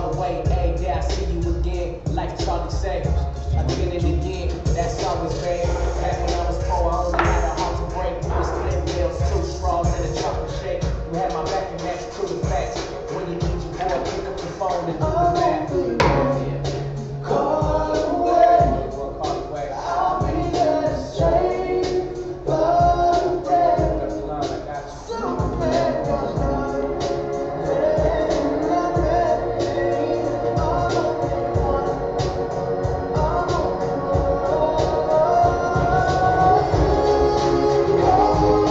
Call away, hey, yeah, I see you again. Like Charlie said, again and again, that's always bad. Back when I was poor, I only had a heart to break. We was split bills, 2 straws, and a chocolate shake. You had my back, and that's true to facts. When you need your boy, pick up the phone and do the math. Yeah. Call away. Call away. I'll be there to save the day. Pick up the line, I got you. Superman got nothing. I'm only one. I'm only one. Call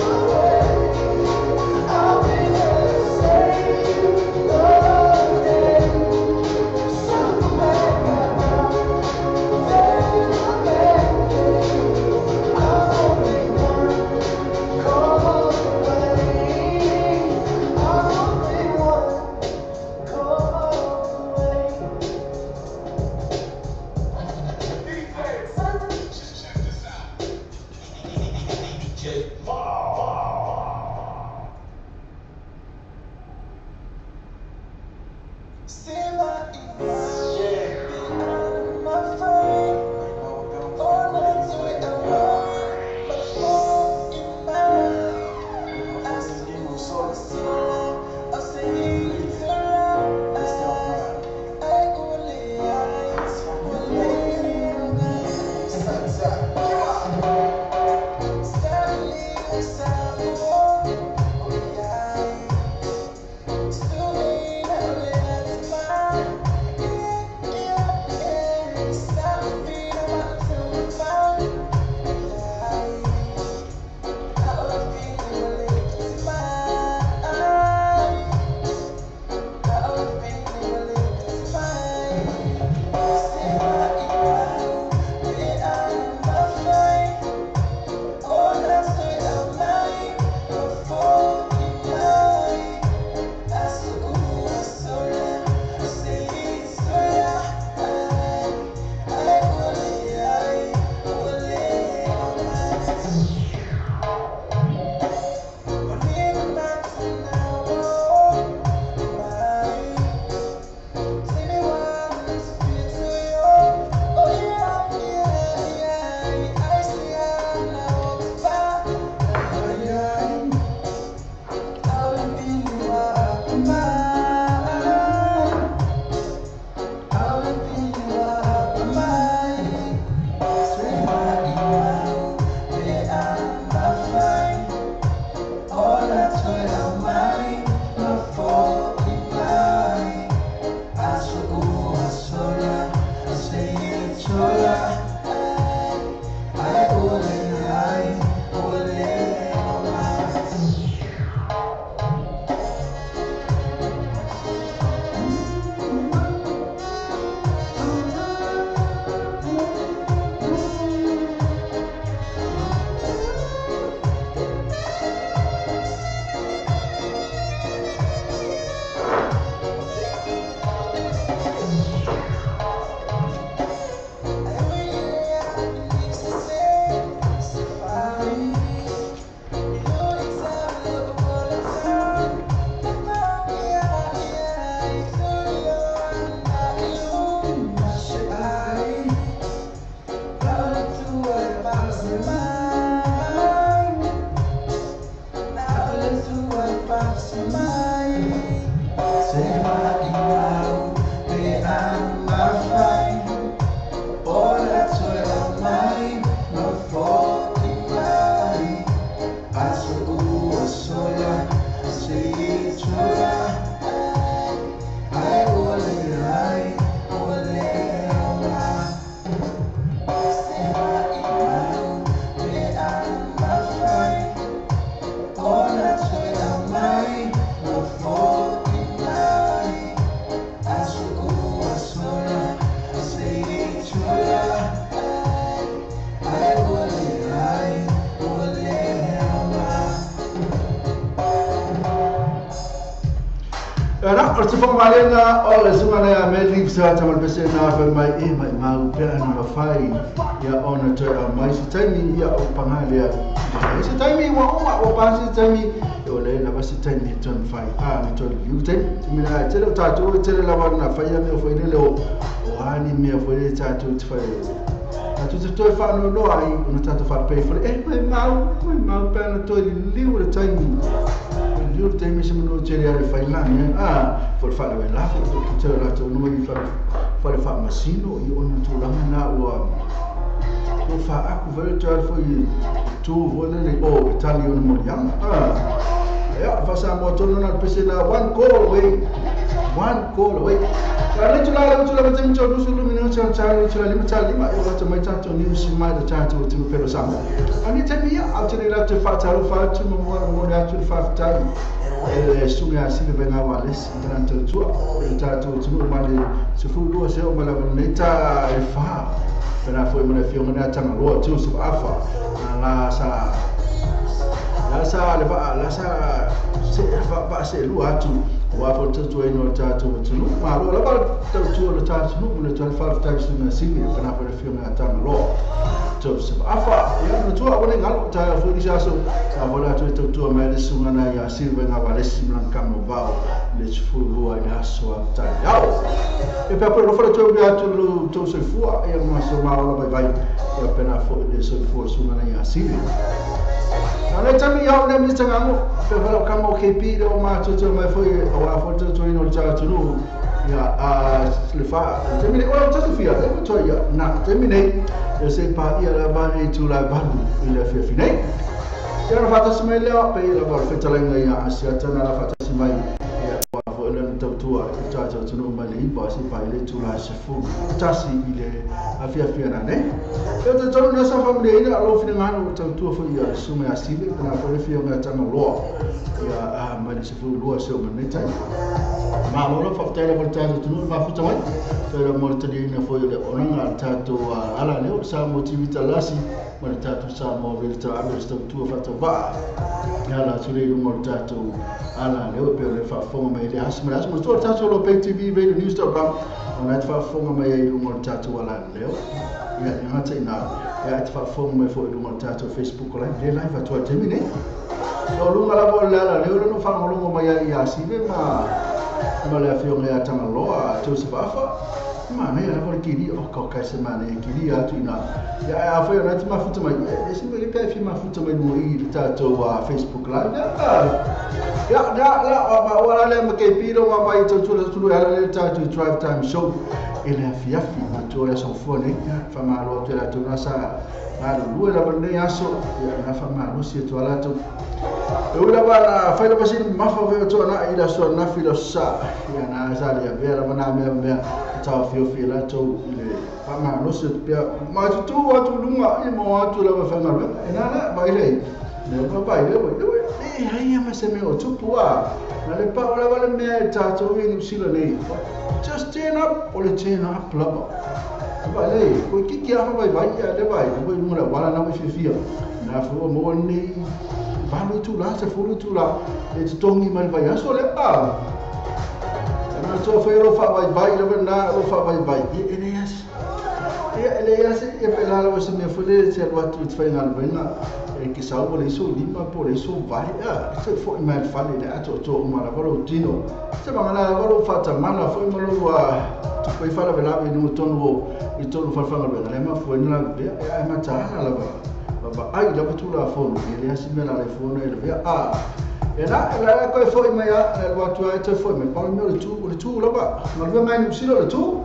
away. I'll be there to save the day. Superman got nothing. I'm only one call away. I'm only one call away. See my behind my frame. All night to it alone, but more in my Malena o le sunga le ameli sa tamal pese na fa mai e mai mau pe ana mafai ya ona toe a mai se taimi ia o pangale a se taimi wa o ma o pa se taimi o le na lava se taimi e toe mafai ona toe liliu taimi. Taimi na tele o tatou e tele lava na faia mea foi lele o a ni mea foi lele tatou te fai tatou te toe faanoanoa ai ona tatou faapea foi e maumau pe ana toe liliu le taimi. Liliu le taimi se manu tele ale fai la mea fo le faalavelave o tele latou numa i fale faamasino i ona tulaga na ua o faaku foi le toe foi tu foi lele o e tali ona moliaga. Ia faasamoa tonu na le pese na one call away. One call away. La le tula le tula le tula lusu lu minu tula tula tula lima tula lima e wata mai tatou news mai le tatou tunu pelo sama. Ani te mia au te le te whaatalo whaatu mo mua mo le atu le whaaftai. E sunga a sive venga wa les i tautua le tatou tunu mai le 12 se o mala nei ta e wha. Pena foi mo le fionga na tanga loa Joseph Afa. La sa la sa le va la sa se va se lu atu wa fo tatu ai no tatou tunu ma lo la va tatu le tatou tunu le tatu five times na simi pena foi le fionga tanga loa Joseph Afa ia no tua o ngalo ta fo ni saso sa vola tu tatu mai le sunga na ia silve nga va le simlan kamo vao le fulu ai na so ta yao e pe pro fo tu atu lu tu se fua ia ma so ma ola vai vai ia pena fo le so fua sunga na ia silve. Na le tami iau le mista ngango pe fala kamo KP le o ma tu mai foi o a fo tu no ta tu ia a le fa tami le o tu fia le tu ia na tami nei e se pa ia la va nei tu la valu i le fia finei ia na fata se mai le pe la va fe tala ia asia tana la fata se mai ia wa fo le tautua i ta tu no mai le iba se pa le tu la se fu tasi i le afia fia na ne e te tonu na sa family ina alo fina ngano tautua fo ia sume asile na fo le fia nga tanga loa ia a mai le se fu loa se o mai tai ma lo fa tele mo tatou tunu ma futa mai tele mo tele ina fo le onanga tatou ala leo sa mo tivita lasi mo tatou sa mo le ta abe sto tu fa to va ya la tule mo tatou ala leo pe le fa fo mai le as mo as mo to tatou lo pay tv radio news.com ona fa fo mai mo tatou ala leo ia ngata ina ia fa fo mai fo mo tatou Facebook live le live atu temine o lunga la bo la leo no fa mo mai ia sive ma ma le afionga ia tanga loa Joseph Afa ma ne la kiri o ka ka se ma ne kiri atu ina ia a foi na te mafuta mai e se me pe fi mafuta mai no i tatou Facebook live ya ya la ma wala le ma ke piro ma mai tatu le tulu ala le tatou drive time show e le afiafi ma tu le son fone fa ma lo te la tu na sa ma lu la bande aso ia na fa ma lo si tu ala tu e ula ba fai la pasi ma fa ve tu na ila so na fi lo sa ia na sa le ve la na me me ta fi fi la tu le fa ma lo si pe ma tu wa tu lunga i mo atu la fa na e na na ba ile ne ba ba ile e ai ma se me o tu pua na le pa ola va le me ta tu i ni sila nei just turn up o le turn up la ba le ko ki ki a vai vai ia le vai ko mo la wala na fi fi na fu mo ni valu tu la se fulu tu la e te tongi mai vai aso le pa na to foi ro fa vai vai le na ro fa vai vai e le as e le as e pe la lo se me foi le se lo tu te na na e ki sa o le so lima po le so vai a se foi mai fa le a to to ma la lo tino se ma la lo fa ta ma la foi ma lo wa tu foi fa la vela no tono i tono fa fa la le ma foi na le e ma ta la ba ba ai la tu la fono e le asi me la le fono e le a e la la ko foi mai a le wa tu ai te foi mai pa me le tu la ba ma le mai ni silo le tu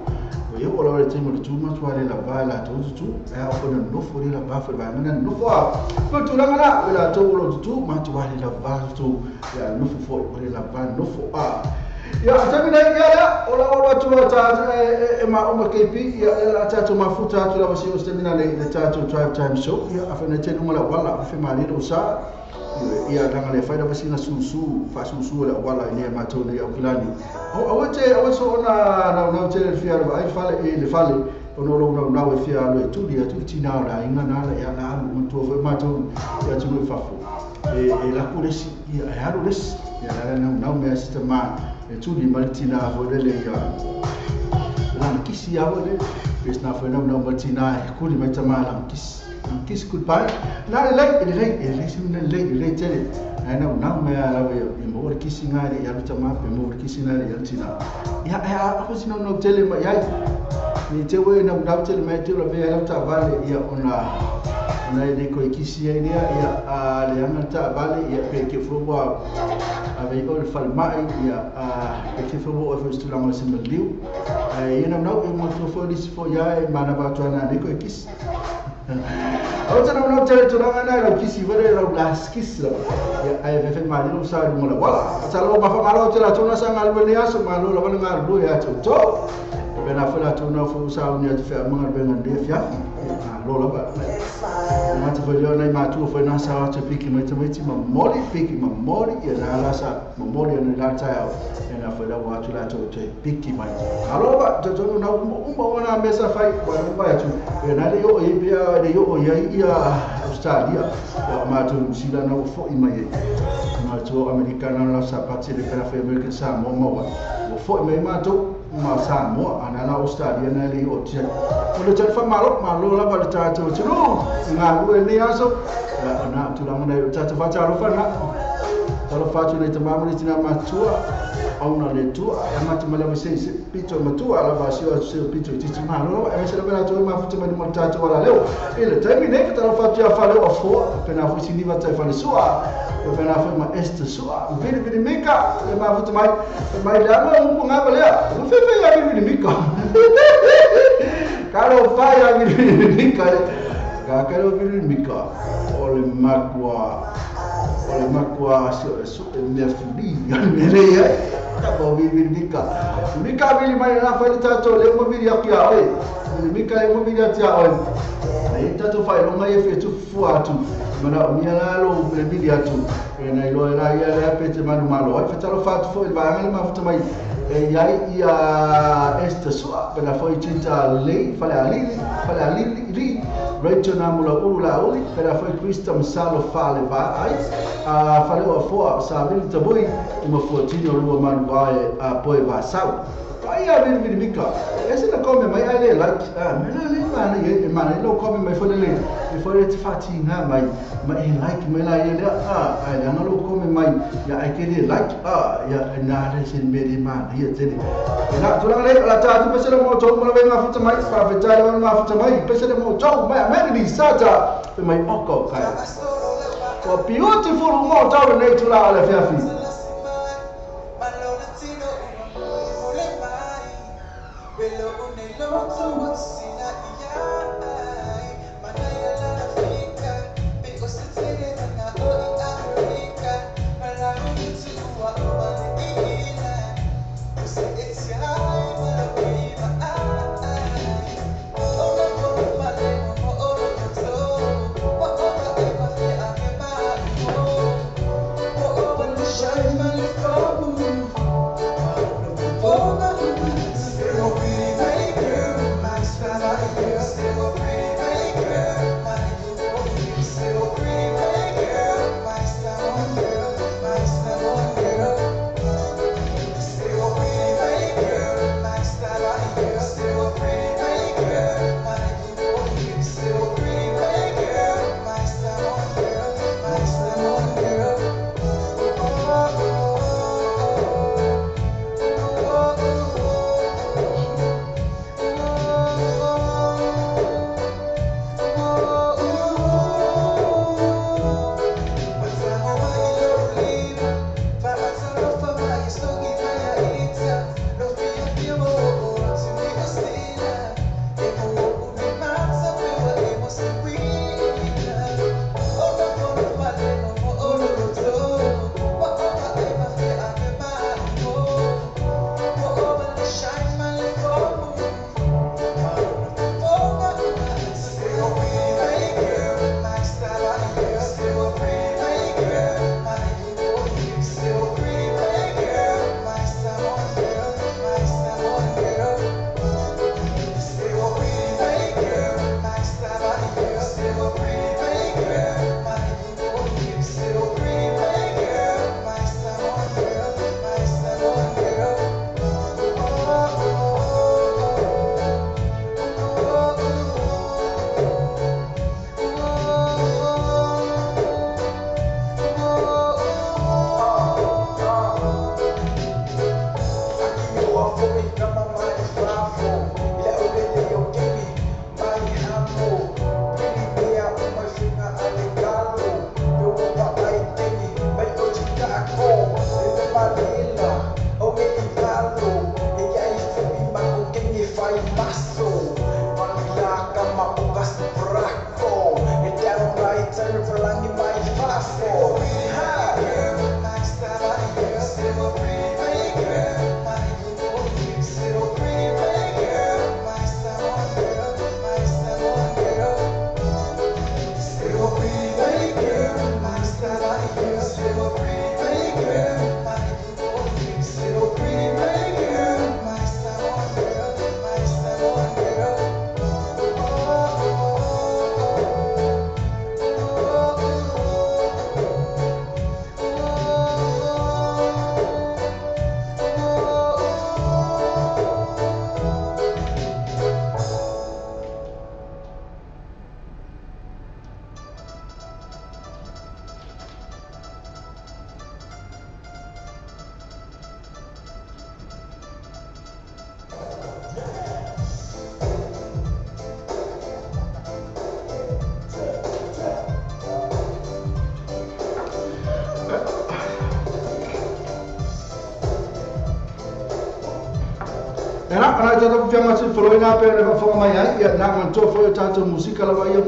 o yo la le temo le tu ma tu ale la va la tu tu e a fo no fo le la ba fo ba na no fo ko tu la la la tu lo tu ma tu ale la va tu ya no fo fo le la va no fo a ya tamina ya ola ola tu ta e ma o ma KP ya la ta tu mafuta tu la wasi o stamina le ta tu drive time show ya afana te nunga la wala fe ma le sa ia langa le faida wasi na susu fa susu la wala ni ma to ni akulani o o te o so na na na te le fia ai fale e le fale o no lo na na fia lo tu dia tu tina la inga na la ya la mu tu fo ma to ya tu no fafo e la kulesi ya ya lo les ya la na na me sistema e tu ni martina fo le le ya la kisi ya le pes na fo na na martina kuli mai tama la kisi Kiss goodbye. Na le lei, le lei, le se le lei, le tele. Ai na na me ala e mo le kisi ngai le alu tama pe mo le kisi ngai le alu tina. Ia a ko sino no tele ma iai. Ni te we na na tele mai te la ve ala ta vale ia ona ona le ko kisi ai ia ia a le anga ta vale ia pe ke fo wa a ve o le falmai ia a pe ke fo o fo stu la mo se meliu. Ai ia na na e mo to fo lis fo ia e mana ba to na le ko kisi. O te nau tele tulaga na lau kisi vele lau last kiss la. Ia ai ve fe mali lo sa lu mola wala. Sa lo ba fa malo te la tona sa ngalu ne aso malo la bana ngalu ya to to. Be na fa la tona fo sa ni atu fe manga be ngande fia. Lo la ba. Ma te fo yo nei ma tu fo na sa te piki mai te mai ti mamori piki mamori ia na la sa mamori na la ta ya na fo la wa tu la to te piki mai. Alo ba to to na umba na mesa fai wa ba tu. Na le yo e be le yo ia ia Australia ia ma tu sila na fo i mai ma tu americana la sa pati le pera fe American Samoa ma wa fo i mai ma tu ma Samoa ana la Australia na le o tia o le tele fa malo malo la va le ta tu tu nga lu le aso na tu la na ta tu fa ta lo fa na ta lo fa tu le ta ma le tina ma tua au na le tua ya ma tu ma le se se pito ma tua la va se o se pito ti ti ma lo e se la bela tu ma fu tu ma mo ta tu wala leo e le taimi ne ta lo fa tu ya fa le o fo pe na fu si ni va ta fa le sua pe na fu ma este sua vili vili mika le ma fu tu mai mai la ma mu nga ba le o fe fe ya vili mika karo fa ya vili mika ka karo vili mika o le makwa o le makwa se su me fuli me le ya ta bo vili mika mika vili mai na fa ta to le mo vili ya oi mika le mo vili ya oi ai ta to fa lo mai fe tu fu atu mana o mia la lo le vili atu e na ilo la ia le pe te manu malo ai fa ta lo fa tu fo il va ma fu mai e ia ia esta sua pe la fo tinta le fa la li fa la li li Rachel namula ula uli pe la fo Krista msalo fa le va ai a fa le o fo sa vili tabui uma fuatino lua manu vai a poi va sau ai a vili vili mika ese na come mai ai le like a me le ma le ma le lo come mai fo le le fo le te fati nga mai ma e like mai la le a ai la lo come mai ya ai ke le like a ya na le sin me le ma ia te le na tu la le la ta tu pese le mo to mo le nga futa mai fa fe ta le nga futa mai pese le mo to mai me ni sata pe mai oko kai o beautiful mo to le tu la le fia fi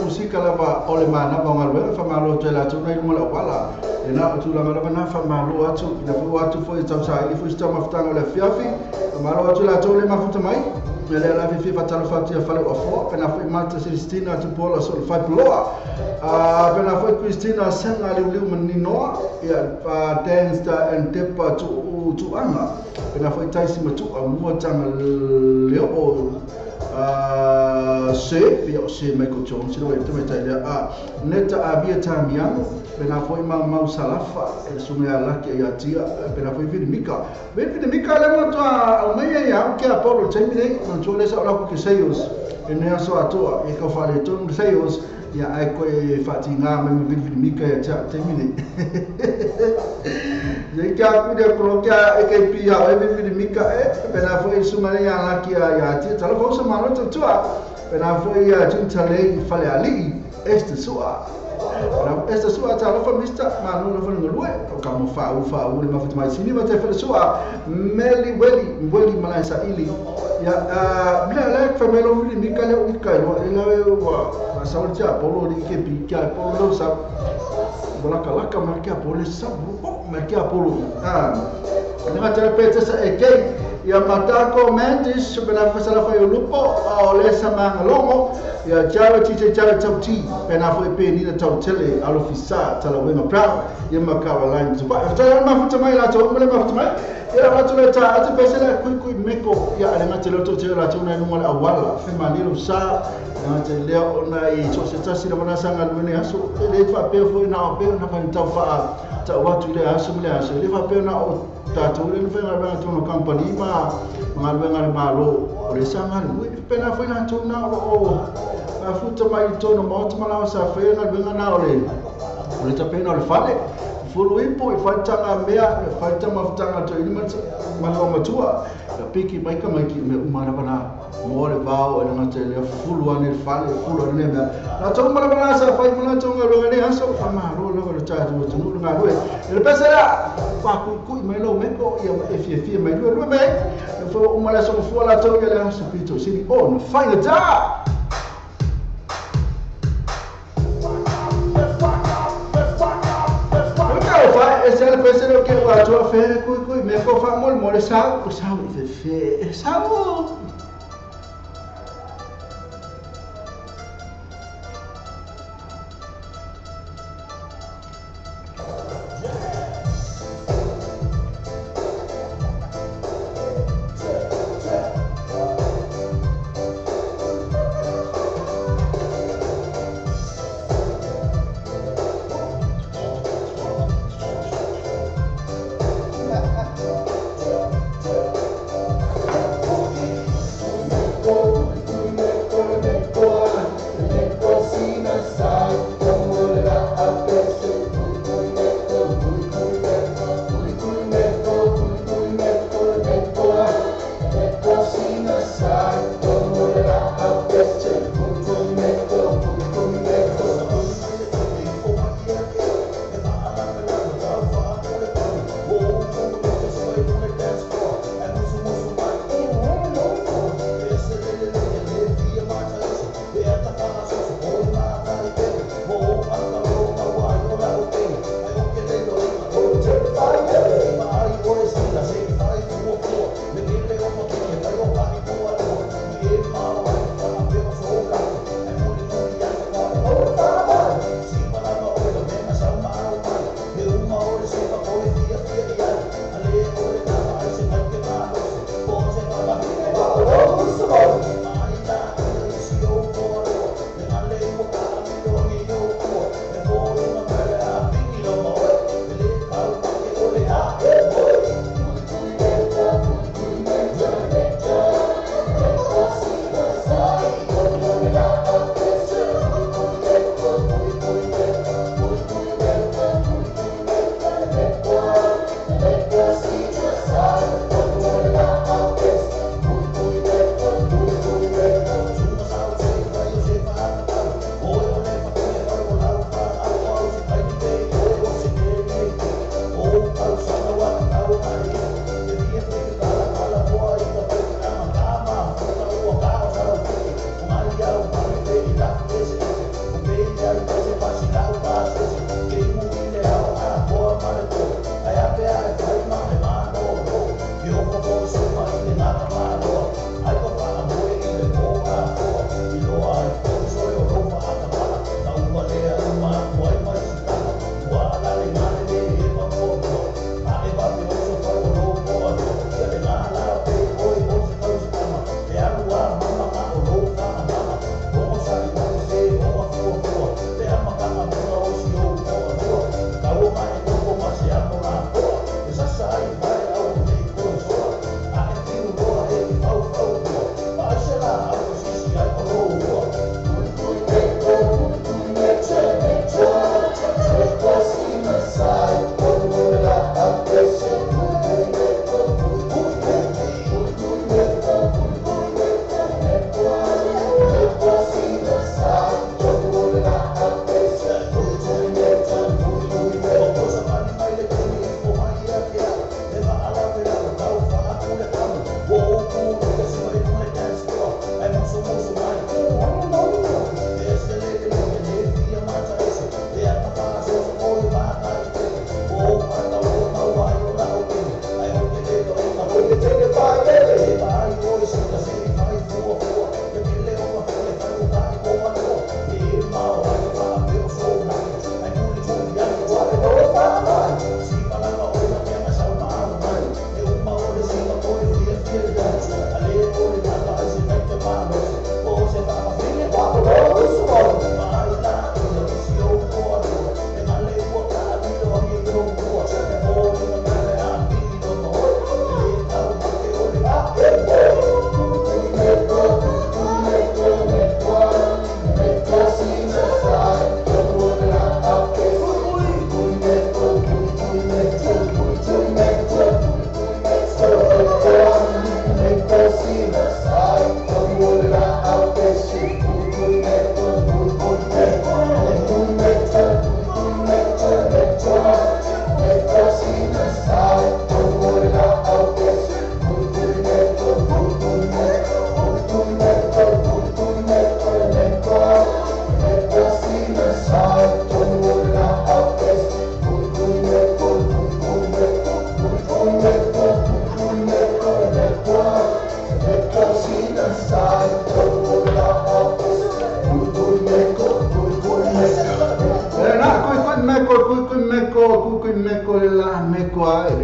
Musika lava o le manava o galuega faamalo atu ai latou nai luga o le auala lena o tulaga lava na faamalo atu ina foi atu foi tausaili foi se taumafataga o le afiafi faamalo atu latou le mafuta mai ia lea la fiafia faatalofa atu ia fale uafoa pena foi Mata Celestina Tupuola Solofaipuloa pena foi Christina Senga Liuliu Maninoa ia Dance and Tepa Tuuaga pena foi Taisi Matua Mua Taga Leo se pia o se Michael Jones le wai tamatai lea a neta avia tamiano pena foi mau salafa e sume alaki ia tia pena foi Vinimika Vinimika le mo toa au mai ia au ke Apollo taimi nei na tua le sa ola ku ke seios e nea so atoa e ka whale tonu seios ia ai koe whaatinga mai mo Vinimika ia tia taimi nei Ia kia kuria kuro kia e kei pia o e Vinimika e pena foi sumare ia alaki ia tia talofa usa malo tautua pena foi ia Juntalei Falealii este sua esta sua talofa mista manu lofa ngalue o ka mo fa'u fa'u le mafuta mai sini ma te fale sua meli weli weli malai sa ili ia mea le famelo Vinimika le uika le la wa sa o tia polo ni ke pi kia polo sa bolaka laka ma kia polo sa ma kia polo nga te pete sa e kei ia matako mantis pena fasala fa lupo o le sa mangalongo ia jara ti jara tauti pena foi pe ni tau tele alofisa tala wenga proud ia makawa line to ba ta ma futa mai la to mo le ma futa mai ia la to le ta ate pesela kui kui meko ia ale ngate le to te la to na no le awala fe manilo sa ngate le ona i so se tasi la bona sanga le aso le fa pe foi na pe na fa tau fa ta watu le aso le aso le fa pe na o tatou le fai galuega tonu company ma galuega le malo o le sa galue pena foi na tonu na o mafuta mai tonu maota ma lao sa fai galuega na o le tapena o le fale fulu ipo i faitaga mea e faita mafutaga toili ma loo matua ia piki mai ka mai ki mea uma lava na mo le vao e le gata i lea fulu ane le fale fulu ane le mea latou uma lava na sa fai ma latou galuega nei aso faamalo lava le tatou atunuu le galue e le pese lea faakuikui mai lou meko ia e fiafia mai lue lue mai e foi uma le aso mafua latou ia le aso pito sili ona faigata. Ese le pese lo que va a hacer kui kui me ko fa mol mol sa o sa fe fe sa o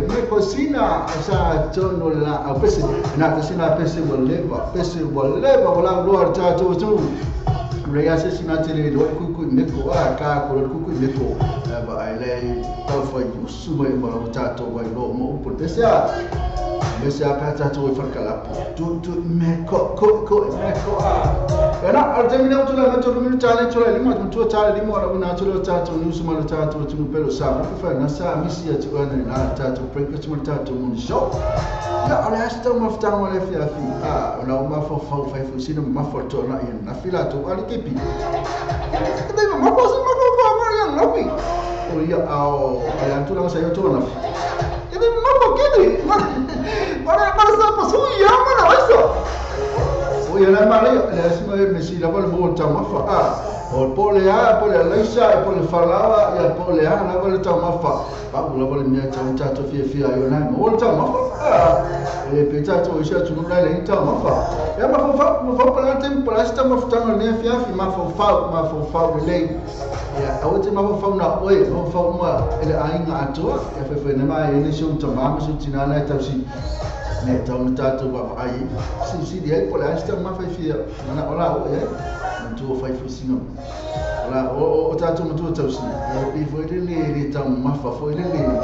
Meko sa tono la pese na sina pese waleva pese waleva wala lo ta to to rea se sina tele lo ku ku meko a ka ko ku ku meko ba ai le ta fa yusu mai ma lo ta to wai lo mo po pese a pese a pa ta to fa kala tu tu meko ko ko meko a na al termine to la meto mi ta le to le ma to ta le mo la na to lo ta to nu su ma lo ta to tu pelo sa ma fa na sa mi si to na ta to breakfast ma ta to mun show ya ala sta ma fa ma le fi afi a na ma fa fa fa fu sino ma fa to na na fila to ali kepi te ma ma sa ma fa ma ya na fi o ya ao ala tu la sa yo to na fi e ma fa ke ni ma ma sa pa su ya ma na eso o ya la ma le la sima me si la vol mo ta ma fa a o pole a pole leisa pole falava ya pole a la vol ta ma fa pa la vol mi ta ta to fi fi ayo na mo ta ma fa a e pe ta to isha tu no la le ta ma fa ya ma fa ma fa pala tem pala sta ma fa ta ne fi fi ma fa le ya a o te ma fa na oi ma fa ma ele ainga ato ya fe fe na ma ele so ta ma so tina na ta si ne ta no ta to ba ai si si dia pole sta ma fa fi na ola o e tu fai fusino ola o ta tu tu ta si e foi le le ta ma fa foi le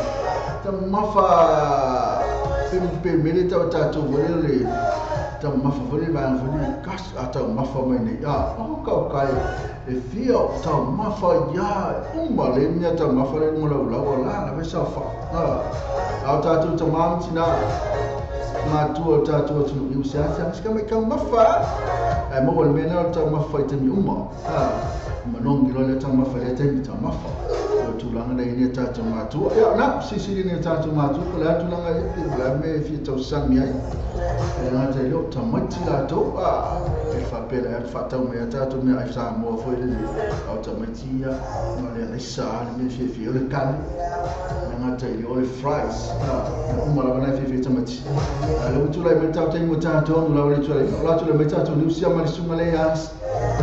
ta ma fa pe me le ta ta tu foi le ta ma fa foi ba foi kas a ta ma fa mai ne ya o ka kai e fio ta ma fa ya uma le nya ta ma fa le mo la la la sa fa a ta tu ta ma tina ma tu ta tu tu ni usia sa ska me ka ma fa ai mo le mena ta ma fa te mi uma ma non gi lo le ta ma fa le te mi ta ma fa tu la ngana ni ta ta ma tu ya na si si ni ta ta ma tu ko la tu la nga e la me fi ta sa mi ai e na te lo ta ma ti la to a e fa pe la fa ta me ta tu me ai sa mo fo le au ta ma ti ya ma le le sa le me fi fi le kan na te lo le fries uma la na fi fi ta ma ti le tu la me ta te mo ta to la le tu la tu le me ta tu ni sia ma le su ma le ya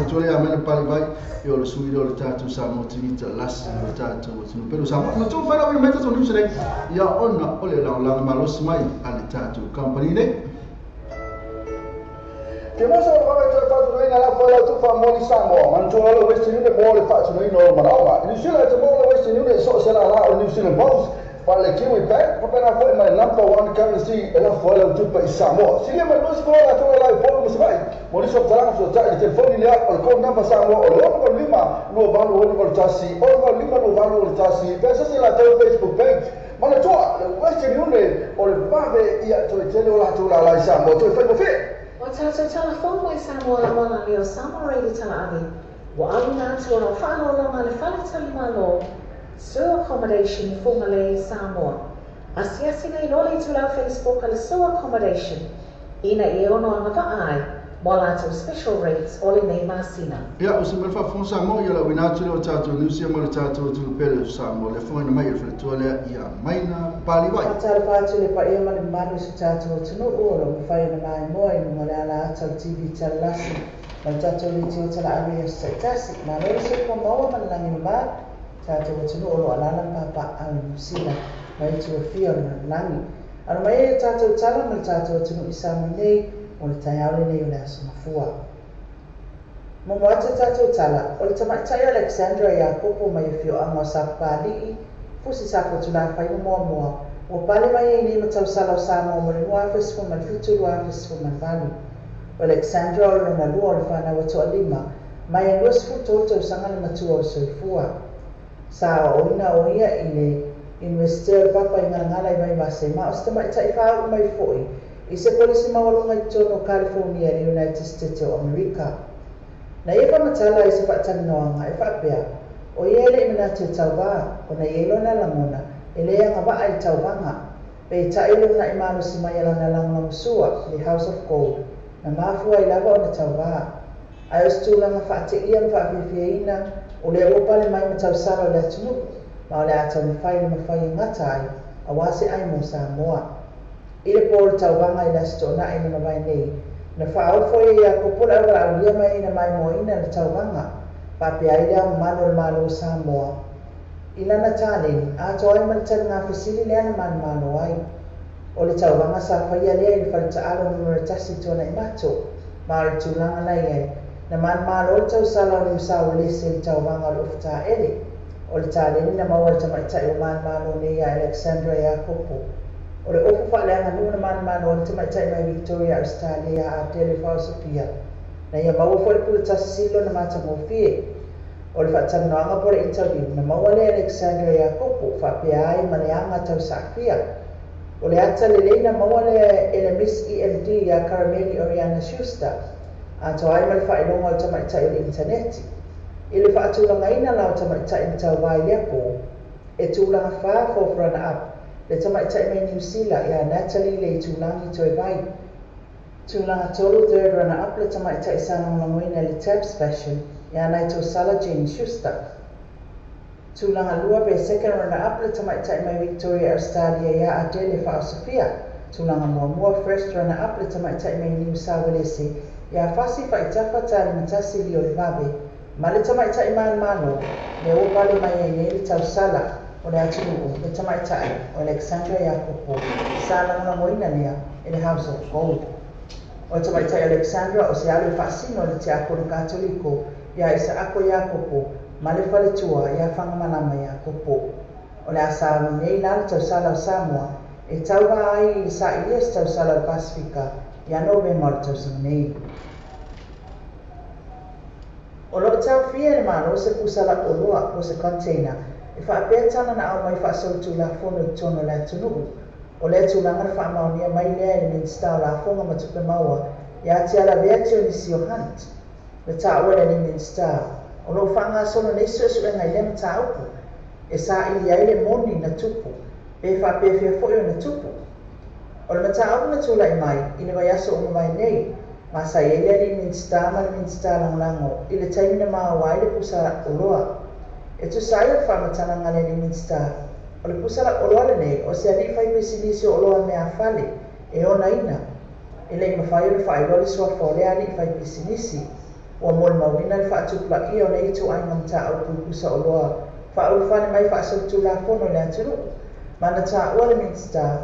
tu le ya me le pali vai yo le su le ta tu sa mo ti ta las le ta tu pero sa ma tu fa la me ta tu ni se ya ona ole la la ma lo smai ale ta tu company ne Te moso o te fatu ina la fola tu fa moli Samoa mantua le Western Union mo le fatu ina o manawa New Zealand te mo le Western Union so se la la o New Zealand Bulls pa le Kiwi Bank pa pena foi mai number one currency e la fola tu pa i Samoa si le mai nos fola tu la i polo mo se vai mo ni so tala so ta i telefoni le o le number Samoa o le o lima no valu o le tasi o le lima no valu o le tasi pensa se la teu Facebook page mana tua le Western Union o le vave ia to tele o la tu la la i Samoa to fai mo fe O tātou telefon mai Samoa la wana leo Samoa Radio Tala'ave. Wa au nā te ora whaalolonga le whaletali malo, Sue Accommodation Whangalei Samoa. Asiasi nei lole tu lau Facebook a le Sue Accommodation. Ina e ono anga vaai, mo lātou special rates o le nei masina. Ia, o se mea whaafon Samoa ia la wina tule o tātou Niusia mo le tātou tulu pele o Samoa. Le whangaina mai e whaletua lea ia maina pali wai. Tātou whātu le paia ma le malu se tātou tunu o lo mwhai na mai moa i nunga le ala ata o TV talasi. Ma le tātou le tio tala awe ya se tasi. Ma lore se kwa maua ma le langi mama tātou tunu o lo alala papa au Niusila. Ma i tua fia o le langi. Ano mai e tātou tala ma le tātou tunu i Samoa nei o le taiaole nei o le aso mafua. Momo atu tātou tala, o le tamaitai Alexandra Iakopo mai e fioanga o Sapapali'i, fusi sa ko tula whai moa moa, o pale mai e nei matausala o Samoa mo le 2017 2018. O Alexandra o lona lua o le whanau atoa lima, mai e 23 tausaga le matua o soifua. Sa o ina o ia i le Universite o le Papa i Ngalangala i Vaivase ma o se tamaitai whaau mai foi, i se polisi maualunga i totonu o California le United States o Amerika. Na ia whamatala i se whaatalinoanga e whaapea, o ia ele i manatu e tauwā, o na ia ilona langona, e lea ngā waa i tauwanga, pe i tailo na i malosi mai alana langolangosua, le House of Gold, Na mafua ai lava ona tauvā. Ae o se tulaga faateia ma faafiafiaina, o lea ua pale mai ma tausala o le atunuu, ma o le a taumafai le mafai e gata ai, auā se ai mo Samoa. I le po o le tauvaga i le Aso Toonai na mavae nei, na faaofo ai e Iakopo le aualaaulia ma e na maimoaina le tauvaga, faapea ai Le Ao Mamalu o le Malo o Samoa i lana taleni, atoa ai ma le taligafesili lea na manumalo ai. O le tauvaga sa faia lea i le fale taalo numera tasi i Tuanaimato, ma o le tulaga na i ai, na manumalo le tausala o Niu Sauelese i le tauvaga o le ofu taele. O le taleni na maua e le tamaitai ua manumalo nei ia Alexandra Iakopo. O le ofu faaleaganuu na manumalo ai le tamaitai mai Victoria Ausetalia ia Adele Faosofia, na ia maua foi le pule tasi sili lona matagofie. O le faatalanoaga po o le interview na maua lea e Alexandra Iakopo faapea ai ma le aga tausaafia. O le ata lelei na maua lea e le Miss EMD ia Karameli Oriana Schuster, atoa ai ma le faailoga o le tamaitai o le initaneti. I le faatulagaina la o tamaitai na tauvā i lea po, e tulaga fa, fourth runner up, le tamaitai mai Niu Sila ia Natalie Leitulagi Toevai. Tulaga tolu, third runner up, le tamaitai sa lagolagoina i le Tabs Fashion ia Naitosala Jane Schuster. Tulaga lua pe second runner up le tamaitai mai Victoria Australia ia Adele Faaosofia. Tulaga muamua, first runner up, le tamaitai mai Niu Sauelese ia Fasi Faaitafa Talimatasi Liolevave ma le tamaitai manumalo lea ua pale mai ai nei le tausala o le atunuu le tamaitai o Alexandra Iakopo sa lagolagoina lea e le House of Gold. O le tamaitai Alexandra o se alu e faasino i le tiakono Katoliko ia Isaako Iakopo ma le faletua ia Fagamalama Iakopo. O le a sauni nei la le tausala o Samoa e tauvā ai i le sailia se tausala o le Pasefika ia Novema o le tausaga nei. O lo o taofia e le Malo se pusa lauoloa po o se container e faapea tala na aumai faasolitulafono i totonu o le atunuu. O lea tulaga na faamaonia mai lea e le Minisita o Lafoga ma Tupe Maua ia Tialavea Tionisio Hunt. Na taua e le alii Minisita, o lo o faagasolo nei suesuega i lea mataupu e saili ai le moni na tupu pe faapefea foi ona tupu. O le mataupu na tulai mai i le vaiaso ua mavae nei, ma sa i ai le alii Minisita ma le Minisita Lagolago i le taimi na maua ai le pusa lauoloa. E tusa ai o le faamatalaga a le alii Minisita, o le pusa lauoloa lenei o se alii faipisinisi o oloa meafale e onaina. E le i mafai ona faailoa le suafa o lea alii faipisinisi. Ua molimauina le faatupulaia o nei ituaiga mataupu i pusa oloa faaulufale mai faasolitulafono i le atunuu. Ma na taua le Minisita,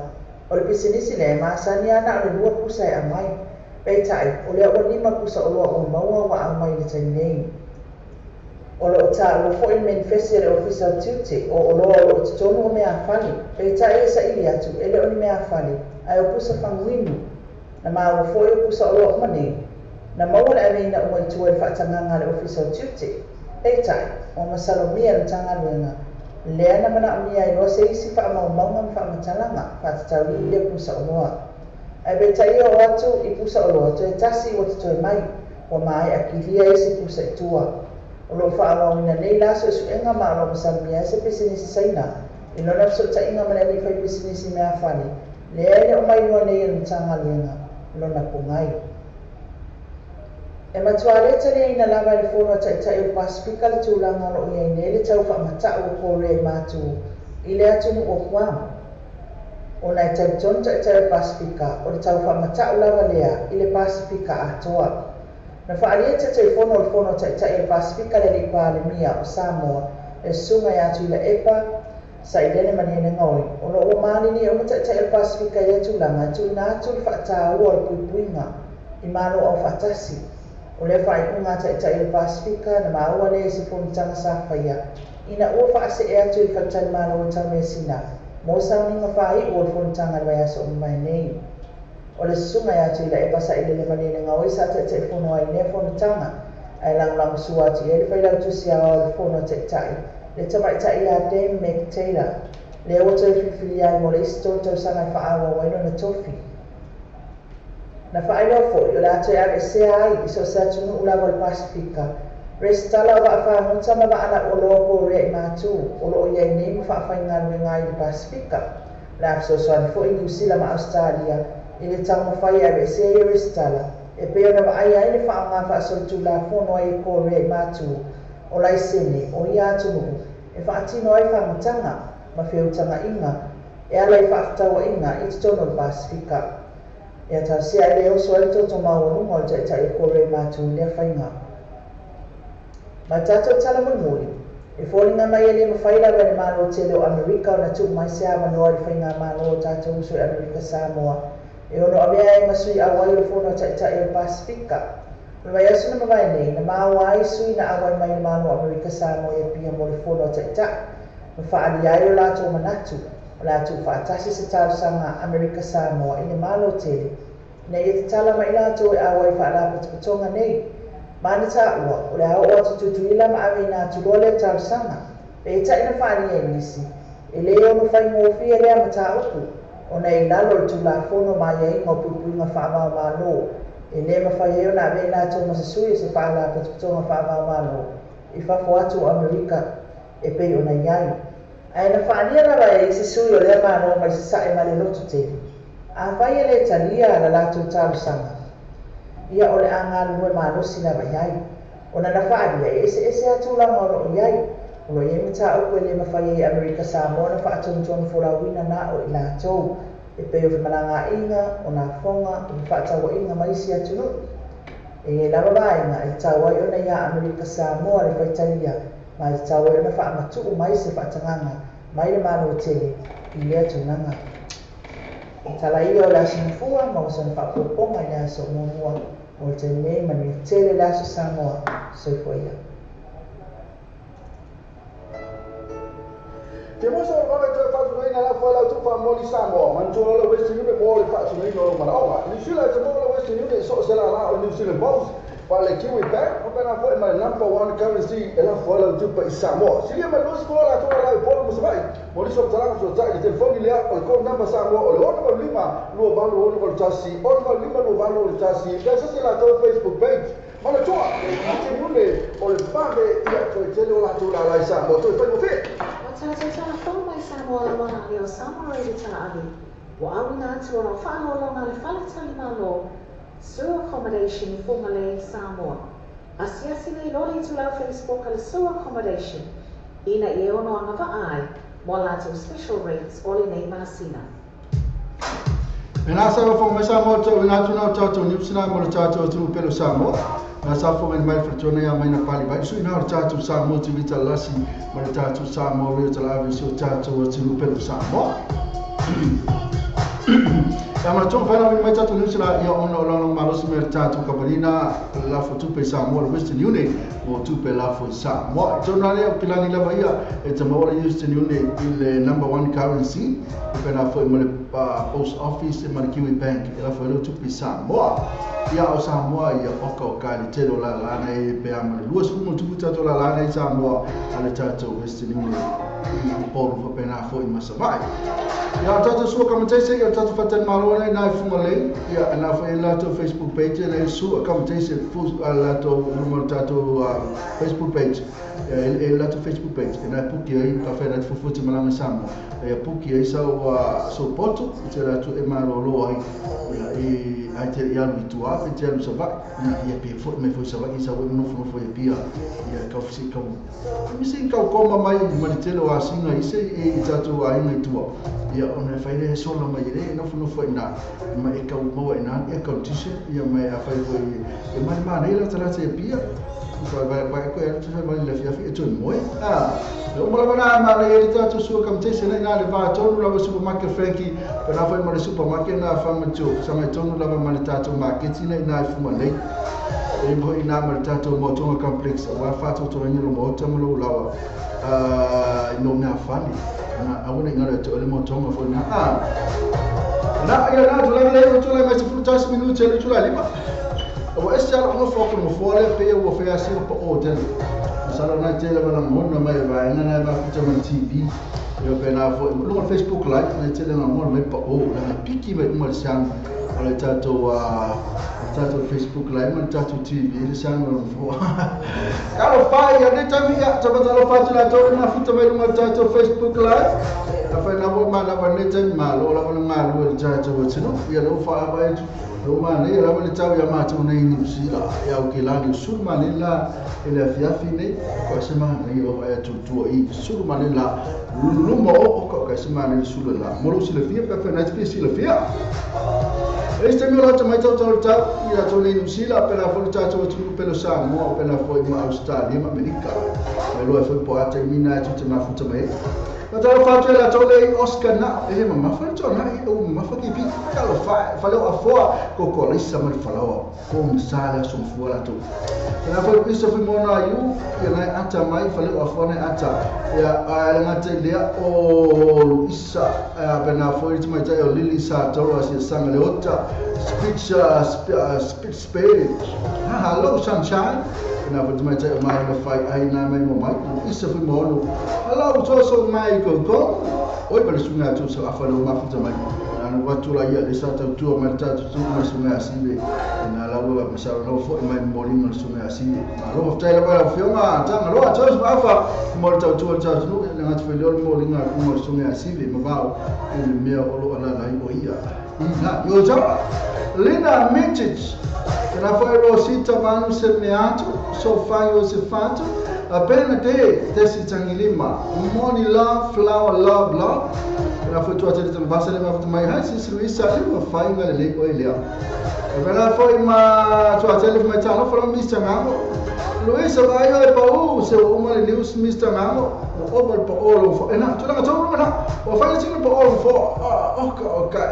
o le pisinisi lea e masani lava na o le lua pusa e aumai. Peitai, o lea ua lima pusa oloa ua maua ua aumai i le taimi nei. O lo o taua foi le menifesi a le Ofisa o Tiute o oloa o lo o i totonu o meafale, peitai e saili atu e le o ni meafale, ae o pusa faguinu. Na maua foi o pusa oloa uma nei, na maua le aveina uma i tua i le faatagaga a le Ofisa o Tiute. Peitai, ua masalomia e le Matagaluega lea na manaomia ai loa se isi faamaumauga ma faamatalaga faatatau i ia pusa oloa. Ae peitai e oo atu i pusa oloa toe tasi ua totoe mai, ua maea kilia isi pusa i tua. O lo o faaauauina nei la suesuega ma o lo o masalomia ai se pisinisi Saina i lona fesootaiga ma le alii faipisinisi meafale lea e le o mailoa nei e le Matagaluega lona pogai. E matua le taliaina lava e le Fono a Taitai o le Pasefika le tulaga o lo o i ai nei le tau faamatau o Korea i matu i le atunuu o Guam. Ona e talitonu Taitai o le Pasefika o le tau faamatau lava lea i le Pasefika atoa. Na faaalia e Taitaifono o le Fono a Taitai o le Pasefika le Alii Palemia o Samoa le Susuga ia Tuilaepa Sailele Malielegaoi o lo o ua malilie uma Taitai o le Pasefika i ia tulaga e tuuina atu le faataua o le puipuiga i Malo Aufaatasi. O lea faaiuga a Taitai o le Pasefika na maua lea i se fonotaga sa faia ina ua faasee atu i le faletalimalo o Taumeasina mo sauniga faaiu o le fonotaga i le vaiaso o mamae nei. O le susuga ia Tuilaepa Sailele Malielegaoi sa Taitaifono ai i lea fonotaga, ae lagolagosua atu i ai le Failautusi Aoao o le Fono a Taitai, le tamaitai ia Dame Meg Taylor, lea ua toe filifilia ai mo le isi tolu tausaga e faaauau ai lona tofi. Na faailoa foi, o le a toe aveesea ai i so o se atunuu lava o le Pasefika, resitala o vaafagota ma vaalauoloa Korea i matu o lo o i ai nei ma faafaigaluega ai i le Pasefika. O le a fesoasoani foi Niu Sila ma Ausetalia i le taumafai e aveesea ia resitala E pei ona vaaia ai le faaaoga faasolitulafono ai e Korea i matu o laisene o ia atunuu e faatino ai fagataga ma feutagaʻiga e ala i faafetauaʻiga i totonu o le Pasifika. Ia tausia e lē oso ai le toto maualuga o le taʻitaʻi o Korea i matu i lea faiga. Ma le tatou tala mulimuli, e foliga mai e lē mafai lava e le Malo tele o Amerika ona tuu mai se avanoa i le faigamālō o tatou uso i Amerika Samoa e ono avea ai ma sui auai o le fono a taʻitaʻi o le Pasifika. O le vaiaso na mavae nei, na maua ai sui na auai mai le Malo o Amerika Samoa i Apia mo le fono a taʻitaʻi, ma faaalia ai o latou manatu o le a tuufaatasi se talosaga a Amerika Samoa i le Malo tele, ina ia tatala mai latou e auai faalapotopotoga nei. Ma na taua, o le a oo atu Tutuila ma aveina atu loa lea talosaga. Peitai na faaalia e nisi, e lē ono faigofie lea mataupu, ona e i lalo o le Tulafono ma aiaiga o puipuiga faavaomālō, e lē mafai ai ona avea i latou ma se sui o se faalapotopotoga faavaomālō i fafo atu o Amerika e pei ona i ai. Ae na faaalia lava e isi sui o lea Malo mai Sasae ma le loto tele, afai e lē talia la latou talosaga, ia o le a galulue malosi lava i ai. Ona na faaalia e eseese lava tulaga o loo i ai. O loo i ai mataupu e lē mafai ai e Amerika Samoa ona faatonutonu folauina na o i latou, e pei o femalagaaiga, o lafoga, o fefaatauaiga ma isi atunuu. E i ai lava vaega e tatau ai ona iā Amerika Samoa le faitalia, ma e tatau ai ona faamatuu mai se faatagaga mai le Malo tele i lea tulaga. E tala ia o le aso gafua ma ua sona faaopoopoga i le aso muamua mo le taimi nei. Manuia tele le aso Samoa. Soifua ia. Te musa o le vave toe faatinoina lafo e lau tuufaamoli Samoa, manatua le Western Union mo le faatinoina o lou manaoga. I Niu Sila e te maua le Western Union i so o se lālā o le New Zealand Post, pa le Kiwi Bank, faapena foi ma le number one currency e lafo ai lau tupe i Samoa. Silia mai 20 latou lā i Upolu ma Savaii mo nisi o matalaga fesootai i le telefoni lea o le code number Samoa o le 685 28 61 685 2861 pe asiasi i latou Facebook page. Manatua, le Western Union o le vave ia toe tele o latou lālā i Samoa toe faigofie. Ua tatou talafou mai Samoa lauala lea o Samoa Radio Talaave, ua auina atu ona o faaaloaloga a le Faletalimalo Sur Accommodation i Fugalei, Samoa. Asiasi nei loa le itulau Facebook a le Sur Accommodation ina ia e ono agavaa ai mo a latou special rates o lenei masina. E nā sa fofoga mai Samoa tauina atu na o tatou Niu Sila mo le tatou atunuu pele o Samoa. Na sa fofoga mai le faletona ia mai na pali vai sui na o le tatou Samoa TV Talalasi ma le tatou Samoa Radio Talaave si o tatou atunuu pele o Samoa. Ia ma tonga whaina mai tatou Niu Sila ia ona o lagolago malosi mai le tatou kampanina lafo tupe i Samoa le Western Union mo tupe lafo i Samoa. I tonu lea o pilani lava ia e te maua le Western Union i le number one currency e pena foi ma le Post Office ma le Kiwi Bank e lafo ai leo tupe i Samoa. Ia o Samoa ia oka o ka le tele o lalana e pe a ma le 20 tupu tatou lalana i Samoa a le tatou Western Union i Upolu faapena foi ma Savaii. Ia o tatou sua kamataise ia o tatou faletalimalo na i Fugalei ia na foi e latou Facebook page na e sua kamataise a latou luma o le tatou Facebook page ia e latou Facebook page e na puki ai ka whai na te fufu te malanga Samoa ia puki ai sau sau poto i te ratu e malolo ai ia e ai te i alu i tua pe te alu Savaii ia pe foi mai foi Savaii sau e nofo nofo e pia ia kau fisi kau misi kau koma mai ma le tele o asinga i se i tatou aiga i tua ia ona e fai le sola mai le nofo nofo i na ma e kau maua i na air condition ia mai a fai foi e mai manei la talata e pia vai vai vai ko e tu mai le fiafi e tu moe a le uma lava na ma le le tatou sua kamataise na ina le va tonu lava supermarket Frankie pe na fai ma le supermarket na fa ma tu sa mai tonu lava ma le tatou market ina ina i Fugalei e mo ina ma le tatou Motonga complex wa fa to to ni lo mo ta mo lawa i no mea fale na awana i ngaro te ole Motonga fo na a na ia na tulaga le tulaga mai 11 minute le tulaga lima ua ese ala ona fo mo fo le pe ua fe asi pa o tele sala na tele bala mo na mai va na na va futa ma TV ia pe na fo lo Facebook live na tele na mo mai pa o na piki mai uma le sang o le tatou tatou Facebook live ma le tatou TV le sang o fo kalo fa ia ne tami ia ta ba lo fa tula to na futa mai lunga tatou Facebook live na fa na mo ma na ba ne tami ma lo la ba nga lo le tatou tino ia lo fa ba O manaia lava le tau ia matou nei Niu Sila ia o kelani sulu manaia la ele afiafi nei ko se manaia o ai tutua i sulu manaia la luma o ko ka se manaia sulu la molo sila fia pe fe night pe sila fia. Este meu lata mai tau tau tau ia tau nei Niu Sila pe la fo tau tau tu pe lo Samoa pe la fo ma Australia ma Amerika. Me lo foi po ata mina tu te mafuta mai. Talo fatu e la tole Oscar na e mama fa to na e o mama fa ki pi talo fa fa le afoa ko ko le sa mal falawa ko msala so fu la to na fa isa fu mona yu ya na ata mai fa le afoa na ata ya a le ngate le o isa a na fo it mai tai o lili sa tolo asi sanga le ota speech speech speech ha hello sunshine na fa mai tai mai na fa ai na mai mo mai isa fu mona hello to so mai ko ko oi pa le sunga tu so afa le mafuta mai ana watu la ia le sa tau tua mai ta tu mai sunga asibe na la wa ma sa no fo mai mori mai sunga asibe ma lo ftai la ba fionga tanga lo to so afa mo tau tua ta tu na ngat fe le mori nga ku mo sunga asibe ma va e le mea o lo ala la o ia na yo ta Lina Mitic na foi Rosita Manu Semeato so fa Josefato Appena te tesi tangilima money love flower love love na foi tua tele tang vasale ma foi mai hai sisi Luisa le ma fai ngale le oi lea na foi ma tua tele mai talo foi Mr. Ngango Luisa vai oi pau se o ma le news Mr. Ngango o o pa o lo fo na tu na tu na o fai sing pa o fo o ka o ka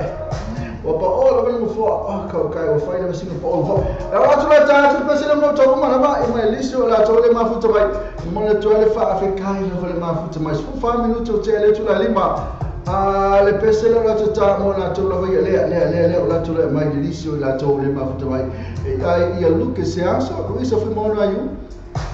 o pa o lo lo fo o ka o ka o fai le sing pa o fo e o tu la ta tu pese le mo to ma na ba e mai lisio la to le mafuta mai mo le to le fa afrika le le mafuta mai fu fa minuto te le tu la lima a le pese le la to ta mo la to la le le le le la to le mai lisio la to le mafuta mai e ai ia luke se aso Luisa foi mo na yu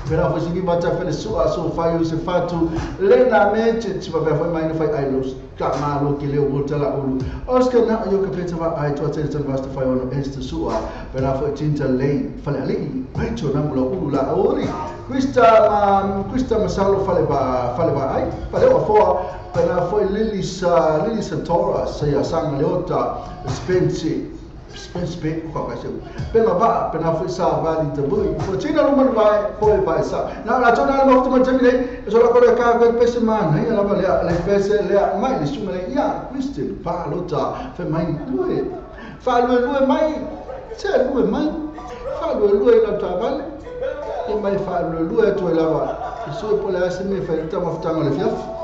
pela foi singi bata fele so so fa yo se fatu le na me ti va foi mai na fai ai los ka ma lo ke le o tala ulu Oscar na yo ka peta va ai to tele tele vasta fai ono este sua pela foi tinta lei fale ali mai to na mula ulu la ori questa questa masalo fale ba ai fale o foa pela foi Lily sa Satora se ya sang leota Spencer Spencer ko ka se pela va pela foi sa va li tabu fo tina lo man vai foi vai sa na la tona lo to man temi so la ko ka ka pese man ya la va le pese le mai le suma le ya Christian pa lo ta fe mai lue fa lue lue mai se lue mai fa lue lue la ta vale e mai fa lue lue to la va so po la se me fa ta ma ftanga le fiaf.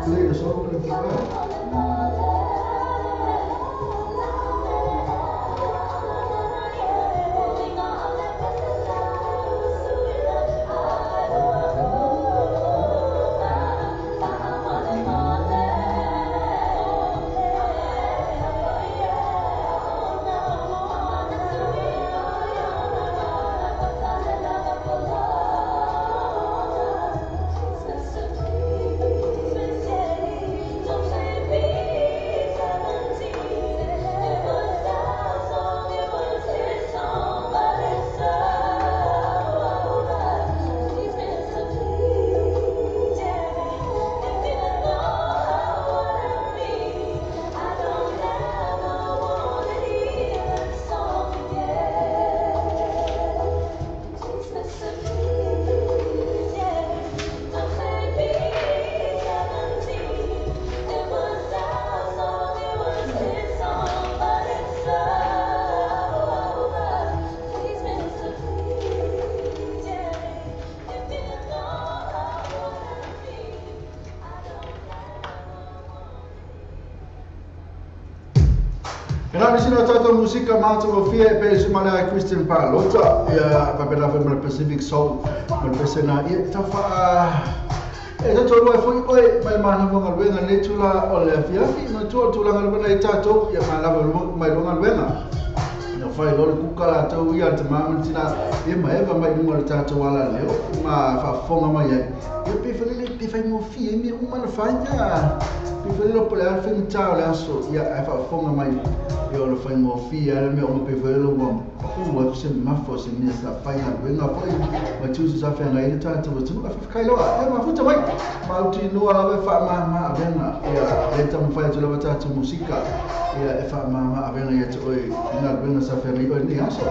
Play the song and play. Musika matagofie e pe sumale ai Christian Palota ia papela foi ma Pacific Soul ma pesena ia tafa e tatou lua foi oi mai mana mo galuega le tula o le afiafi ma tua tula galuega i tatou ia malava mai lo galuega na fai lo le kuka la tau ia te mama tina ia ma eva mai lunga le tatou ala leo ma faafofoga mai ai ia pe falele pe faigofie mea uma na faiga pe falele po le a faigata o le aso ia ae faafofoga mai ia o le faigofie ale mea uma pe falele ua paʻu atu se mafa o se mea sa fai galuega foi ma tiusi sa feagai le tatou atunuu ae faafekai loa e mafuta mai mautinoa lava e faamama avega ia le taumafai atu lava tatou musika ia e faamama avega ia te oe i galuega sa feagai oe lenei aso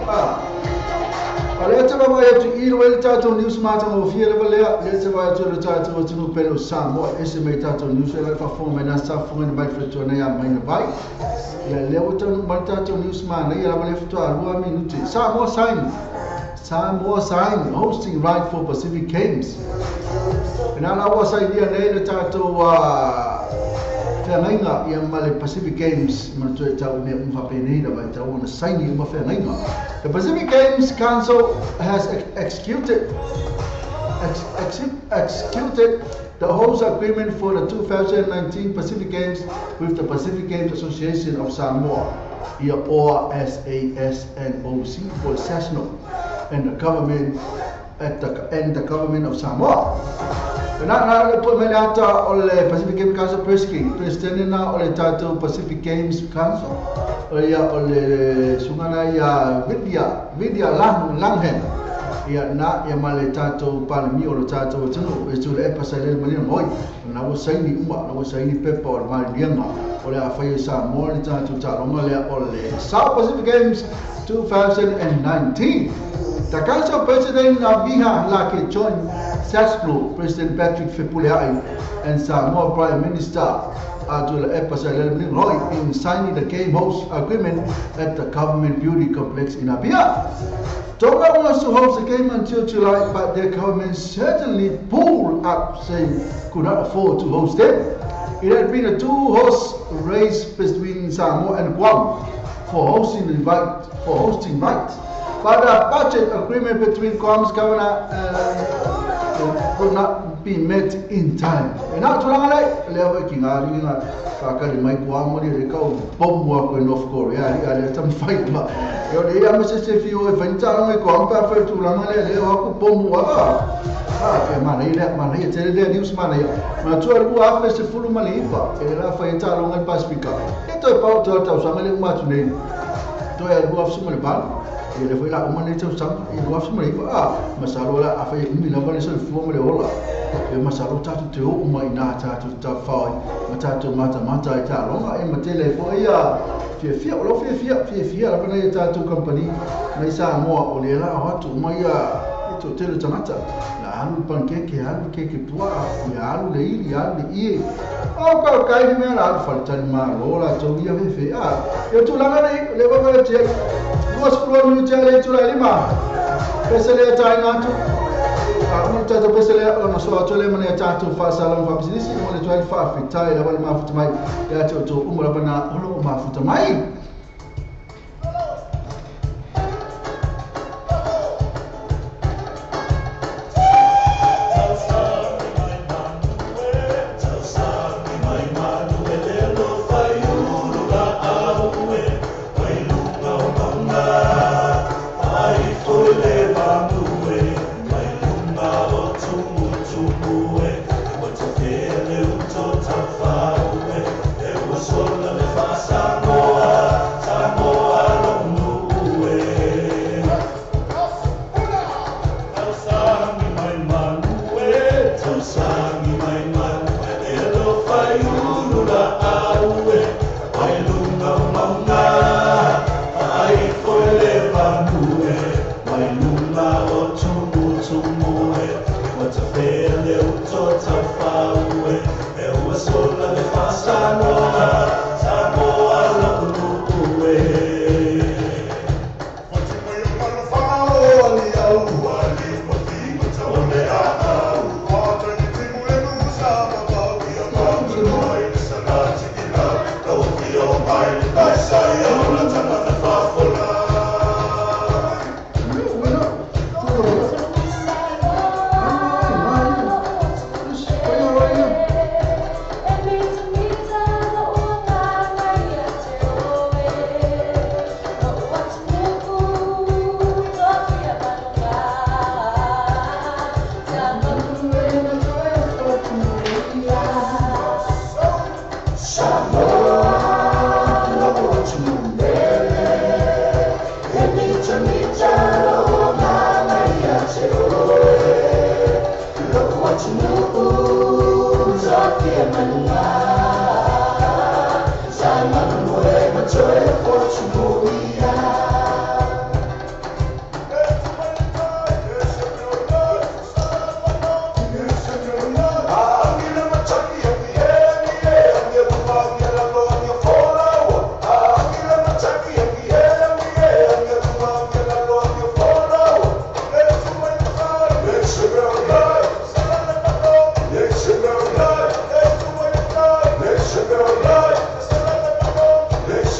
a lea te vavaai atu i le le tatou news matagofie lava lea lea te vaai atu le tatou atunuu pele o Samoa ese mai tatou news e lai faafofoga mai na sa fofogaina mai faletuanai a maina vai ia lea ua taunuu mai le tatou news manaia lava lea faatoa 2 minute. Samoa sign hosting right for Pacific Games. Ina la ua sainia nei le tatou feagaiga ia ma le Pacific Games ma le toe tau mea uma faapenei lava e tau ona saini uma feagaiga. The Pacific Games Council has executed the host agreement for the 2019 Pacific Games with the Pacific Games Association of Samoa, or SASNOC for SASNOC, and the government of Samoa. Na na le po mele ata o le Pacific Games Council President na o le tatou Pacific Games Council o ia o le sungana ia Vidya Langhen ia na ia ma le tatou Palemia o le tatou atunuu e tule e pasai le malina moi na ua saini uma na ua saini pepa o le maliliaga o le afai e Samoa le tatou taaloga lea o le South Pacific Games 2019. The Council President Naviha Lake joined SASPLU President Patrick Fepuleai and Samoa Prime Minister Tuilaepa Sailele Roy in signing the game host agreement at the Government Beauty Complex in Apia. Tonga wants to host the game until July, but their government certainly pulled up, saying could not afford to host them. It had been a two-horse race between Samoa and Guam for hosting rights. But a budget agreement between Guam's governor could not be met in time. E na tulaga lei, lea foi ki ngā ringa whakari mai Guam o le kau bomu ako i North Korea, i a lea tamawhai ma. E o le ia mese se whio e whainitara mai Guam pa whai tulaga lea lea wako bomu a. Ah, mana ia lea, mana ia, tere lea news mana ia. Mana tua rua afe se fulu male ipa, e la whai tālonga i Pasifika. E toi pau toi tau le umatu nei. Toi a rua afe suma le palu. E le foi la uma nei tausaga e lua afe ma le iva a masalo la a fai umi lava le soifua ma le ola e masalo tatou te oo mai nā tatou tafao ma tatou matamata i taaloga e matele ai foi ia fiafia o lau fiafia lava nai tatou company mai Samoa o le la o atu uma ia e toatele tagata la alu le pankeke alu keke puaa ia alu le ili alu le ie o kau kai ni mea la alu faletali malo latou ia fefe a e tulaga nei le vavale tiai duas flor minuti ale tula lima pesele ta ingatu a mo ta pesele ona so atole mane ta tu fa salam fa business mo le twa fa fitai la wale mafuta mai ya to to umra bana holo mafuta mai.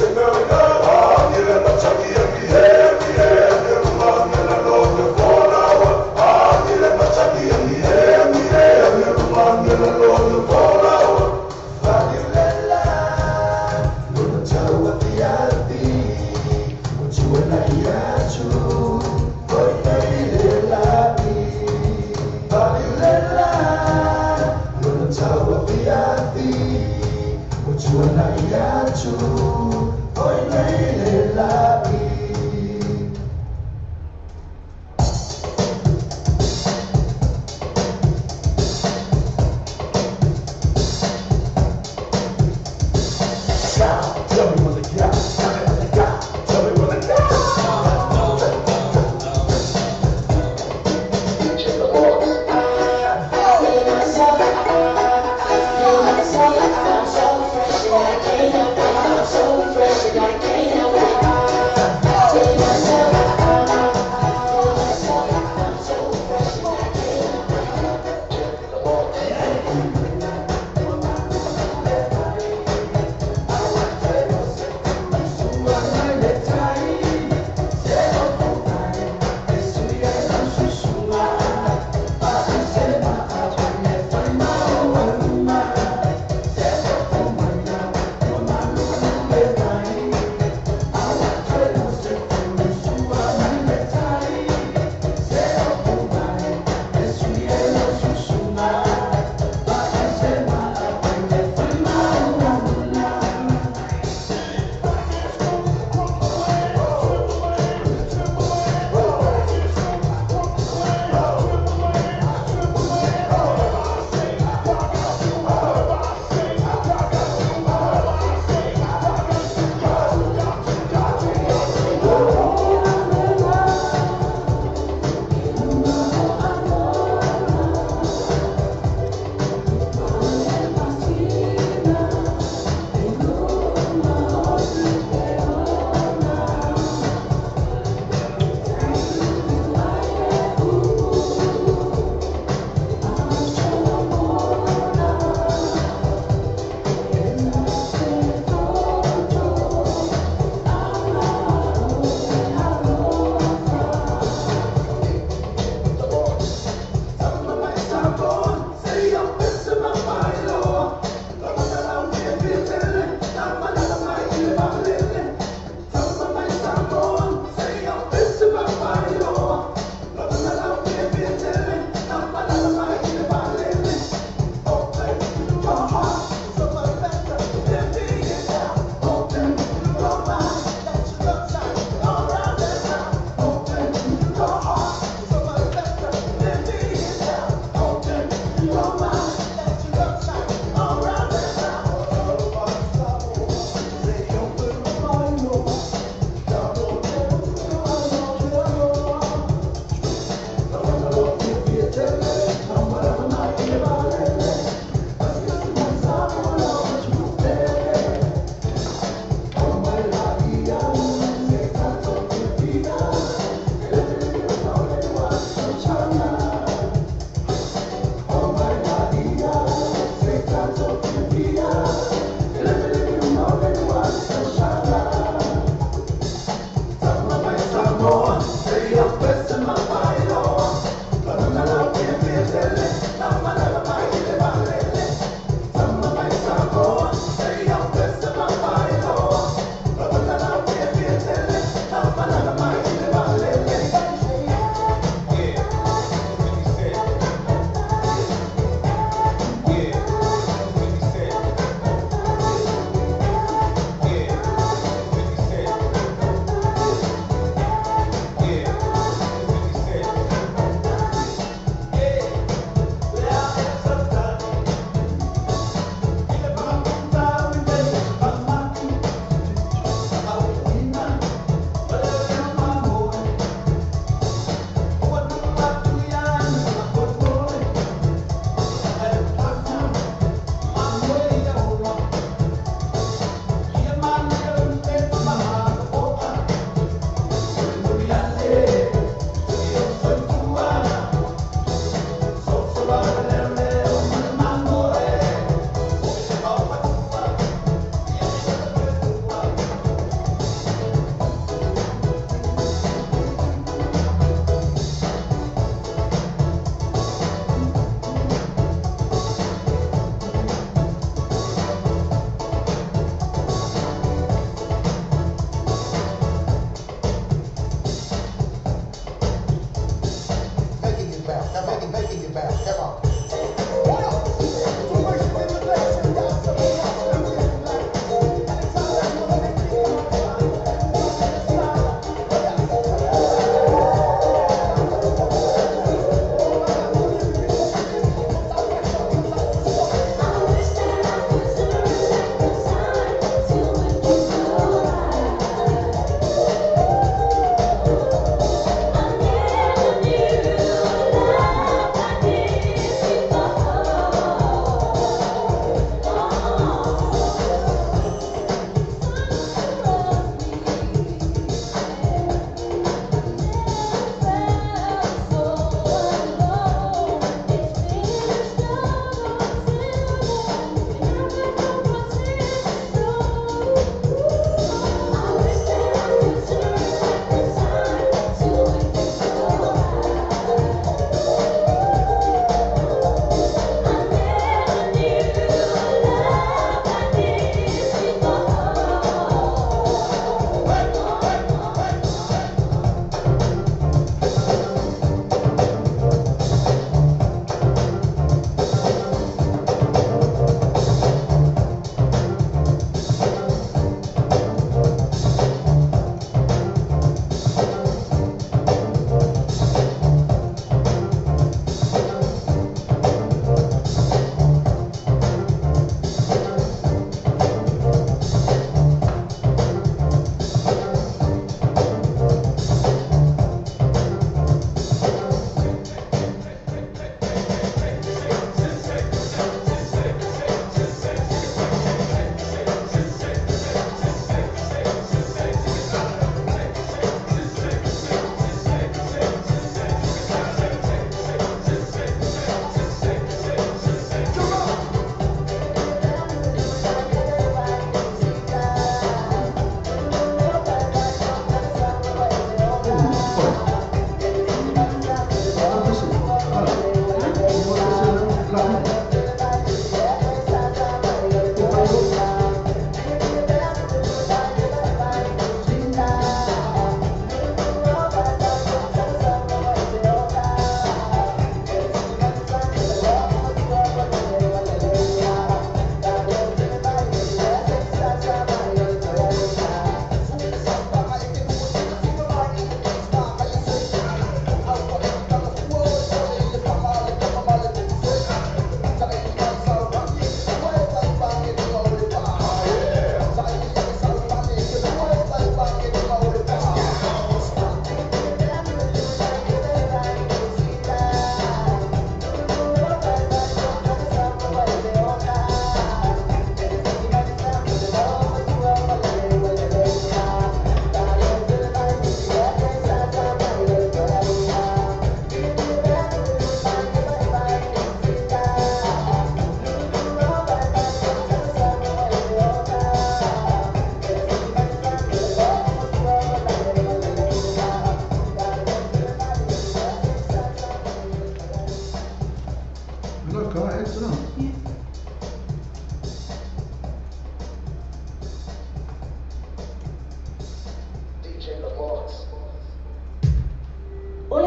Let's go. afi Ua tuanai atu O i nei le lai. Tell me when to go. Tell me when to go. Tell me when to go. I'm so fresh and I can't help it. I'm so fresh and I can't help it.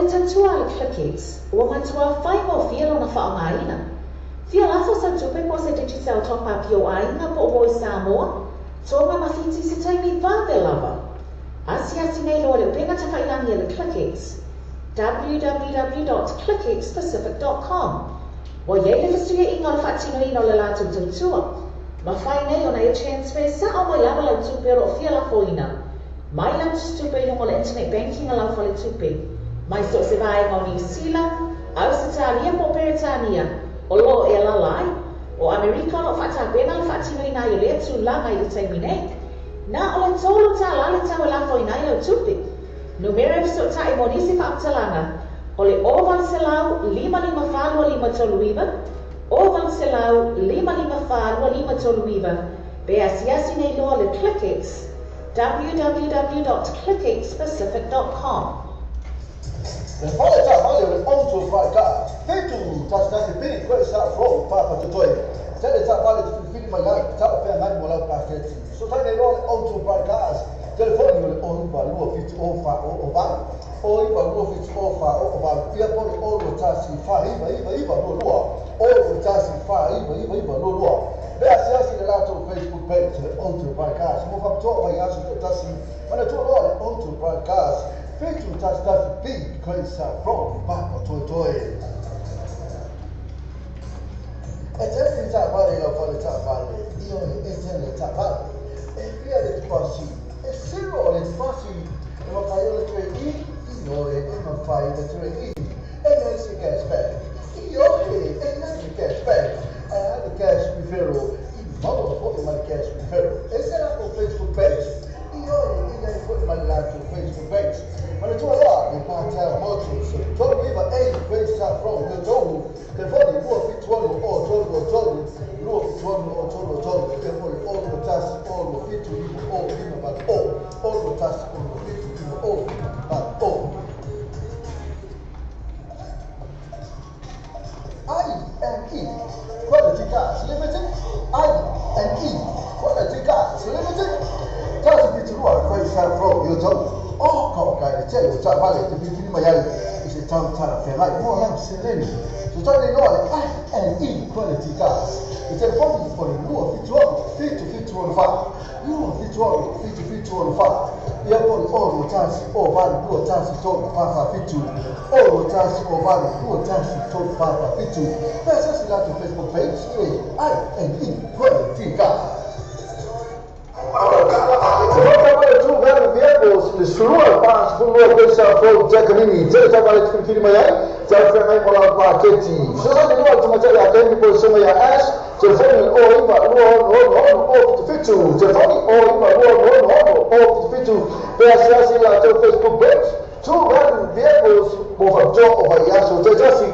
O le tautua a le ClickX, ua matua faigofie lona faaaogaina. Fia lafo sau tupe po o se Digicel top up i ou aiga po o ua i Samoa, Toga ma Fiti i se taimi vave lava. Asiasi nei loa i le upega tafailagi a le ClickX, www.clickxpacific.com. Ua i ai le fesuiaiga o le faatinoina o le latou tautua. Mafai nei ona e transfer sao mai lava lau tupe o lo o fia lafoina mai lau tusitupe i luga o le internet banking a lau faletupe, mai so o se vaega o Niu Sila, Ausetalia po o Peretania o lo o e alaala ai. O Amerika o lo o faatapena le faatinoina ai o lea tulaga i le taimi nei. Na o le $3 le tau e lafoina ai lau tupe. Numera e fesootai mo nisi faamatalaga o le 0800 554 2539, 0800 554 2539, pe asiasi nei loa le ClickX, www.clickxpacific.com. Le fale taavale o le Auto Bright Cars, 711 B Great South Road, Papatoetoe. Tele taavale te filifili mai ai, talafeagai mo lau paketi. Fesootai nei loa le Auto Bright Cars, telefoni o le 0 9 2 7 0 4 0 8, 0 9 2 7 0 4 0 8, ia po o le 0 2 1 4 9 9 9 2 2, 0 2 1 4 9 9 9 2 2. Pe asiasi le latou Facebook page le Auto Bright Cars mo faapitoa vaiaso taitasi. Manatua loa le Auto Bright Cars, 711 B Great South Road, Papatoetoe. E tele ni taavale i lau fale taavale, ioe, e tele taavale. E fia le tupasi, e zero le tupasi, e mafai ona trade in, ioe, e mafai ona trade in. E leai se cashback, ioe, e leai se cashback. Ae a le cash referral, i maua foi ma le cash referral. E se latou Facebook page, ioe, e i ai foi ma le latou Facebook page. Manatua loa le Patel Motors, 39 A Great South Road, Totohu, telefoni 276 o 3 3, 276 o 3 3, ia po o le 6 1 6 7 5 0 5 8 0, 6 1 6 7 5 0 5 8 0. I&E Quality Cars Limited, I&E Quality Cars Limited, 172 Great South Road, Iotou. O ka i le tele o taavale te filifili mai ai i se tau talafeagai mo lau seleni. Fesootai nei loa le I&E Quality Cars. Le telefoni o le 276 7764, 276 7764, ia po o le 0 1 0 8 2 1 3 4 4 7, 0 1 0 8 2 1 3 4 4 7. Pe asiasi latou Facebook page e I&E Quality Cars. Le 12 42 Great South Road, Takanini. Tele taavale te filifili mai ai, talafeagai mo lau paketi. Fesootai nei loa le tamaitai ia Candy po o le susuga ia Ash, telefoni o le 0 9 2 6 6 6 0 77, telefoni 0 9 2 6 6 6 0 77, pe asiasi latou Facebook page, Two Value Vehicles mo faapitoa o vaiaso taitasi.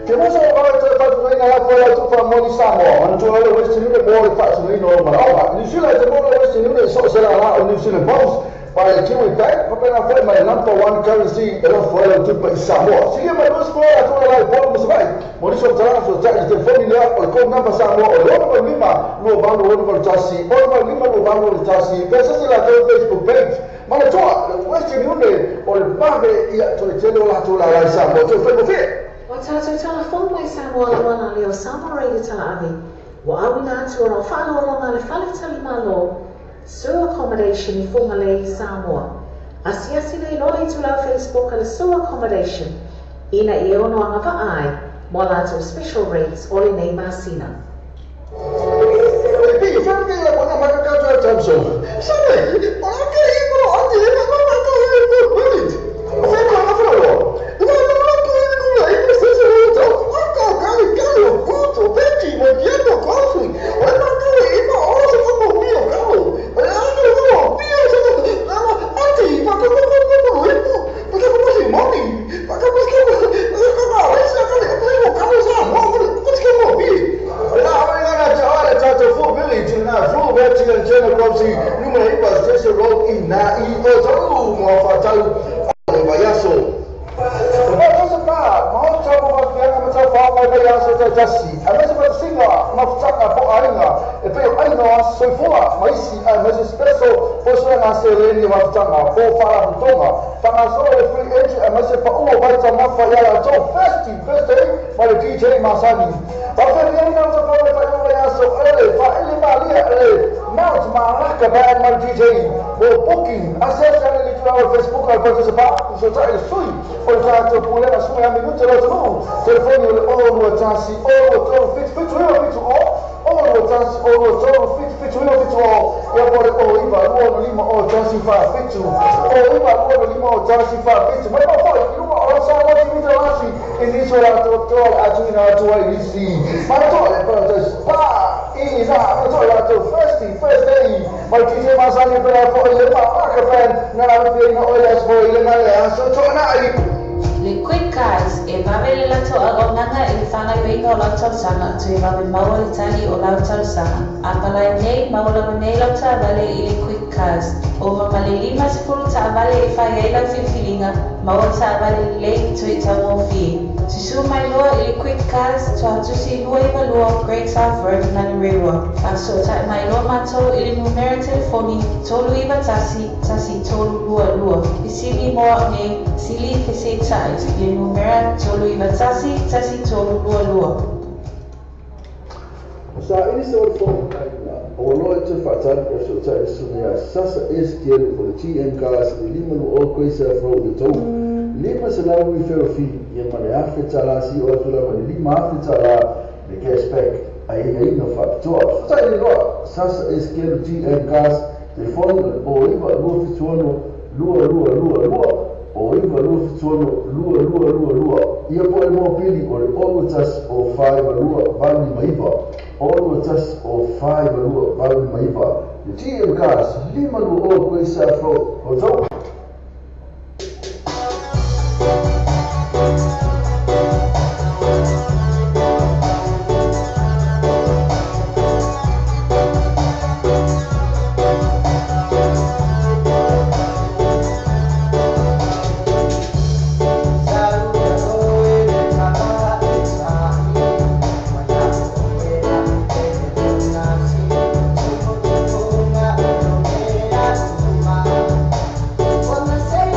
Ke moso o vae toe faatinoina lafo e lau tufa moni Samoa, manatua le Western Union mo le faatinoina o manaoga. New Zealand te mo le Western Union so o se lala o New Zealand Post by le Kiwi Bank, faapena foi ma le number one currency e lafo ai lau tupe i Samoa. Silia mai 20 atoa la i Upolu ma Savaii. Mo nisi o faamatalaga fesootai i le telefoni lea o le code number Samoa o le 6 5 2 8 6 8 1, 6 5 2 8 6 1. Pe asiasi latou Facebook page. Manatua le Western Union o le vave ia toe tele o latou lala i Samoa. Toe faigofie. Ua tatou tala fou mai Samoa lauana lea o Samoa Radio Talaave, ua auina atu ona o faaaloaloga a le Fale Talimalo, Sur Accommodation i Fugalei, Samoa. Asiasi nei loa le itulau Facebook a le Sur Accommodation ina ia ono agavaa ai mo a latou special rates o lenei masina. pe o ai no soifua maisi ai maisi special poso na se le ni wafutanga po fara mutonga whangasolo le free entry ai maisi pa uo vaita mafa ia la tau first day ma le DJ Masani pa fe ni na so fa fa ya so ele fa ele malia ele Mount Malaka band ma DJ mo booking access le tu la Facebook al pa se pa so ta ele sui o ta to pule na sui a minuto lo tu telefoni le o lo tasi o lo to fit fit fit o o lo tasi o lo to fit fit fit o ya por o iba lo lima o tasi fa fit o iba lo lima o tasi fa fit ma pa foi ilu o sa lo ti mi tasi e ni so la to to a tu na to ai si ma to le pa to pa i na to la to first day ma DJ Masani per fo ile pa ka fan na la fi na o le so ile na le so to na ai Le Quick Cars e vave le lato auaunaga i le fagaioiga o lau talosaga toe vave maua le tali o lau talosaga. A palai nei maua lava nei lau taavale i le Quick Cars. Ova ma le 50 taavale e fai ai lau filifiliga, maua taavale lelei toe taugofie. Susu mai loa i le Quick Cars tuahatusi 22 Great South Road, Manurewa. Faasootai mai loa matou i le numera telefoni 391 1322. Fesili mo au nei, sili feseitai le numera 391 1322. Sa ini se o le o lo e te whaatani e so ta e sumia sasa SKL o le TM Cars le lima no o koe sa fro le tau lima se lau i wheo fi ia ma le afe tala si o atu lava le lima afe tala le cashback ai ai no whaapitoa so ta i loa sasa SKL TM Cars telefoni o iwa lua fituano lua lua lua lua o iwa lua fituano lua lua lua lua ia po e mōpili o le olu tas o whaiwa lua valu maiva olu tas o whaiwa lua valu maiva le TM Cars lima lua o koe sa fro o tau. Say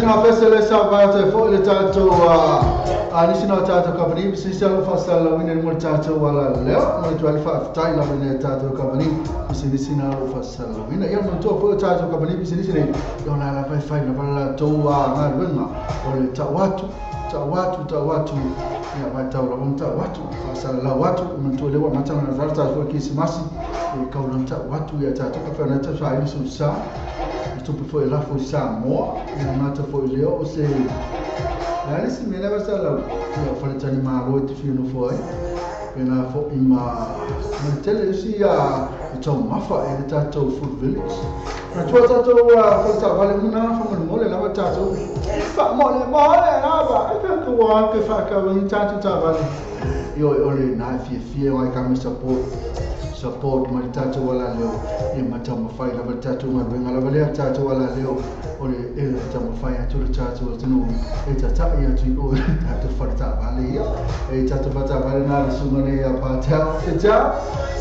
na fese le sa va te fo le tatou a nisi na tatou company sisi alo faasalaulauina i luga o le tatou alaleo ma le tuai le faafetai lava ina tatou company pisinisi na alo faasalalauina. Ia manatua foi o tatou company pisinisi nei ia o la lava e fai lava le latou galuega o le tau atu tau atu tau atu ia vaitau lava ma tau atu faasalalau atu. Manatua lea ua amata ona vala tatou foi kisimasi e kaulana tau atu ia tatou ka faana tausaili susa tupe foi lafo i Samoa ia mata foi lea o se le isi mea lea sa lau ia faletali malo e te fia nofo ai pena foi ma le tele isi ia taumafa e le tatou food village. Manatua tatou faletaavale uma na faamolemole lava tatou faamolemole lava e pea kua ke faakauai tatou taavale ia o le na fiafia ai kame support ma le tatou alaleo ia mataumafai lava le tatou galuega lava lea tatou alaleo o le e taumafai atu le tatou atunuu e tataʻi atu i o le tatou faletaavale ia e tatou faletaavale na le suga nei ia Patel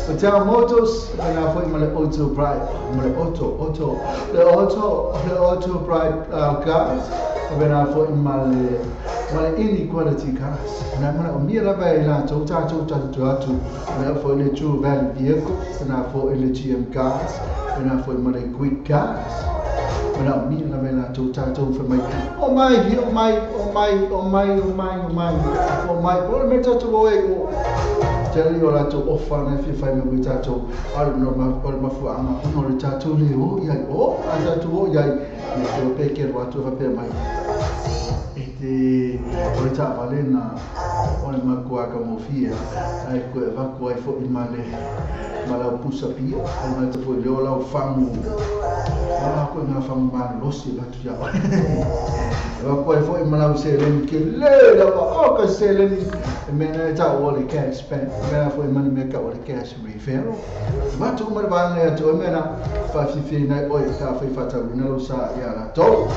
Patel Motors na foi ma le Auto Bright ma le Auto Auto le Auto le Auto Bright Cars na foi ma le inequality cars na mana o mia lava e latou tatou tatou atu na foi le True Value Vehicle na foi le GM Cars na foi ma le Quick Cars na o mia lava e latou tatou foi mai o mai o mai o mai o mai o mai o mai o mai o le mea tatou o e o tele o latou ofa na fia fai me tatou o le mafuaaga ona o le tatou le o iai o a tatou o iai ia te o peke ro atu faapea mai e te o le taavale na o le makuaka mofia ai koe avaku ai foʻi ma le ma lau pusa pia ai gata foi lea o lau fagu a koe ngā fagu malolosi e vatu ia oe avaku ai foʻi ma lau seleni kele lava o ka seleni e mea na e tau o le cash back mea foi ma le mea kau o le cash referral vatu uma le vaega ia te oe mea na faafiafiaina ai oe ka fai faatauina lau sa ia latou.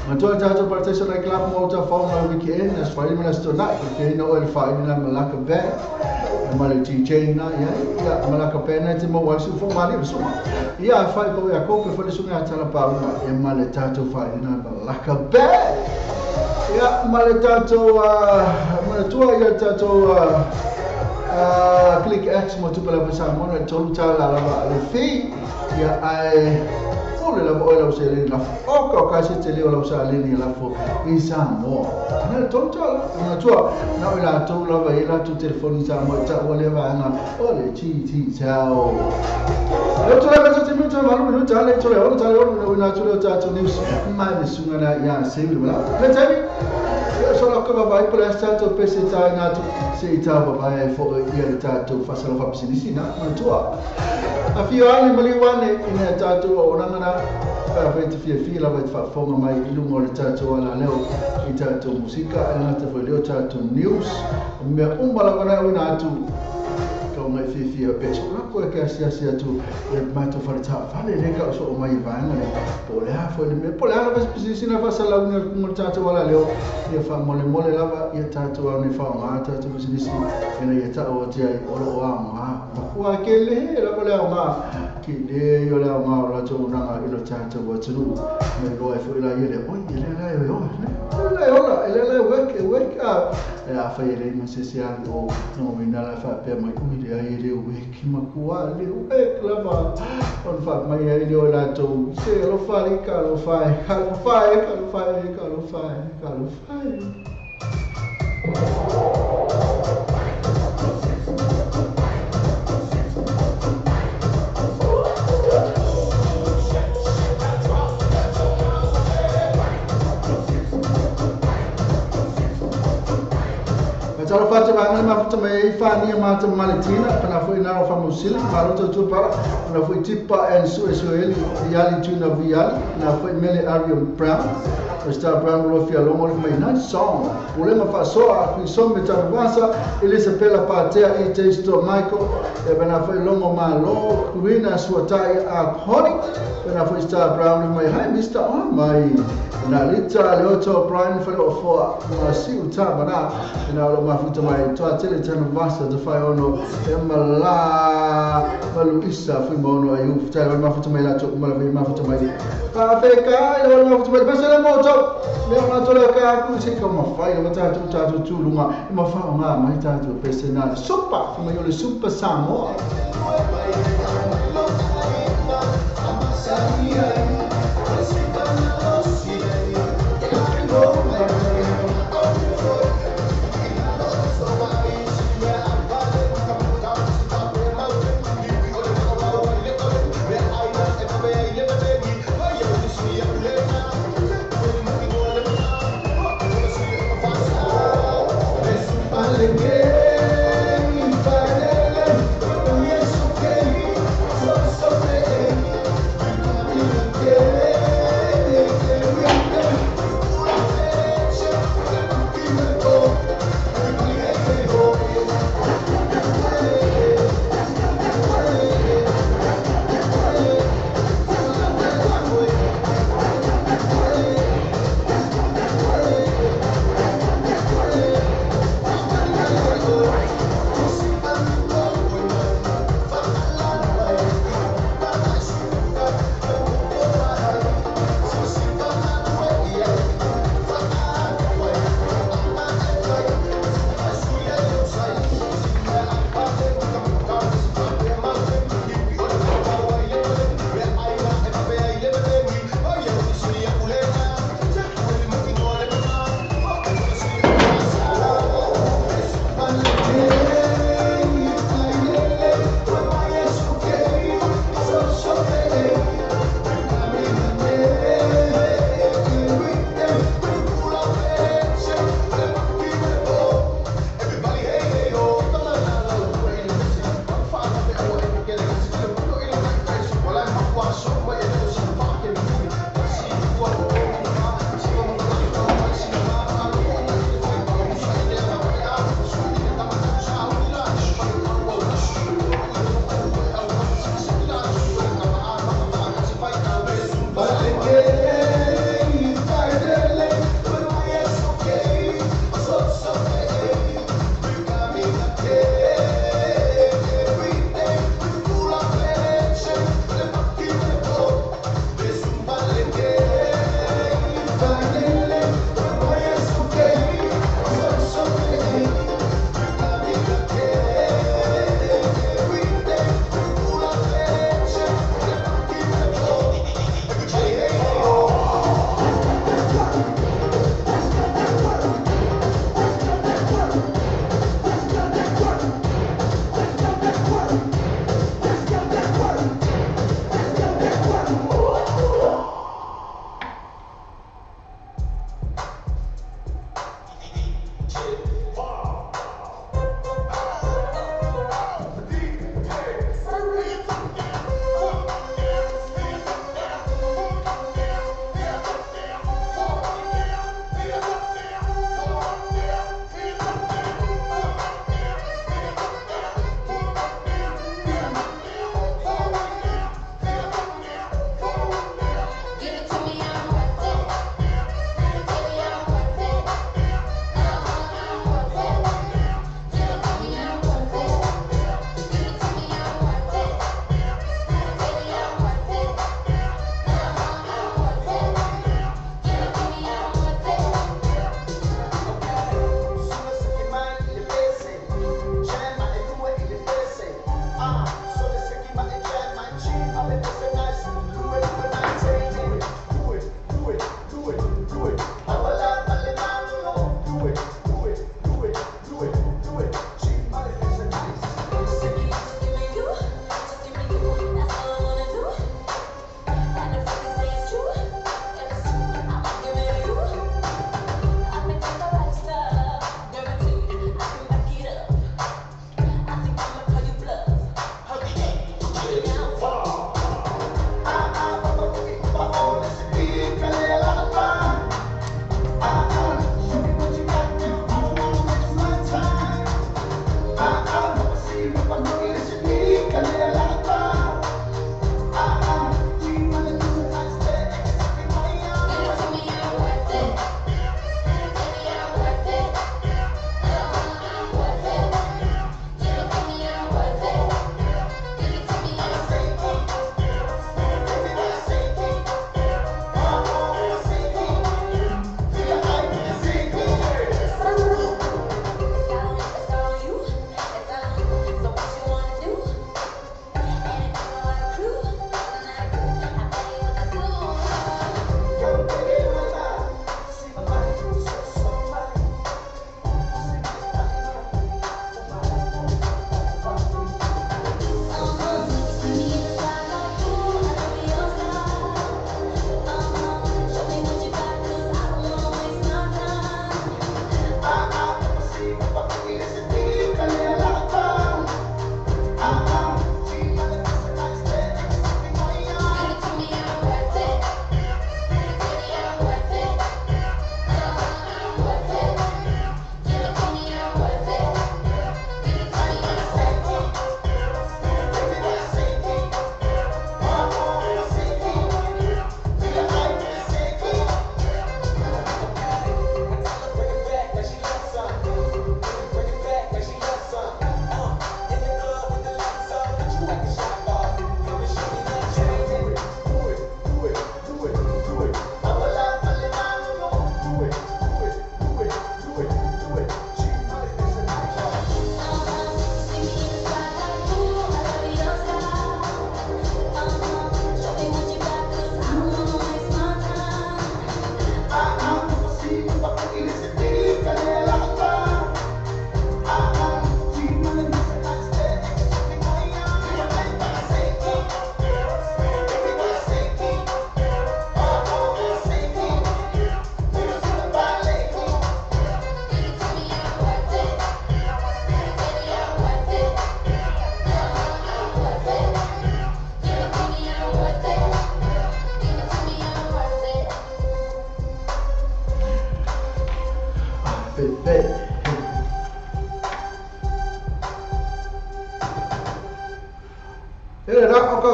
Manatua tatou Plantation Night Club mo ta fauna weekend as fai ma sto na ke no el fai na malaka band ma le DJ na ia ia malaka band na te mo wa su fo mali su ia fai ko ia ko pe fo le su na tala pa e ma le tatou fai na malaka band ia ma le tatou manatua ia tatou Click X mo tupe lava Samoa le tolu tala lava le fi ia ai le lava o lau seleni lafo o ka o ka se tele o lau seleni lafo i Samoa na le tolu tala manatua na o latou lava e latou telefoni i Samoa e taua lea vaega o le TT Tau le tole ka te minuta valu minuta le tole ono tale ono na atu le o tatou news mai le suga na ia sevi le wala le taimi ia so ka vai pole as tatou pese taina atu se i tau vai ai fo ia le tatou fasalo fapisinisi na manatua a fio ale maliu ane ina tatou o nangana pa fai te fiafia lava i te faafofoga mai i luga o le tatou alaleo i tatou musika e gata foi lea o tatou news o mea uma lava na uina atu kau ngai fiafia pe so lako e ke asiasi atu e matou faletaavale le ka o soo mai e vaega le po o le a foi le mea po o le a lava se pisinisi na faasalauina i luga o le tatou alaleo ia faamolemole lava ia tatou ao nei faaaogā tatou pisinisi ina ia taʻu atu ai o loo aogā makua kele lava le aogā ke le o le aogā o latou unaga i lo tatou atunuu me loa e foi la ia le oi e lea la e oe le ola e lea la e wek e a fai e lei ma se se ali o no mina la faapea mai ui le ai e le wek makua le wek lava ona faamai ai le o latou se alofa le ka alofa e ka alofa e ka alofa e ka alofa e ka alofa e. Talo fatu vaega mafuta mai ai fania mata maletina pana foi na o famusili malo tautua para pana foi tipa and suesueli viali tuna viali na foi mele Arion Brown Mr. Brown lo fia longo le mai nice song pulema faasoa kuisome tanuvasa Elisabela Patea e Teisto Michael e pana foi longo malo Kuina Suatai a Connie pana foi Star Brown le mai hi Mr. Oh my na lita le Otto Brian fale o foa na siu tamana na lo mafuta mai toa tele tana vasa te whai ono e mala malu isa fui ma ono ai u tai ma futa mai la to ma la ma futa mai ka fe ka i le ma futa mai pese le mo to me ona to le ka ku se ka ma fai le ta tu ta tu tu lunga e ma fa nga mai ta tu pese na super fui mai le super Samoa.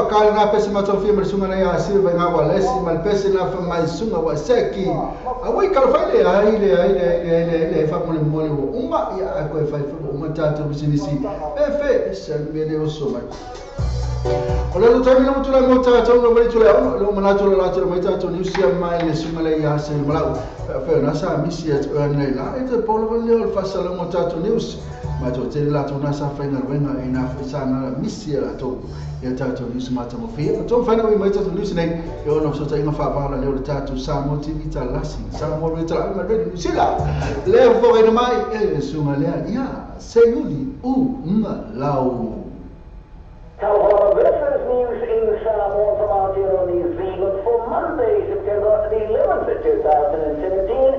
Kali na pese matofia ma sunga na ya silva nga wa lesi ma pese na fa mai sunga wa seki. Awai kala fa le ai le ai le le le fa mo le mo le uma ya ko fa fa uma tato business. Efe se me le oso mai. O le taimi le motula mo tato no mai tula lo mana tula la tula mai tato ni sia mai le sunga le ya se mala. Fe na sa misi et nei la e te polo le o fa sa le mo tato news. Ma to te la to na sa fa ina wenga ina fa sa na misi la to ya tato news ma to mo fi. To fa na mai tato news nei e ono so ta ina fa va la le o tato sa mo ti ta lasi sa mo le ta ma le sila. Le fo ina mai e sunga le ya se yuli u nga lau. This is news in Samoa from Aotearoa, New Zealand for Monday, September the 11th, 2017.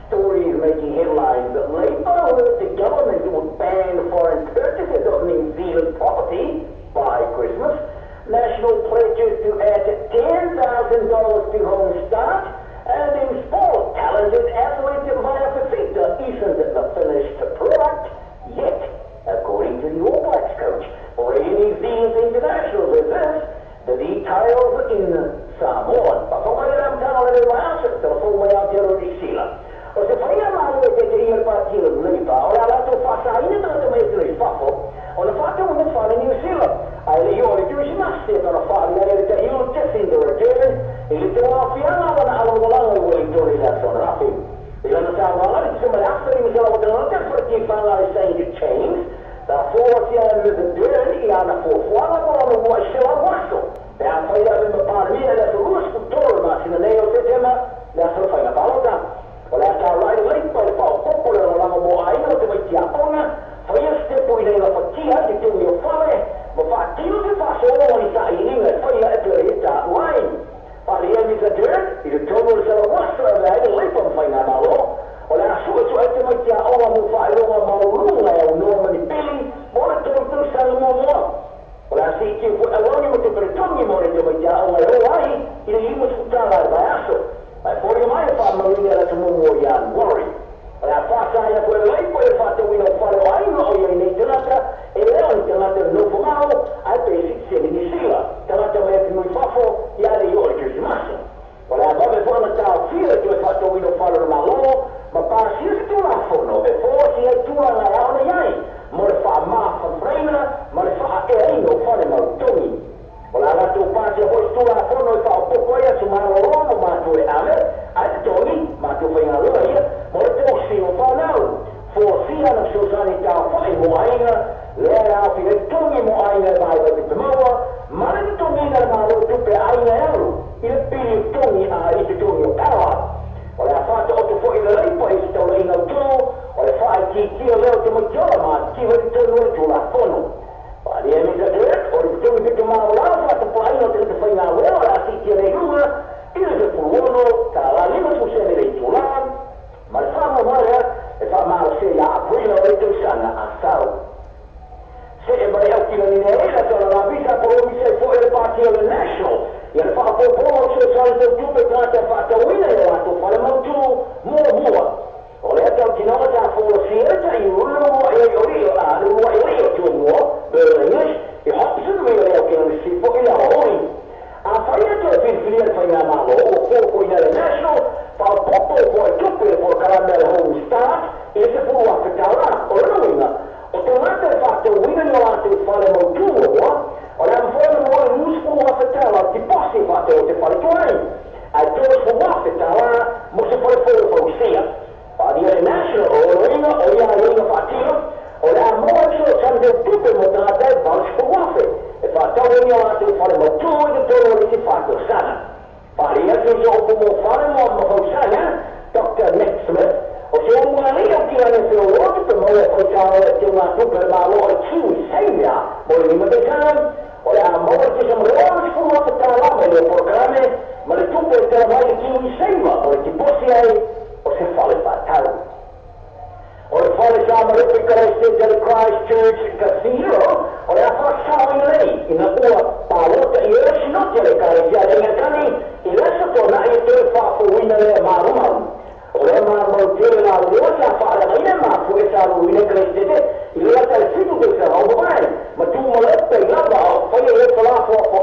Stories making headlines. Labour alert the government would ban foreign purchases of New Zealand property by Christmas. National pledges to add $10,000 to Home Start. And in sport, talented athlete Maya Fifita isn't the finished product yet, according to the All Blacks coach. Radio New Zealand International says this, the details in Samoan. O se faia malo e te te ia pati o leipa, o la lato whasaina tata mai te lei fafo, o le whata o le whare New Zealand. Ai le iore Krisimasi e tana whare ai le te iu Jacinda Ardern, i le te wāwhianga wana alawalanga i Wellington i la sona rafi. I lana tā wāla, i te sumale awhari mi sala watana te whare whanga i Saint James, ta fōtia e me Dern i ana fōfuanga mo lana mua i sela waso. Pe a whaia me mapāria le aso toro ma sina nei o te tema, le aso whainga palota. O le ata rai leipa le whao popo le langa mo aina o te mai tiakonga, whaia stepo i nei la whatia te tungi o whare, ma whaatino te whaasolo o ni sa ininga e whaia e pere e tā uai. Wharia mi sa Dern, i te tono le sela waso e le aina leipa mwhainga malo, o le aso e tua e te mai tiaonga mo whaeronga maurunga e au noa mani pili, mo le tonu tonu sanga mua mua. O le asi i te fue aloni mo te peretongi mo le te mai tiaonga e o ai, i le imu sutanga e vai aso. Ai fori mai e wha maringa la tumungo i an worry. O le a whāsaia koe leipo e whātawina o whare o aina o iai nei tangata, e leo ni tangata nofo ngao, ai pe si seli ni sila. Tangata mai e nui whafo, i ale i ore Krisimasi. O le a wawe whana tāo whira te whātawina o whare o malo, ma pāsia se tūrā whono, e fōsi e tūranga e aona iai, mo le wha māwhanfreina, ma le wha e aina o whare mau tongi. O la lato pāsia hoi tūrā whono i whaopoko ia su maroroa mo mātou e ame, ai te tongi, mātou whainga lua ia, mo le tōsi o whanau. Fōsia na sosani tā whai mo ainga, lea rā whira tongi mo ainga mai wai te maua, mara te tongi ngā māro tupe ainga e aru, i le piri tongi a i te tongi o kawa. O le a whāta o te fo i le leipa i se taula inga o tō, o le whaai ki kia leo te makiora mā ki wai te tonu e tūrā whono. Wharia mi sa Dirk, o le tongi pito māo lao whāta pāina o te te whai ngā weo a si kia nei runga, i le te puruono, tā la lima susene lei tūrā, ma le whāma marea, e wha māo se ia aprila o le tausanga a sau. Se e mai au kila nina e la tōna la visa poromi se fo e le pāti o le National, ia le whakapōpō o se sāri tau tupe tāta whātauina e o ato whare mautū mua mua. O le atau tinoa tā fōla siera i rulu e ori o a rulu e ori o tua mua, Burl English, i hopsin me o leo kina ni sipo i la ori. A whaia te whiriwhiria le whainga malo o fōko i le National, whaopopo fo e tupe le porokarame le Home Start, i se puru a whitara o ruinga. O te ngata e whātauina ni o atu whare mautū mua, o le amwhana mua i nusku a whitara ti posi whātau o te whare tuai. Ai tōs fo wā whitara mo se whare fō whausia. Wharia le National o ruinga o ia ruinga whātino, o le amoa so sande tupe mo tangata e vals fo wafe. E whātau ni o atu whare mautū i te toro o te whātau sana. Wharia te so opo mo whare mo a mahausana, Dr. Nick Smith, o se o mua lei au kila ne whio roto te maua whautaro e te ngā tupe malo o kiwi seimea mo le lima te sana, o le amoa te sa mroa si furu a whātau mai le programe, ma le tupe e te mai le kiwi seima mo le tiposi ai o se whale whātau. O le whale sa marepe Christ le Christchurch Cathedral, o le awha sao i lei, ina ua pālota i ere sinotia le karetia le ingakani, i lesa tōna i te whāwhawina le marumaru. O le marumau te le ngā rua sa whaaranga ina māfu e sa ruina Christete, i le ata le fitu te sa rauba mai, ma tū malepe i lava o whaia e whalafo o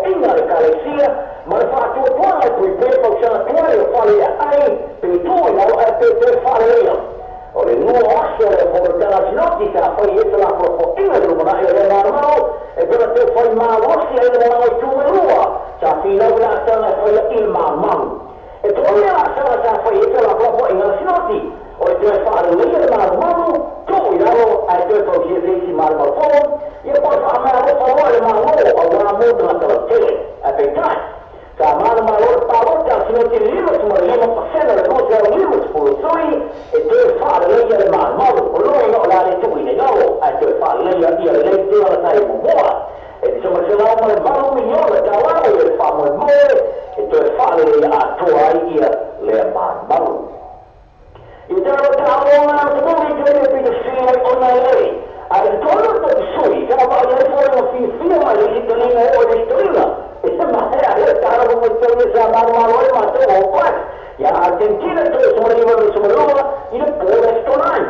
fai malosi ai le malaga i tumelua sa finau i le aasaga e faia i le malumalu. E tolu le aasaga sa fai ai felafolafoaiga a le Sinoti, o le toe faaleleia le malumalu, tuu i lalo ae toe fausia se isi malumalu fou, ia po o le faameaalofa loa i le Malo auā mo tagata lautele. Ae peitai, sa manumalo le palota a le Sinoti i le 55% le 250 sui e toe faaleleia le malumalu. O lona uiga o le a le tuuina i lalo ae toe faaleleia ia lelei tulaga sa i ai muamua. E tusa ma le $108 miliona o i ai le faamoemoe e toe faaleleia atoa ai ia lea malumalu. I tala taaloga atunuu i tele pito sili ai ona e lei. Ae i totonu o le sui, sa vaai ai foliga fiafia mai le isi taliga e oo i le isi taliga. E maea lea taaloga faitalia sa manumalo ai matou All Blacks iā Argentina 39-22 i le po o le Aso Toonai.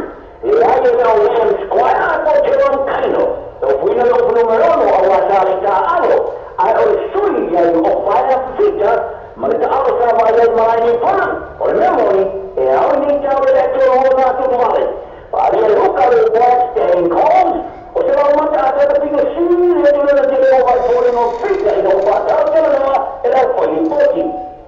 Leai e le o Liam Squire po o Jerome Kaino e ofuina le ofu numera 6 auā sa le taaalo, ae o le sui i ai o Vaea Fifita ma le taalo sa vaai ai malae Niupana. O le mea moni, e ao i nei tau le atoa o ona atutu vale. Faalia le huka le All Blacks Dane Coles, o se laumata a tata pito sili atu lana tele o vai foliga o Fifita ina ua faatau talanoa e le aufai lipoti.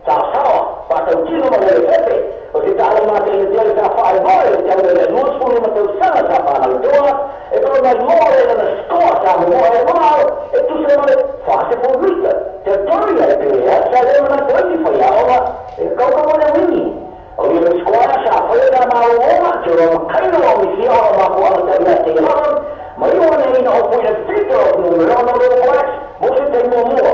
Saosaoa, faatautino ma le lefefe, o se taalo mataina tele sa faaimoe le tau le 25 tausaga sa fanautoa e pau mai moa le lana skoa sa momoa e mao e tusa ma le 40 mita. Talitonu ia e pele sa le manatu ai ni faiaoga e kauka mo le wini. O ia le Squire sa faia tana malologa, Jerome Kaino o misia ona mafuaaga taʻi ia te 11, ma iu ane ina ofuina Fifita o numera 6 le All Blacks mo se taimi muamua.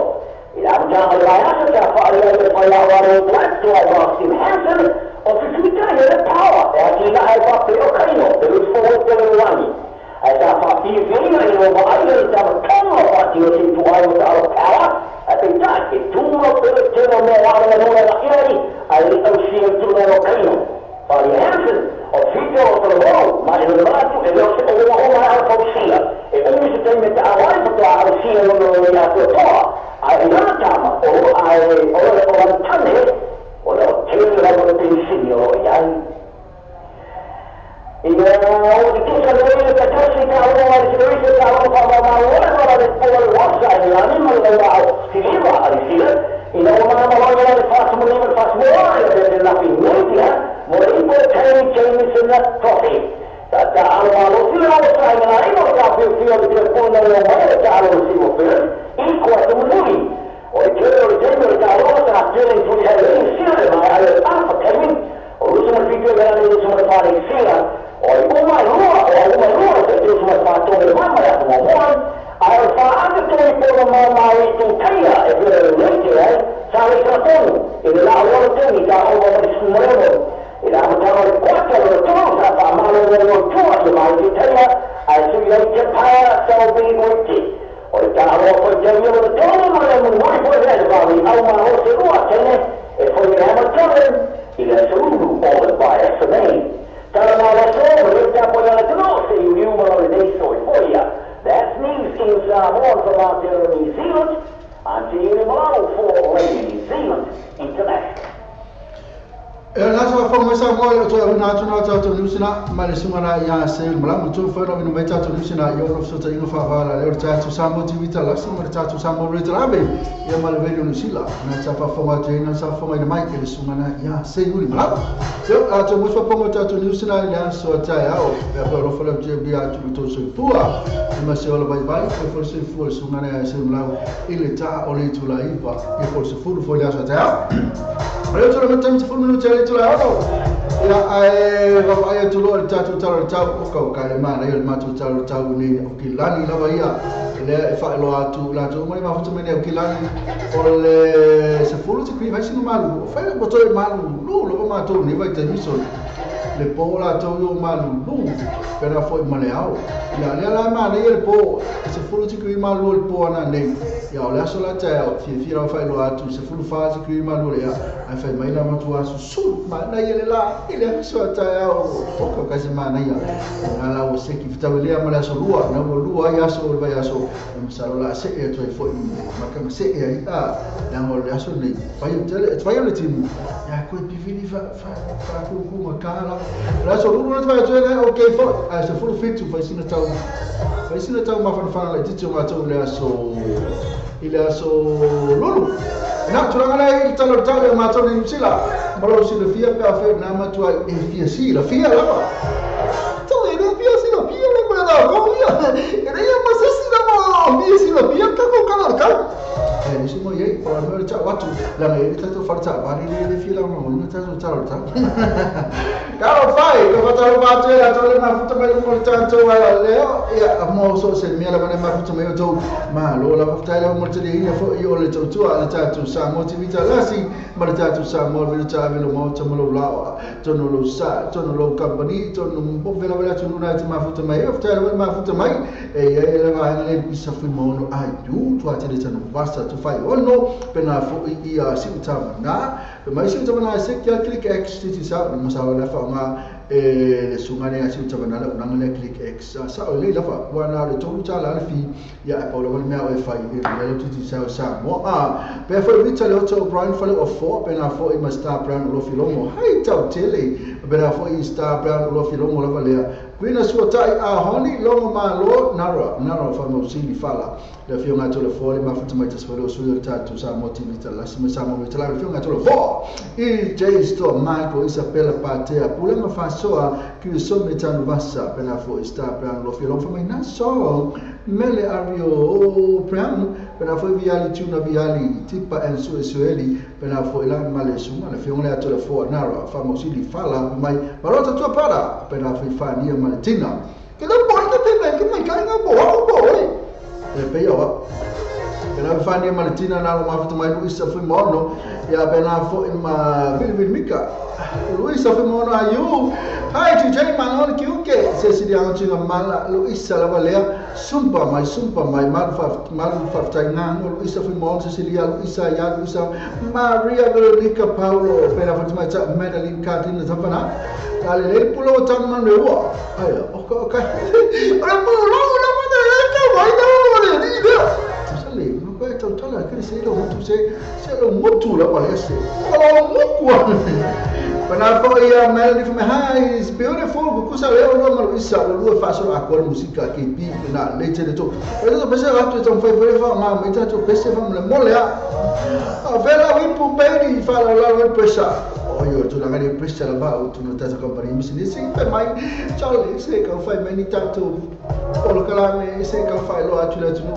I le amataga o le vaiaso sa faalia ai le faiaoga a le All Blacks tuai ma Steve Hansen, o Fifita ia le power e atinae ai faapea o Kaino e loose forward tele lalagi. Ae sa faafiafiaina ina ua vaai le tamatoga o faatino se ituai o taalo power, ae peitai e tumau pea le tele o mea o agalelua e laʻi ai ae leʻi ausia i tulaga o Kaino. Faalia Hansen, o Fifita o talavou ma e lona atu e le o se ogaoga e alafausia. E umi se taimi e taalo ai faatoa ausia lona lelei atoatoa, ae i lana tama o ae o le o lana tane o le o tele lava le penisini o loo i ai. Ia o te tusa le le tatasi taaloga le Tenerife taaloga faamamalo le mala le po le wasa e lani ma le laulao siliva a le sila ina ua magamaloga le 45 le 41 ia pe le lafi nuitia mo le ipo e Taylor Jamieson Trophy. Sa taalo malosi le alo sa ina ina o tafiofia o te telefona le mai le taalo le Silver Ferns i Kuatamanui. O le tele o le taimi o le taaloga sa tele tuli ai le sila le mai ale afa taimi o 27 le ale 24 le sila o i uma i lua o a uma i lua te 43 le mama le atu muamua, ae o le faaga toi pona maumau i tutaia e pele le leite ai sa le salatonu i le lao olo teni ta ova ma le 16. I le amataga o le kuata lona tolu sa faamalo le lo tua i mai tutaia ae sui ai te paea Selby Uiti. O le taaloa faitalia lona tolu ma le mulimuli foi lea le vavi au malo se lua tene e foi le Hamilton i le aso Ulu all by SMA. Tala ma le aso ma le tapo ia le tino se iuliu ma lo lenei soifoia. That's news in Samoan from Aotearoa New Zealand. I'm Te Malau for Radio New Zealand International. E la sa fa mo sa mo to na atu na tatou niusina ma le sunga na ia se mala mo tu fa no mai tatou niusina ia no so ta ino fa fa la le tatou sa mo ti vita la sa mo tatou sa mo re trabe ia ma le velo ni sila na sa fa fa ma te na sa fa mai mai ke le sunga na ia se uri mala yo a to mo fa mo tatou niusina ile so ta ya o ya fa ro fa le je bi a tu to se fua ma se ola vai vai e fo se fua sunga na ia se mala ile ta o le tu la iva e fo se fu fo le so ta ya o to le tem se fu minuti le tula ono ia ae vaavaai atu loa le tatou tala o le tau o kauka le manaia le matou tala o le tau nei o kilani lava ia lea e faailoa atu latou uma le mafuta mai nei o kilani o le 10 tikri vai sina malu o fai mo toe malulu lava matou nei vaitaimi soli le po latou i o malulu pena foi ma le ao ia lea la manaia le po 10 tikri malulu le po ana nei. Ia o le aso la taeao fiafia lava faailoa atu 14 sikri ma lua lea ae fai mai la matua susulu manaia le la i le aso a taeao oka o kasi manaia na la ua seki fetaui lea ma le aso lua na ua lua ai aso o le vaiaso e masalo la se'e atu ai fo'i makaga se'e ai a leaga o le aso lenei fai o tele fai o le timu ia koe pivili faakukuga ka lava o le aso lulu le te vai atu ai okay fo'i ae 17 fai sina tau fai sina tau mafanafana laititi o matou i le aso lulu. Na tulaga lea i le tala o le tau ia matou nei Niu Sila ma lou silafia pe afai na matua e fia silafia lava. Tau e le fia silafia le mea na kau ia. E le ia masasi lava o fia silafia ka kau kala le kau. E le si mo iei, pa mea le tau atu, langa e le tatou fale taavale le le fia lagolagoina tatou tala o le tau. Kalo fai, ka whatarofa atu e latou le mafuta mai luga o le tatou ala leo, ia mo so se mea lava le mafuta mai o tou malo lava faafetai lava mo le taliaina fo'i o le tautua a le tatou Samoa TV Talasi ma le tatou Samoa Velo Taave lo maota ma lou laoa tonu lou sa tonu lou company tonu pope lava le atunuu na e te mafuta mai ai faafetai lava le mafuta mai e iai le vaega le Luisa Fuimaono ai tu tua tele tanu vasa tu fai ono pena fo'i ia siu tavana pe mai siu tavana se kia click x titi sa le masalo le whaonga e le sunga le siu tavana le unanga le click x sa o le lava ua na le tolu tala le fi ia e paula wale mea o e fai e le titi sa o sa mo a pe foi Rita le Otto O'Brien fale o fo pe na foi ma Star Brown o Lofilongo hai tau tele pe na foi Star Brown o Lofilongo lava lea Kuina suatai a honi longo malo nara nara whamausili fala le afioga atu le fo le mafuta mai tasifale o sui o le tatou Samoa TV Talasi ma Samoa Velo Talave le afioga atu le fo i J Store Michael Isabella Patea Pule ma Fasoa Kirisome Tanu Vasa pena fo i Star Brown Lofi Long fa mai na so Mele Ario Brown pena fo i Viali Tuna Viali Tipa and Suesueli pena fo i la male sunga le afioga le atu le fo nara whamausili fala mai marota tua para pena fo i Fania Maletina ke le boy ke pe ke mai kai nga bo bo e pe yo pena Fania Maletina na lo mafuta mai Luisa Fuimono ia pena fo i ma Vilvil Mika Luisa Fuimono ayu hai TJ Manon Kiuke Cecilia Antina Mala Luisa Lavalea sumpa mai malu faafetai gago Luisa Fuimono Cecilia Luisa ia Luisa Maria Veronica Paulo pena fo mai ta Madeline Katina Tafana la le pulo o tang manu ua ai o ka ora pulo la ma le ka vai da o le ni le sale no ko e tau tala ke se lo mutu se se lo mutu la pa se o muku Pena fo ia Melody from hi is beautiful kukusa leo lo ma Luisa lo lua faso a ko musika ke pi na le tele to e to pese ra to tong fai fai fa ma me ta to pese fa le mole a vela wi pu pedi fa la la wi pesa o yo tu la ngari pesa la ba o tu no ta company mi sin sin pe mai chale se ka fai mai ni ta to o lo kala me se ka fai lo atu la tu no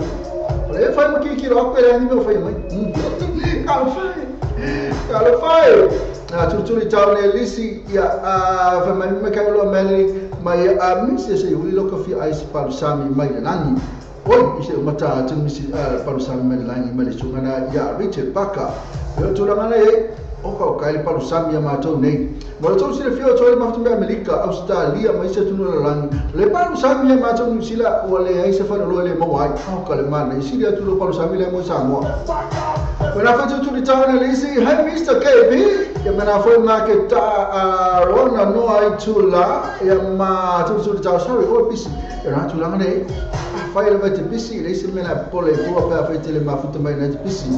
le fai mo ki ki ro pe la ni me fai mai ka fai ka fai na tutuli tau le lisi ia a fa mai me ka lo mele mai a misi se uli lo ka fi ice palusami mai le langi oi se mata atu misi palusami mai le langi mai le sunga na ia Richard Baka yo tulaga le o ka o ka le palusami ia matou nei mo le tou silafia o toi le mafuta mea Amerika Australia mai se atunu le lalagi le palusami ia matou Niu Sila ua leai se faleoloa e le maua ai o ka le mana i sili atu lo palusami lea mo Samoa Pena foi tutuli tau na lisi hi Mr. KB ia pena foi ma ke ta rona no ai tula ia ma tutuli tau sorry o bisi ia na tulaga nei fai le vai te bisi le isi mea pole pua pea fai tele mafuta mai na te bisi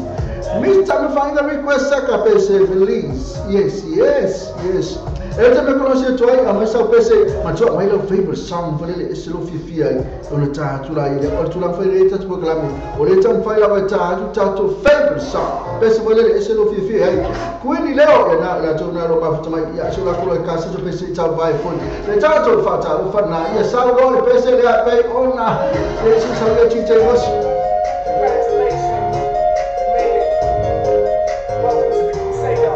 Mr. me find the request saka pese release yes yes yes e te me konosi atu ai a mai sau pese matua mai lau favorite song fai le ese lo fiafia ai o le taatu la i le o le tulaga fai le tatu pokalame o le taumafai lava e taatu tatou favorite song pese fai le ese lo fiafia ai Kuini leo ia na latou na lo mafuta mai ia so la kolo e kasi to pese i tau vai foi le tatou le faatalofa na ia sau loa le pese lea pei ona le isi sau lea TJ Mosi. Congratulations, you made it. Welcome to the Crusader.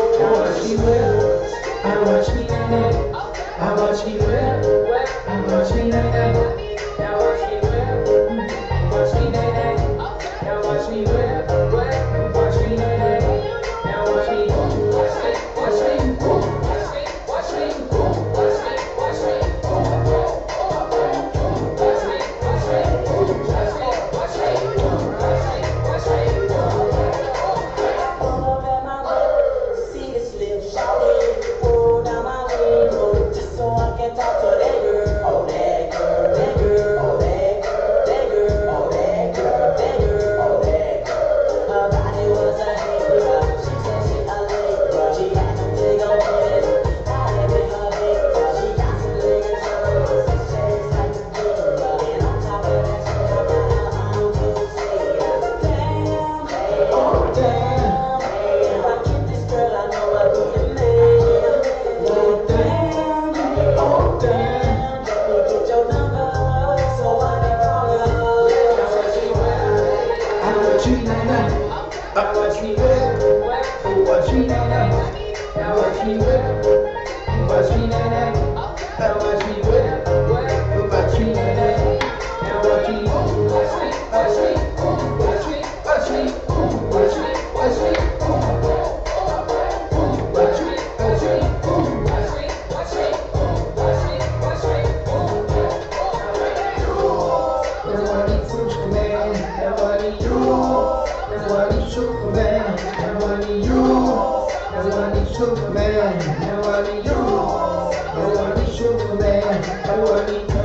I watch me whip, I watch me nay nay, I watch me whip, I watch me nay nay. Now watch me whip, watch me nay nay. Now watch me whip, whip, watch me nay nay. Now watch me, watch me, watch me, watch me, watch me. Now watch me whip. Watch me now. Now watch me whip. Watch me now. Now watch me. Watch me. Watch me. Watch me. Watch me. Watch me. Watch me. Watch me. Watch me. Watch me. Watch me. Watch me. Watch me. Now I need Superman. Now I need you. Now I need Superman. Now I need you. Now I need Superman. Now I need you. Now I need Superman. Now I need you.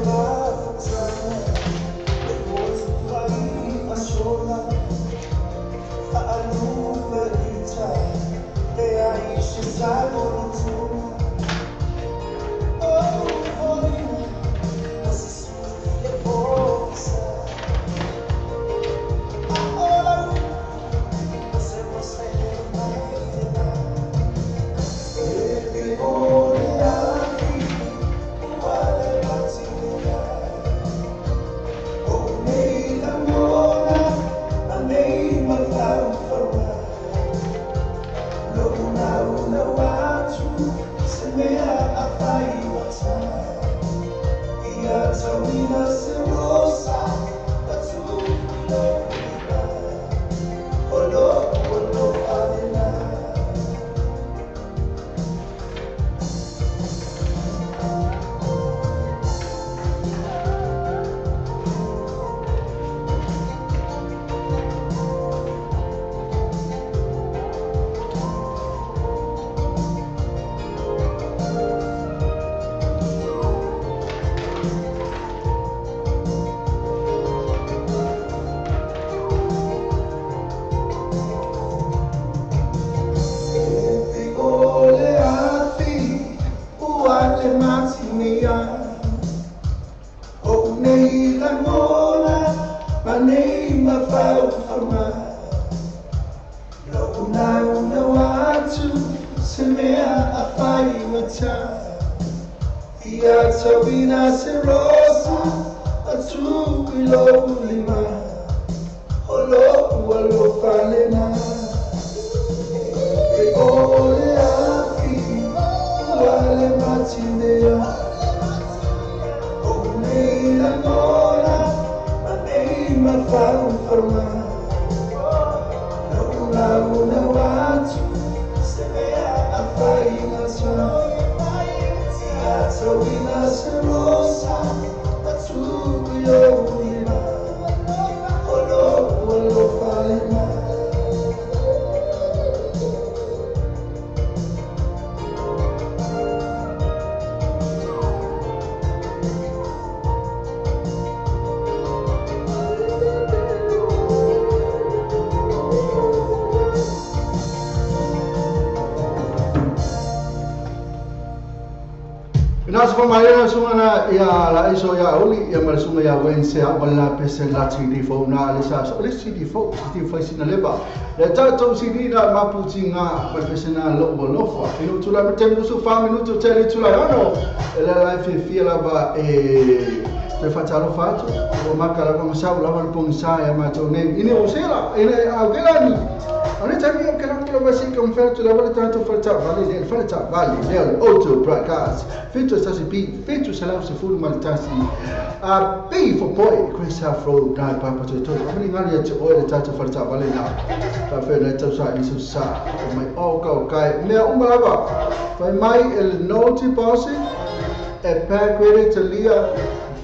Love. Manei mawhauwhama Loku nau nau atu Se mea a whaiwata Ia tauina se rosa Atu i loku lima O loku alofa lena E ole aki Wale matinea O nei langona Manei mawhauwhama Loku nau nau atu Se mea a whaiwata Ia tauina se rosa Atu i loku lima O loku alofa lena. Nasa pa mai sunga na ia la iso ia uli ia mala sunga ia wense a wala pese la CD4 na le sa so le CD4 CD4 sina leba le tatou CD na maputi nga pa pese na lo lofa inu tula mete nusu fa minutu tele tula ono ele la fi fi la ba e te fatalo fatu o makala ko masau la wal pong sa ya ma to ne ine usela ine augelani Ani tami o kala kala basi kom fer tu la wala tato falta vale le falta vale le auto broadcast fitu sasi b fitu salau se fulu maltasi a B for boy Chris Afro dai papa to to amini ngali te o le tato falta vale na ta fe na to sa iso sa mai o ka kai me umbalava fai mai el no deposit e pack credit to lia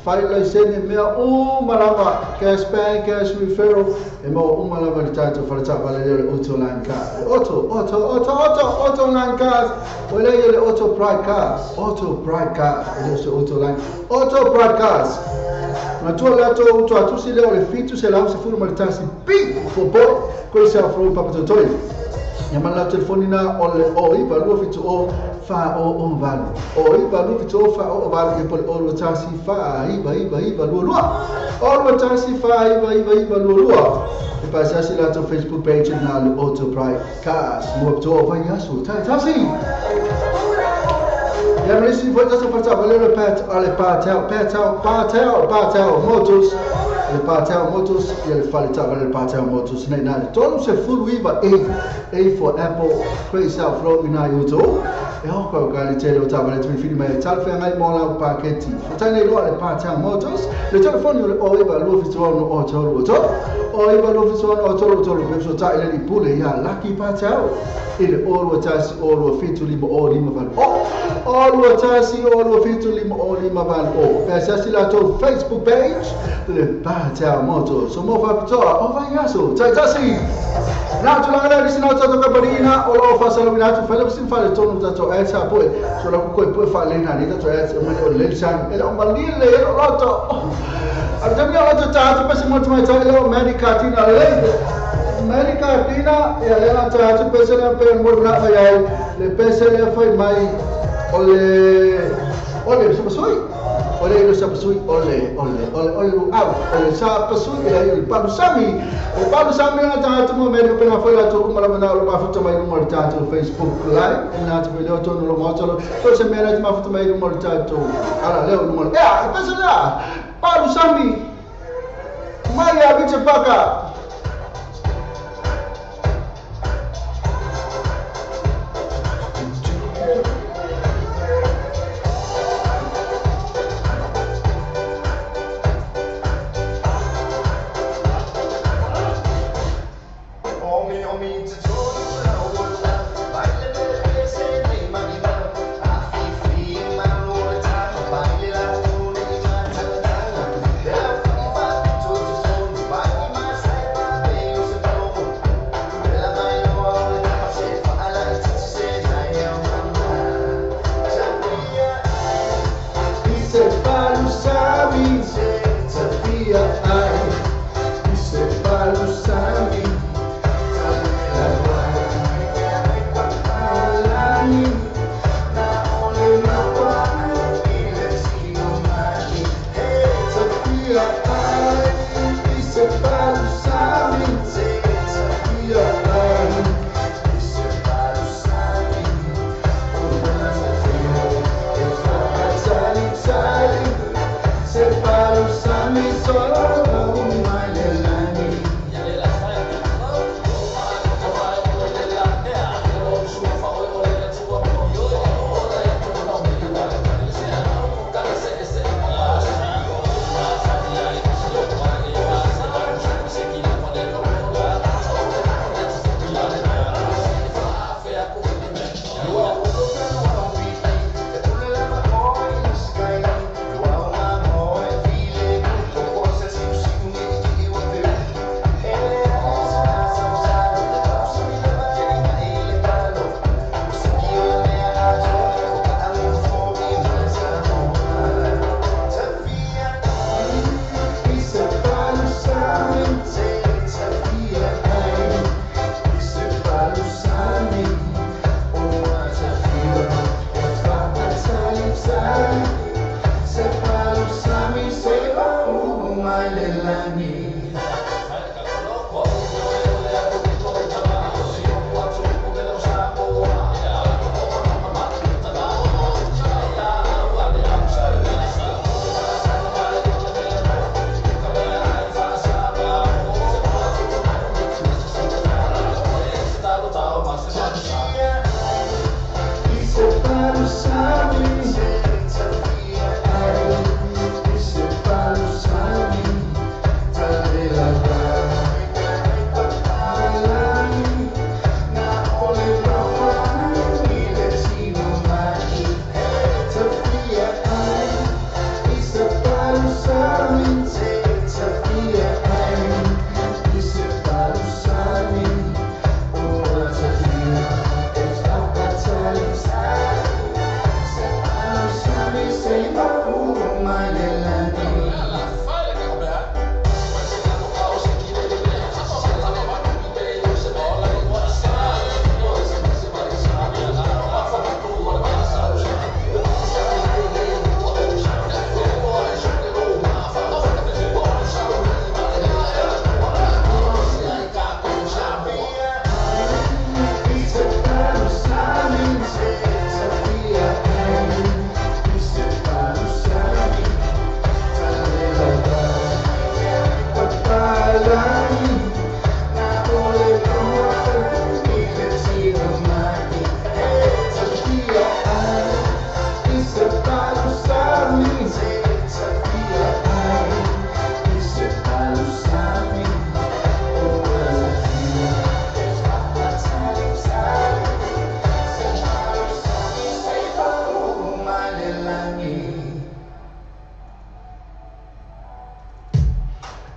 file sene mea umalava cash bank cash referral e mo umalava le tato falta vale le auto line card auto auto auto auto auto line card wala le auto pride cars auto pride cars e le auto line auto pride cars na tua la to to atu si le o fitu se la se fulu maltasi B for boy ko se afro papa to toi ya mala telefonina o le o i balu fitu o fa o o valu o i balu fitu o fa o valu e pole o lo tasi fa i ba i ba i ba lua o lo tasi fa i ba i ba i ba lua e passa si la to Facebook page na le auto pride cars mo to va yasu tai tasi ya me si voy a falta vale pat ale patel patel patel patel motors le Patel Motors e le falta vale Patel Motors nei na tolu se fulu iva A for Apple Chris Afro ina yuto e ho ko ga le tele o ta vale tmi fini mai tal fe ngai mola paketi fo nei lo le Patel Motors le telefoni le o iva lo fitu no o tolu to o iva lo fitu no o tolu tolu pe so ta ile pule ya Lucky Patel ile o lo tasi o lo fitu limo o limo val o lo tasi o lo fitu limo o limo val o pe sa si la to Facebook page le Patel Motors so mo fa to o va yaso tai tasi na tu la la sina to ka barina o lo fa sa lo na tu fa lo sin fa le to no to e sa poi so la ko poi fa le na ni to e o le le san e o ma li le lo to a te mi o to ta tu pa si mo tu mai ta le America tina le America tina e le la ta tu pe se le pe mo na fa ya le pe se le fa mai o le o le so soi ole lo sapasui ole ole ole ole au ole sapasui e il palusami o palusami na ta tu mo me pe na foi la tu mala na lo mafuta mai no ta tu Facebook live na tu le to no mo to to se me na tu mafuta mai no ta tu ala le no mo e penso la palusami mai a biche paka.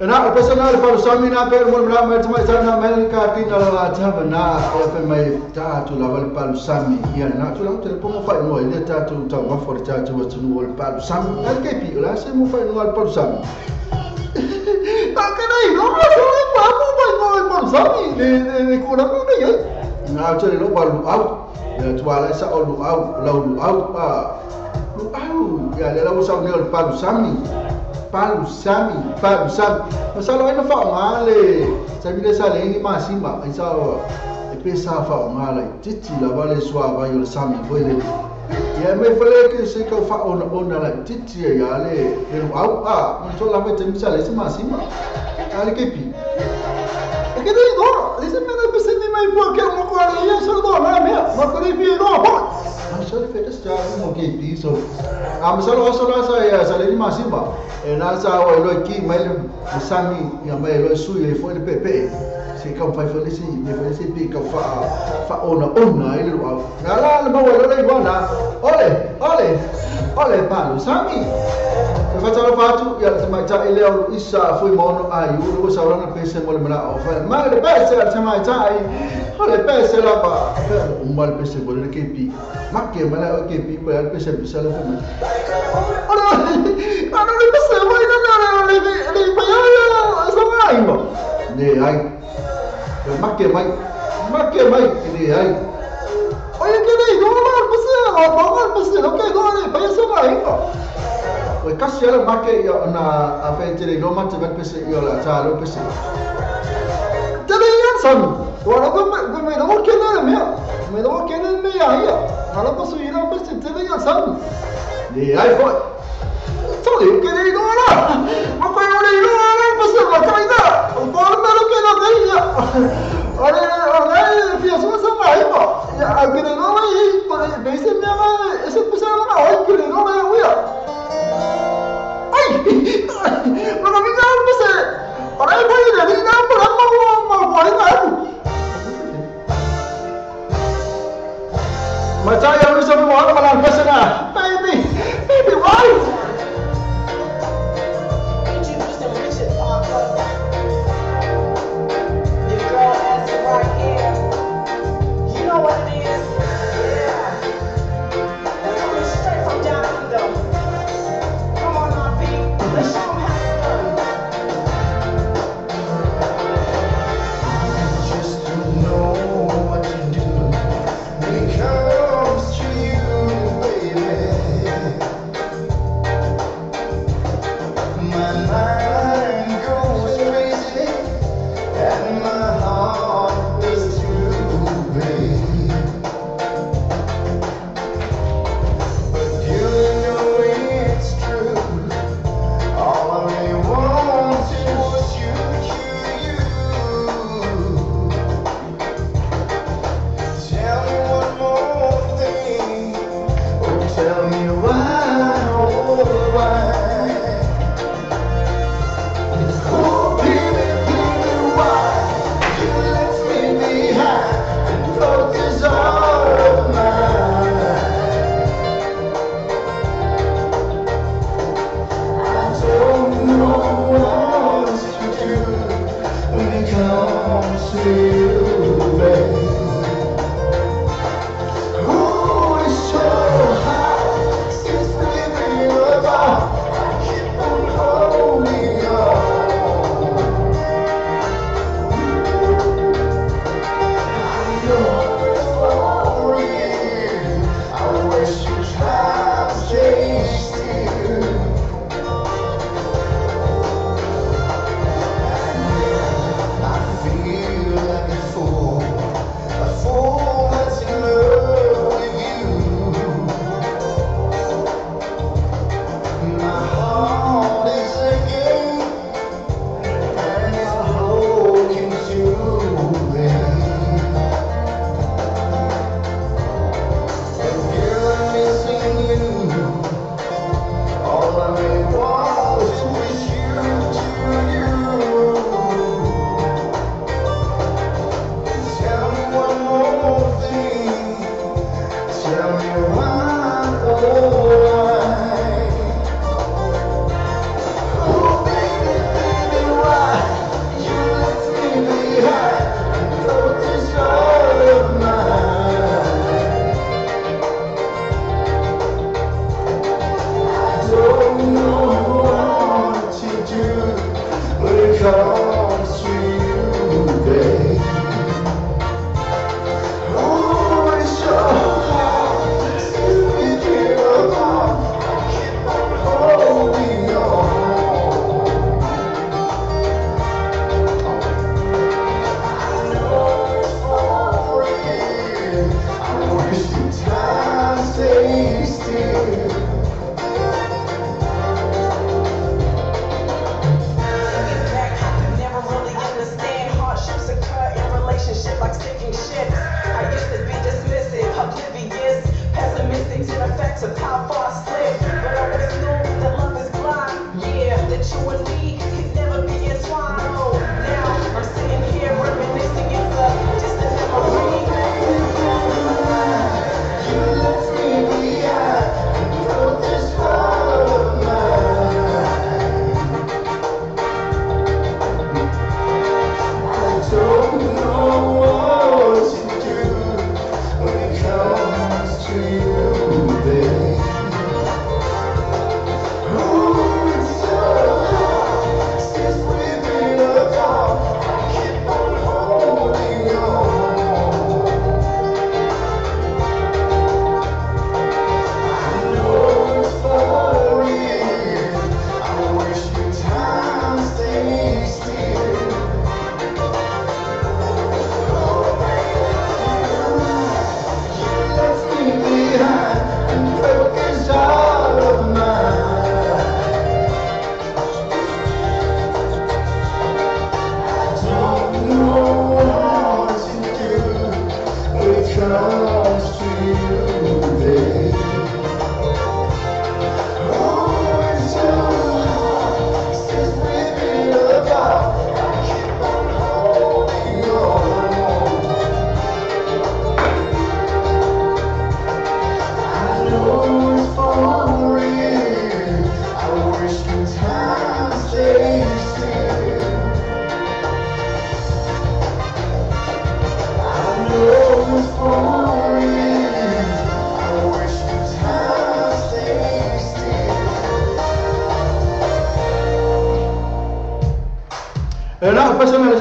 Na o pesa na le palusami na pe mo na mai mai na mai ka ti na la ta na o pe mai ta tu la val palusami ia na tu la te po mo fa no ile ta tu ta wa for ta tu tu no le palusami al ke pi la se mo fa no al palusami ta ka nei no mo fa mo fa no al palusami le ko na ko ne na tu le lo ba lu au ia tu ala sa o lu au la lu au a lu au ia le la o sa ne al palusami Palusami, palusami. Mas alo ai na faongale. Sa mile sa le ni masima, ai sa e pesa faongale. Titi la vale sua va yo sami foi le. Ia me fale ke se ka fa ona ona la titi ya le le au a, mo so la me te misa le masima. Ale ke pi. E ke dei do, le se me na pese ni mai po ke mo ko ale ya so do na me. Ma ko pi no po. Ma so le fete sta mo ke pi so. A me so lo so la sa ya sa le ni masima. E na sa o lo ki mai le sami ya mai lo su e foi le pepe se ka fai foi le si me foi se pi ka fa fa ona ona ile lo na la le mo lo le na ole ole ole pa lo sami se fa talo fatu ya se mai ta ile o isa foi mono ai u lo sa na pese mo le mala o fa ma le pese se mai ta ai ole pese la pa o mal pese mo le ke pi ma ke mala o ke pi pa le pese pese la fa ole le pese mo na na le le pa ya sa mai mo ne ai ma ke mai ne ai oye que nei no no pese no pese lo que no le pa ya sa mai mo o kasi ala make ia na a fe tele no mate va pese ia la ta lo pese sami. Wala ko me lo ke na me. Me lo ke na me ya ia. Ala ko su ira pe se te ia sami. Le ai foi. Tole ke le lo la. Ma ko le lo la pa se ma kai da. O ko na lo ke na kai ya. Ore ore fia so sa mai mo. Ya a ke le lo i ko le be se me ma se pusa ma ai ke le lo me uia. Ai. Ma no mi na se. Ore ko le ni na pa ma ma ma ma Mataya Rusa Muhammad Al Baby, baby, why? Introducing Richard Parker. Your girl has it right here. You know what it is? Yeah. It's coming straight from down under. Come on, RP. Let's show 'em how it's done. I just don't know what to do when it comes to you, baby. My mind goes crazy and my heart is too big. But you know it's true. All I really want is you, you. Tell me one more thing. Oh, tell me why, oh, why? Oh, baby, baby, why you left me behind and broke this heart of mine? I don't know what to do when it comes to you, babe. Oh, it's so hot since we've been apart. I keep on holding on. I know it's for real. I wish you tried to stay still. I feel like a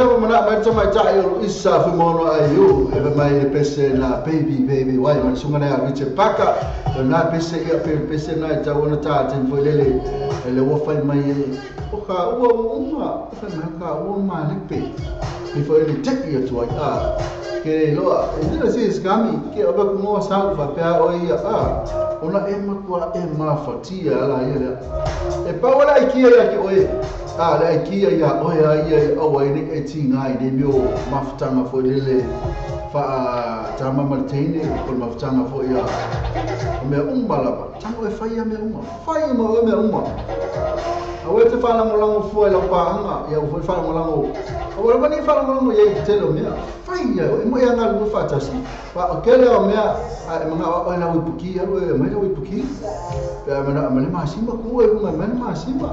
sa mana mai tama tai o isa fu mono ai u e mai le pese na baby baby wai ma sunga na Richard Paka na pese ia pese na ta ona ta ten foi lele le wo fai mai o ka ua uma fai mai ka ua ma le pe i foi le te ia tu ai a ke loa e le si skami ke o ba mo sa fa pe o ia a ona e ma kwa e ma fatia ala ia e pa wala ki ia ki oe a le ki ia oe ia o ai ne e tinga i ne mio mafutanga foi lele fa tama martine ko mafutanga foi ia o mea uma lava tango e fai ia mea uma fai ma o mea uma a te whalangolango fua i lau pāanga ia o foi whalangolango a wala wani whalangolango ia i te tele o mea fai ia e mo e anga lua whaatasi pa o kele o mea a e manga o e lau ipuki alu e mai lau ipuki pe a mana mane masimba ku e runga mane masimba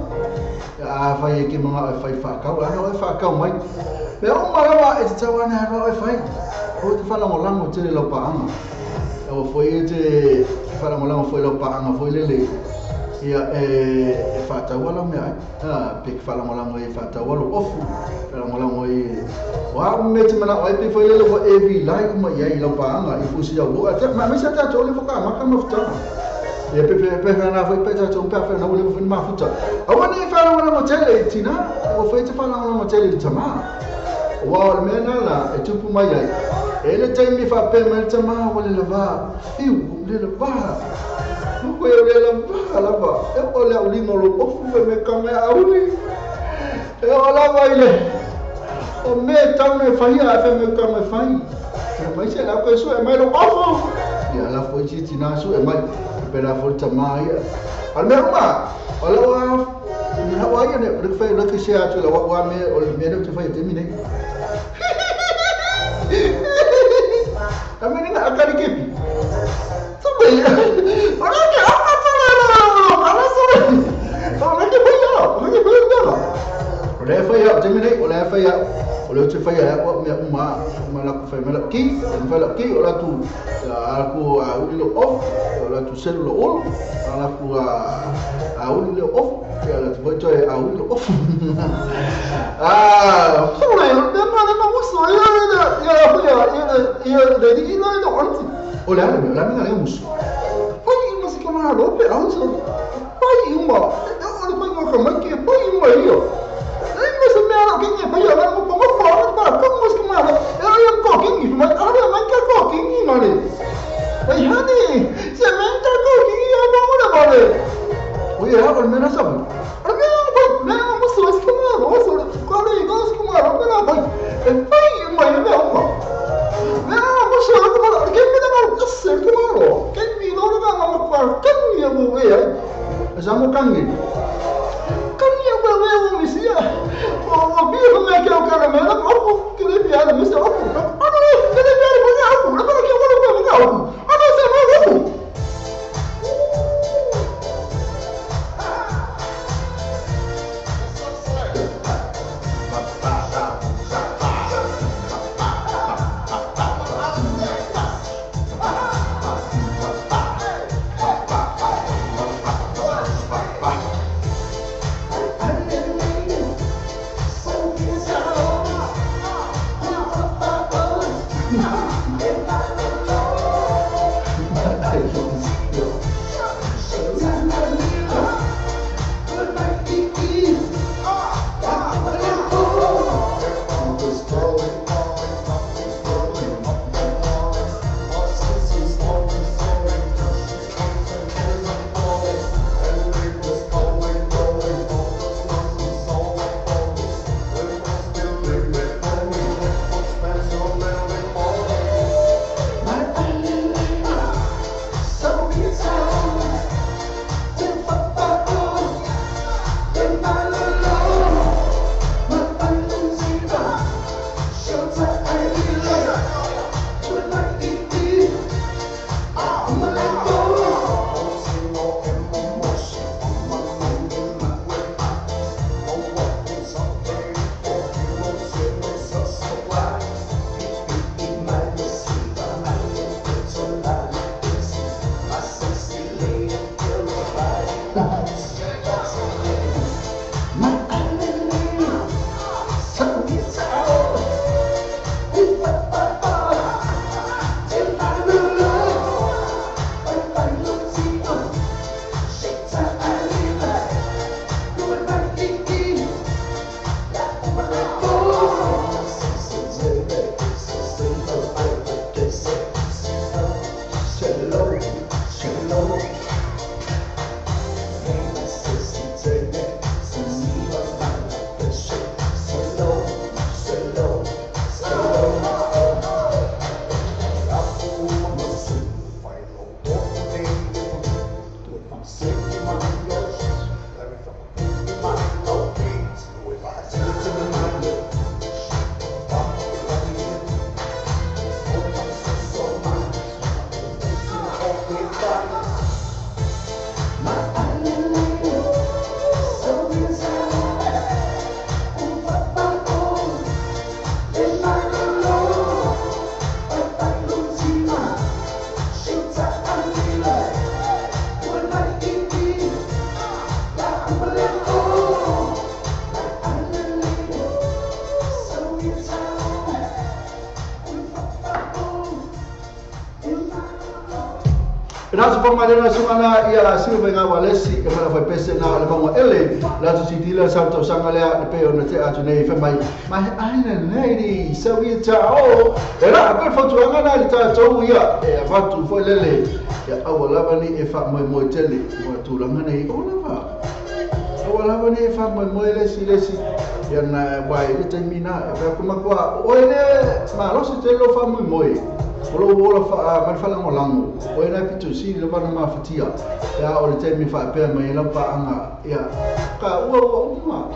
a fai e ke manga e fai whaakau ana e whaakau mai mea o marawa e te tau ana roa e fai o te whalangolango tele lau pāanga o foi e te whalangolango foi lau pāanga foi lele ia e whaatau ala mea ai pe ke whalangolango e whaatau alo ofu whalangolango e wa me te mana ai pe foi lele wa e vi lai uma ia i lau pāanga i fusi au o te ma me sa tātou le whaka maka mafutanga ia pe pe na foi pe tātou pe na ule foi mafuta awa ni whalangolango tele i tina o foi te whalangolango tele i tama wa o le mea nala e tupu mai ai e le taimi whape mai tama wa le lava iu le lava ko e le lava lava e o le ulimo lo ofu fe me kame auli e o lava ile o me tau me fai a fe me kame fai e mai se la ko so e mai lo ofu ia la foi ti na so e mai pe la foi tama ia al me uma o la wa na wa ia ne re fai le ke se a tu la wa me o le me le te fai te mi ne Kami ni nak akari kepi. Sampai. Orang ke apa tu lah lah orang ke bayar, orang ke bayar dah. Oleh faya, jemine, oleh faya, oleh tu faya, aku punya uma, uma laku faya melak ki, faya lak ki, oleh tu aku uli lo off, oleh tu sel lo ol, aku uli lo off, ya oleh tu baca uli lo off. Ah, boleh, dia mana mana musuh, ya ya ya ya dari ini itu anti. Oleh ada, oleh mana ada musuh. Pai masih kemana lo, pe anso, pai uma, oleh pai makan makan, pai uma iyo. Kini bayar aku pengapa apa kamu mesti kemana? Yang kau kini, ada mereka kau kini mana? Eh hani, saya minta kau kini apa mana mana? Oh ya, orang mana siapa? Orang mana apa? Mana mesti mesti kemana? Mesti kau ni kau mesti kemana? Mana apa? Eh, mana mana apa? Mana mesti aku kemana? Kini mana mesti kemana? Kini orang mana apa? Kini yang boleh ya? Saya mau kini. Kini yang boleh mesti ya? O bicho me que eu quero mesmo, eu queria piada, mas eu queria piada, mas eu não quero que eu não quero. Nato pa malena sungana ia silva nga walesi e mala foi pese na le manga ele la tu sitila sa to sanga le le pe ona te atu nei fe mai my island lady so we ta o era a pe fotu anga na ta to ia e avatu foi lele ia awa lava ni e fa moi moi tele mo tu langa nei o lava awa lava ni e fa moi moi le si le si ia na wai le taimina e fa kuma kwa o ele ma lo se te lo fa moi moi o lo fa ma lango o ena pitu si le bana ma fatia ya o le temi fa pe mai la pa anga ya ka o uma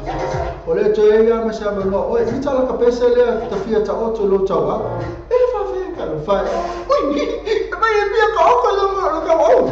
o le te ya ma sa ma o e tala ka pese le ta fia ta o lo tawa e fa fe ka lo fa ui mai e bia ka o ka lo ka o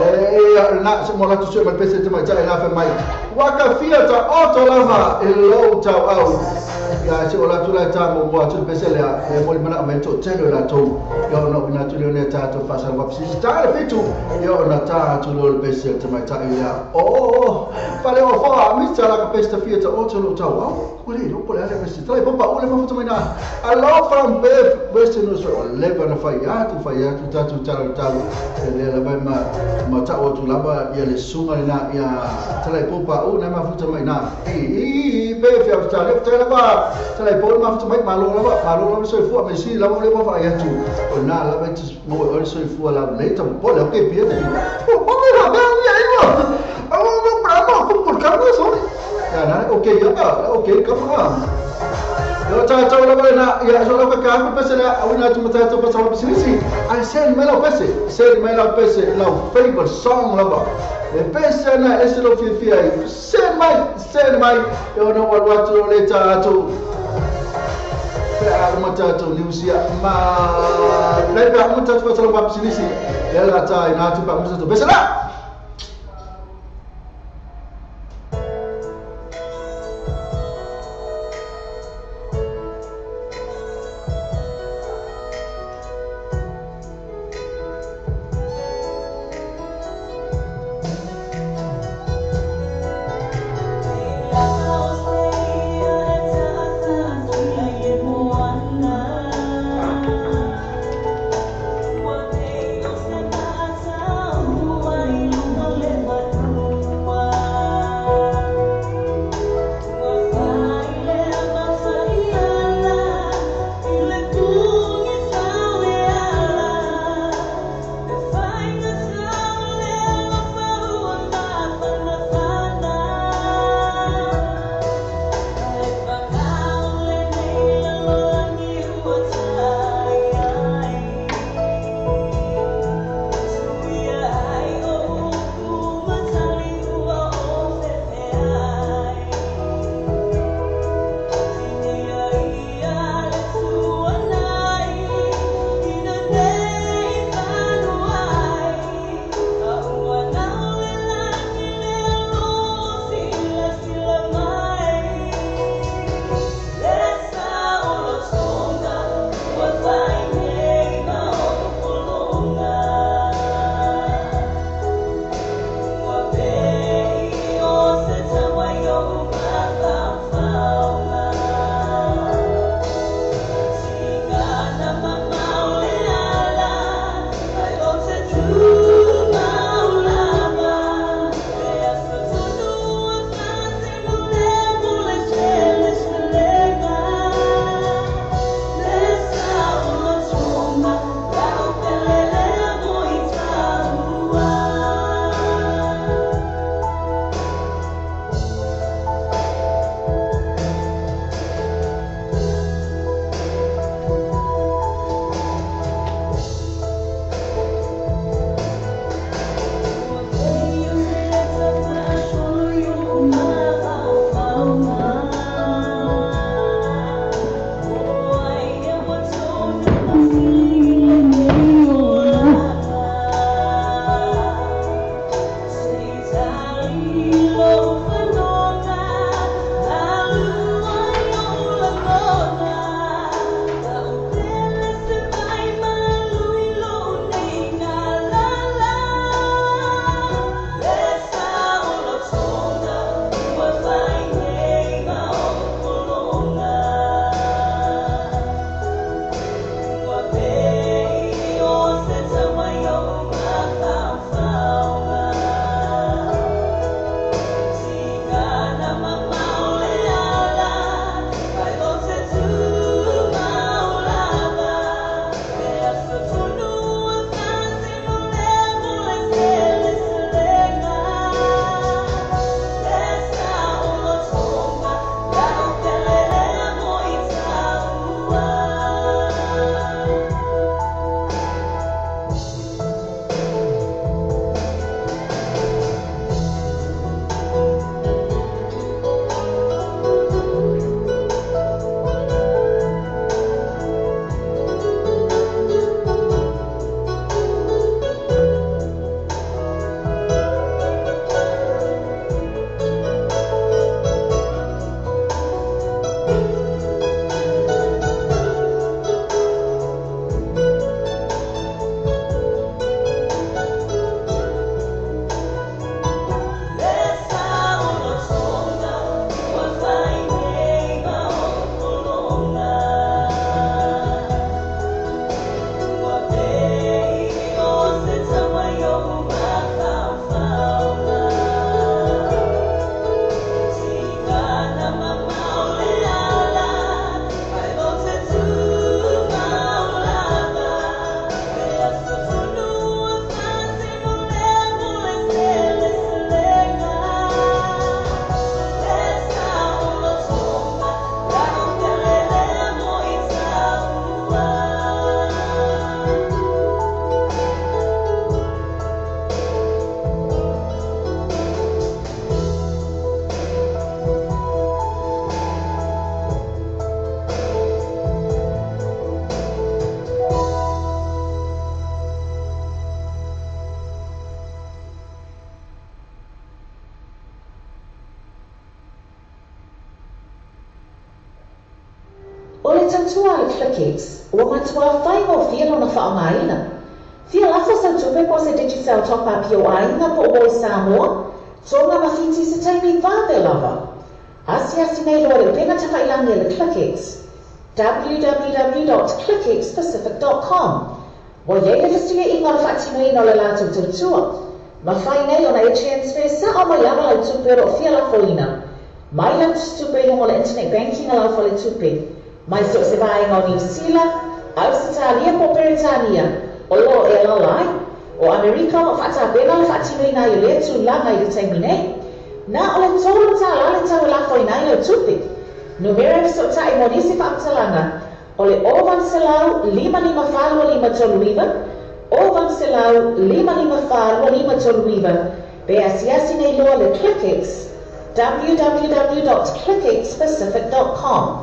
e na se mo la tu se ma pese te mai ta la fa mai wa ka fia ta o to lava e lo tau ya se ola tula ta mo mo tu pese le e mo mana me to tele la to yo no na tu le ta to fa sa wa psi ta le fitu yo na ta tu lo pese te mai ta ya o fa le o fa mi ta la ka pese fia ta o to lo ta wa ko le lo ko le pese ta le pa o le ma futu mai na allo from Perth Western Australia le ba na fa ya tu fa ya tu ta tu ta ta le la ba ma ma ta o tu la ba ya le sunga na ya ta le pa o na ma futu mai na e pe fia ta le ta la ba tala po ma futu mai malo la so fu me si la mo le fa ya tu o na la ba tu mo o so fu la le ta po le ke pie te o po me la ba ya ino o mo pra mo ko por ka mo so ya na okay ya okay ka ma yo ta ta la ba na ya so la ka ka pese la o na tu ma ta to pa sa pese si I send me la pese send me la pese la favorite song la ba le pese na ese lo fi fi ai send mai yo no wa tu le ta tu mata niusia ma le pa mata tu pa sa pese le la ta ina tu pa mata tu pese la Why? le tautua a le ClickX, ua matuā faigofie lona faaaogaina. Fia lafo sau tupe po o se Digicel top up i ou aiga po o i Samoa, Tonga ma Fiti i se taimi vave lava. Asiasi nei loa i le upega tafailagi a le ClickX, www.clickxpacific.com. Ua i ai le fesiliaiga o le faatinoina o le latou tautua. Mafai nei ona e transfer sao mai lava lau tupe o lo o fia lafoina mai lau tusitupe i luga o le internet banking a lau faletupe, mai so o se vaega o Niu Sila, Ausetalia po o Peretania o lo o e alaala ai. O Amerika o lo o faatapena le faatinoina ai o lea tulaga i le taimi nei. Na o le $3 le tau e lafoina ai lau tupe. Numera e fesootai mo nisi faamatalaga o le 0800 554 2539, 0800 554 2539, pe asiasi nei loa le ClickX, www.clickxpacific.com.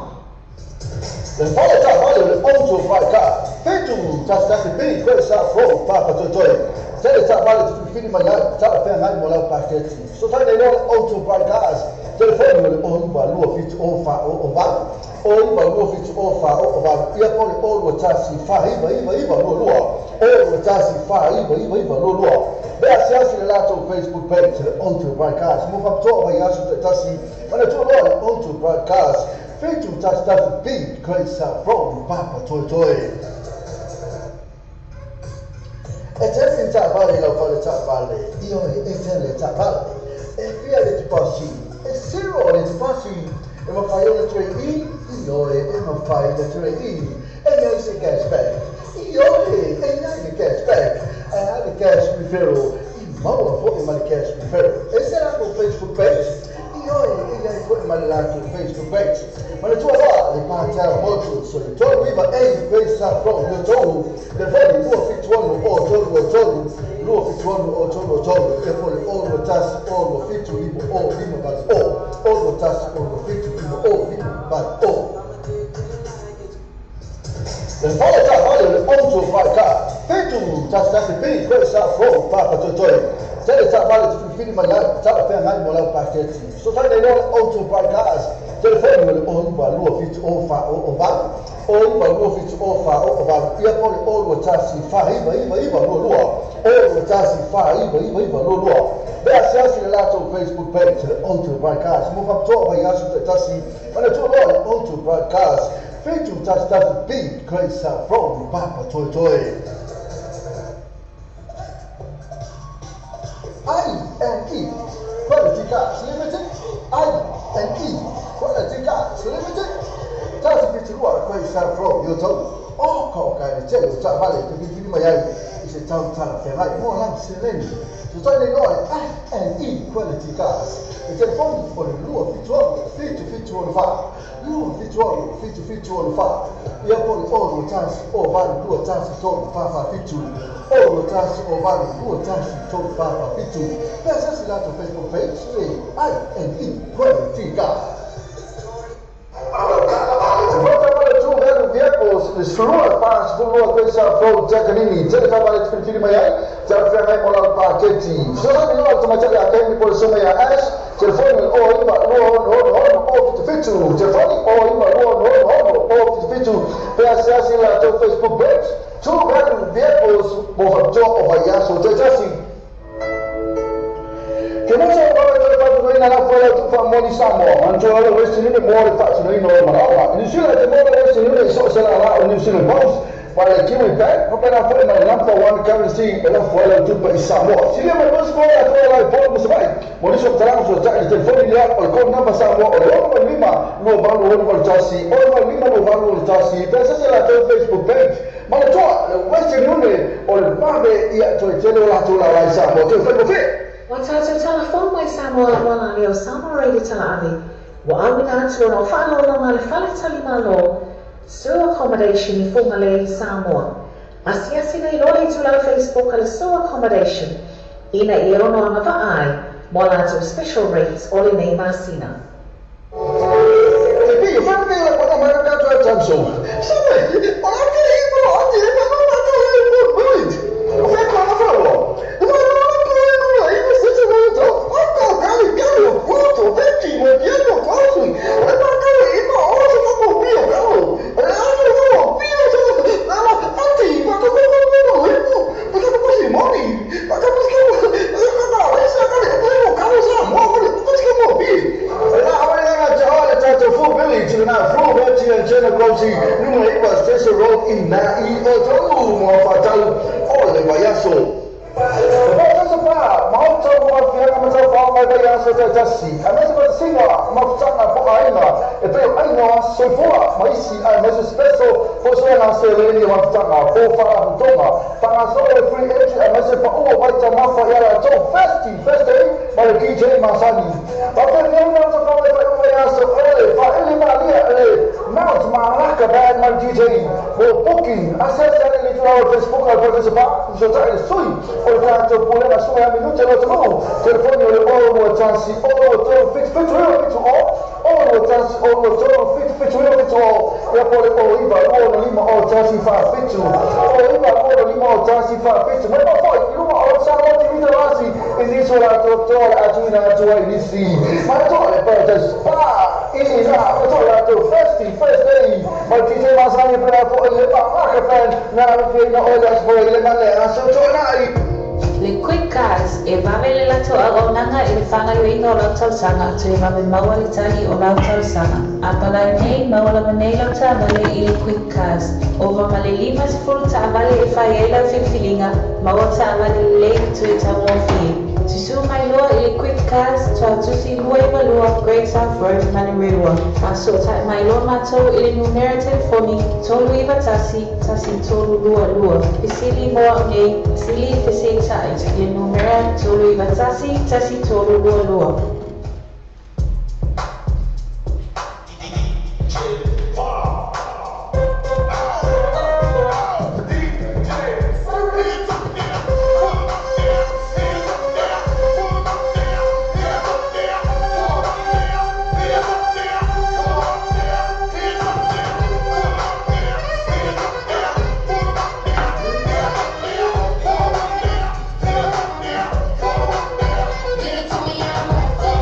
Le fale taavale o le Auto Fly Car, 711 B Great South Road, Papatoetoe. Tele taavale te filifili mai ai, talafeagai mo lau paketi. Fesootai nei loa le Auto Fly Cars, telefoni o le 0 9 2 7 0 4 0 8, 0 9 2 7 0 4 0 8, ia po o le 0 2 1 4 9 9 9 2 2, 0 2 1 4 9 9 9 2 2. Pe asiasi le latou Facebook page le Auto Bright Cars mo faapitoa vaiaso taitasi, manatua loa le Auto Bright Cars, 711 B Great South Road, Papatoetoe. E tele ni taavale i lau fale taavale, ioe, e tele taavale. E fia le tupasi, e zero le tupasi, e mafai ona toe i, ioe, e mafai ona toe i. E iai se cashback, ioe, e iai le cashback. Ae a le cash referral, i maua foi ma le cash referral. E se latou Facebook page, ioe, e iai foi ma le latou Facebook page. Manatua loa le Patel Motors o le 39A Great South Road, Leto'u, telefoni 276 o 323, 276 o 323, ia po o le 0 1 0 7 5 0 5 8 0, 0 1 0 7 5 0 5 8 0. Le fale taavale o le Auto Fly Car, 711 B Great South Road, Papatoetoe. Tele taavale te filifili mai ai, talafeagai mo lau paketi. Fesootai nei loa le Auto Fly Cars, telefoni o le 0 9 2 7 0 4 0 8, 0 9 2 7 0 4 0 8, ia po o le 0 2 1 4 9 9 9 2 2, 0 2 1 4 9 9 9 2 2. Pe asiasi le latou Facebook page le Auto Bright Cars mo faapitoa vaiaso taitasi, manatua loa le Auto Bright Cars, 711 B Great South Road, Papatoetoe. I and E Quality Cars Limited, I and E Quality Cars Limited. Tasi 72 Great South Road, Yotou. O ka i le tele o taavale te filifili mai ai i se tau talafeagai mo lau seleni. Fesootai nei loa le I and E Quality Cars. Le telefoni o le 276 7764, 276 7764, ia po o le 0 1 0 8 2 1 3 4 4 7, 0 1 0 8 2 1 3 4 4 7. Pe asiasi latou Facebook page le I and E Quality Cars. Volta para tu velo vehicles, le slua pas lua Great South Road, Takanini, tele taavale te filifili mai ai, talafeagai mo lau paketi. Fesootai nei loa le tamaitai ia Kemi po o le soma ia Ash, telefoni o le 0 9 2 6 6 6 0 77, telefoni 0 9 2 6 6 6 0 77, pe asiasi le latou Facebook page, Tu Velo Vehicles mo faapitoa o vaiaso taitasi. Ke mosa o vave toe faatinoina lau foe lau tufa moni Samoa, manatua le Western Union mo le faatinoina o manaoga. I New Zealand te mo le Western Union i so o se laalaa o New Zealand Post, ma le Kiwi Bank, faapena foi ma le number one currency e lau foe lau tupe i Samoa. Silia mai mosi foe atoa lau i polo ma Savaii, mo nisi o faamatalaga fesootai i le telefoni lea o le code number Samoa o le 6 5 2 8 6 1, 6 5 2 8 6 1, pe asiasi latou Facebook page. Manatua le Western Union o le vave ia toe tele o latou laalaa i Samoa. Toe faigofie. Ua tatou talafou mai Samoa lava lea o Samoa Radio Talaave, ua auina atu ona o faaloaloga a le Fale Talimalo, Sur Accommodation i Fugalei, Samoa. Asiasi nei loa le itulau Facebook a le Sur Accommodation ina ia ono agavaa ai mo a latou special rates o lenei masina. Te pio fa pe la kona mai ka twa tsamso. Sabe, o la ke i mo ati e ka ma ka le mo buit. O fe kona fa lo. O ma ma ko e mo i mo se se mo to. O ka ka le ka lo puto veti mo piano quasi. O ma ka le i mo o se mo pio ka lo. Numero 9 Station Road i na i o tau mo whatau o le vaiaso. Le Quick Cars e vave le lato auaunaga i le fagaioiga o lau tausaga toe vave maua le tali o lau tausaga. A palai nei maua lava nei lau taavale i le Quick Cars. Ova ma le 50 taavale e fai ai lau filifiliga, maua taavale lelei toe taugofie. Tusu mai loa i le Quick Cars, tuatusi 22 Great South Road, Manurewa. Faasotai mai loa matou i le numera telefoni 391 1322. Fesili mo au nei, sili fesilitai i le numera 391 1322. Give it to me, I'm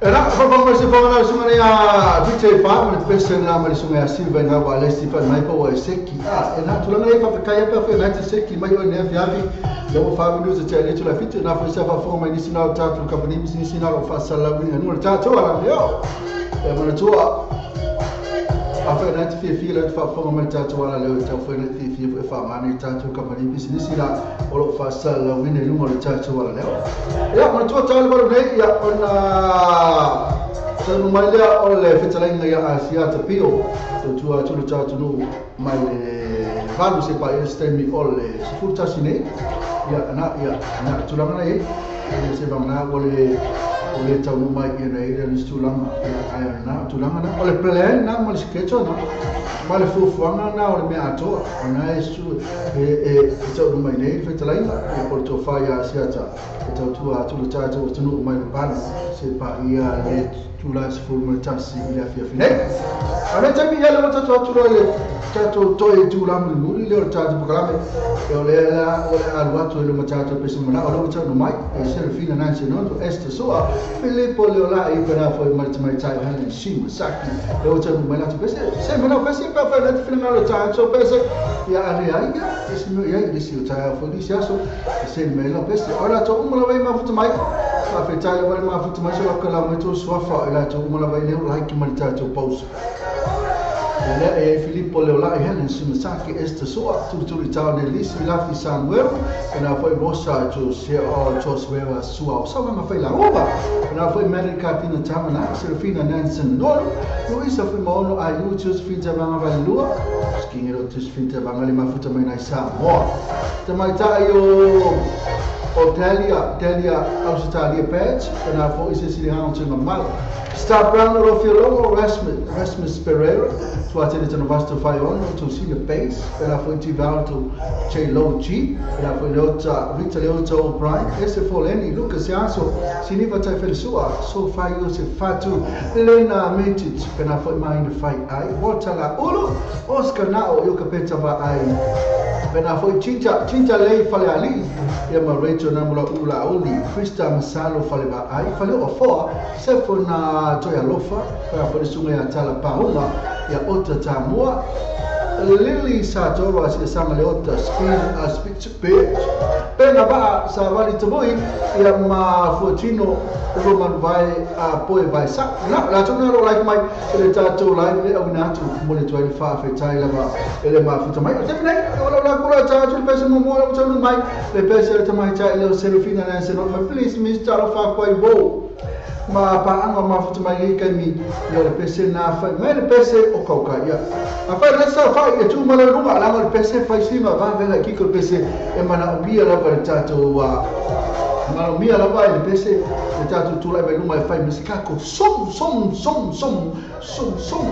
Era fa se fa la sunga ya biche fa mo pese na ma sunga ya silva nga wa le si fa mai po e seki a e na tulanga e fa fa kaya pa fa na te seki mai o ne fi afi le fa mi te le tula fitu na fa sa fa fo mai ni sina ta tu company ni sina lo fa sala ni no ta to ala yo e mo to a fa na te fi fi le fa fo mai ta to ala le ta fa na te fi fa ma ni ta tu company business sina o lo fa sala ni no ta to ala le ya mo to ta le ne ya ona tanu mai lea o le fetalaina ia Asia te pio te tua tulu tātunu mai le valu se pa e stemi o le sefulu nei ia na tulanga nei e se vanga o le taunu mai ia nei le tulanga ia ai na tulanga na o le plan na mo le sketch na ma le fufuanga na o le mea atoa o na e su e taunu mai nei fetalaina e o to fa ia Asia ta e tau tua tulu tātunu tunu mai le valu se pa ia le tula se fulu mai tasi i le afiafi nei. A le taimi ia le matatu atu loa le tatou toe tulaga mulimuli lea o le tatou pakalame e o lea la o le alu atu e le matatou pese manao o le ua taunu mai e Serafina Nancy Nondo Esther Soa Filipo Leolai pena foi mai te maitai o Helen Shimasaki le ua taunu mai latou pese se manao pese pe fa le te whina o tatou pese ia ale ai ia e se mea ia i le si o taeao foi lisi aso e se mea lau pese o latou uma lava i mafuta mai faafetai lava i le mafuta mai so lau ka lau mai tou suafa o latou uma lava i leo laiki ma le tatou pausa. Lea e Filipo Leolai Helen Shimasaki Esther Soa Tulutuli Tau Nelisi Lafi Samuel e na foi Rosa Josuera Sua o Sauvanga Failauga e na foi Mary Katina Tamana Serafina Nansen Nolo Luisa Fuimaono Aiu Josephine Tavanga Valilua Skingero Josephine Tavanga le mafuta mai nai Samoa Te maitai o Delia Australia Badge e na foi Cecilia Hamilton Mamala Star Brown Rofiolongo Rasmus Pereira Tuatele Tanovasto Faiono Tosina Bass pela foi Tivalto J Lo G pela foi Leota Rita Leota O'Brien S Foleni Lucas Yaso Siniva Taifelesua Sofa Yosef Fatu Lena Mitic pela foi Maina Fai Ai Walter La Ulu Oscar Nao Iokapeta Vaai pela foi Chincha Lei Faleali ia ma Rachel Namula Ula Uli Krista Masalo Fale Vaai Fale Ofoa Sefona Toyalofa pela foi Sunga ia Tala Paunga ia Ota Tamua Lily Satoro asia sanga le Ota Spin Pena Vaa Savali Tamui ia ma Fuatino Roman Vai a Poe Vai Sa na la tuna ro like mai le tatou live le au na atu mo le toi fa fe tai lava ele ma futa mai o te nei o la kula tatou le pese mo mo le tonu mai le pese le tamai tai le Serafina Nancy no please Mr. Alofa Kwai Wo ma paanga mafuta mai e kaimi ia le pese na fai mai le pese o kauka ia a fai le sa fai e tu mala lunga la le pese fai sima va vela ki ko pese e mana o mia lava le tatou mana o mia lava le pese le tatou tula mai lunga e fai misikako som som som som som som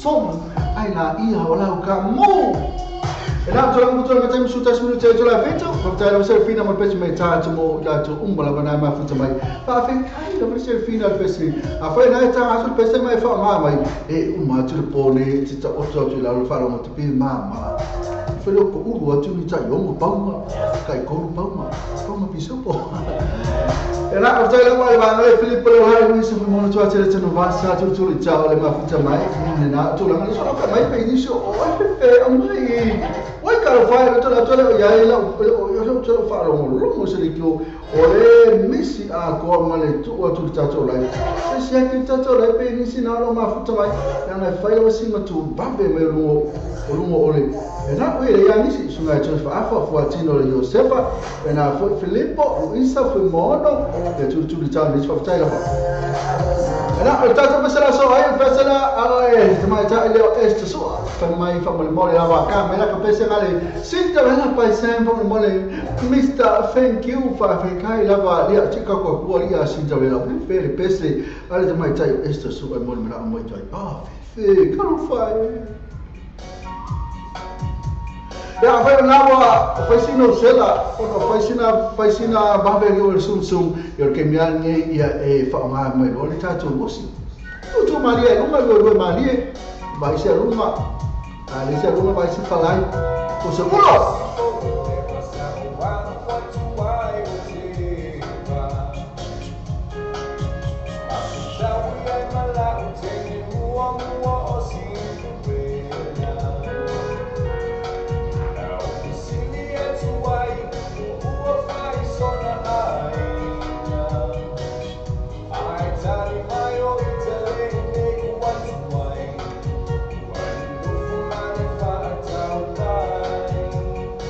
Sum ai la ia o lau ka mo e na tola mo tola mai suta smu te tola feto ko ta lo Serafina mo pesi mai ta mo la to umba la bana ma futa mai fa fe kai lo Serafina pesi a fa na ta asu pesi mai fa ma mai e uma tu pone ti ta oto tu la lo fa lo mo te pi ma ma fe lo ko uru atu ni ta yo mo pauma kai ko pauma pauma pisopo e na o tele mai va le Filippo lo hai mi su mo to atele te no va sa tu tu le le ma futa mai ni na tu la ma so ka mai pe ni so o fe o mai oi caro fai to la to le ya la yo so to fa lo mo mo se le kio o le misi a ko ma le tu o tu ta to la se se ki ta to le pe ni si na lo ma futa mai na na fai o si ma tu ba be me lo o lo o le e na o le ya ni si su na to fa fa fu atino le Josefa e na fu Filippo Luisa fu mono e tu tu ta ni fa ta la e na o ta ta pesela so ai pesela ai te mai ta le esto so fa mai fa mo mo la va ka me la ka pesela le sinta la pa sem fa mo le Mr thank you fa fa kai la va lia chika ko ko lia sinta le la fe le pese ale te mai ta esto so ai mo me la mo ta ah fe ka lo fa ya fa na wa fa sino sela o fa sina fa sina ba ve yo sum sum yo ke mi ani ia e fa ma mo lo le ta to mosi tu tu maria no ma lo maria vai ser uma ali ser uma vai se falar o seguro. Bye.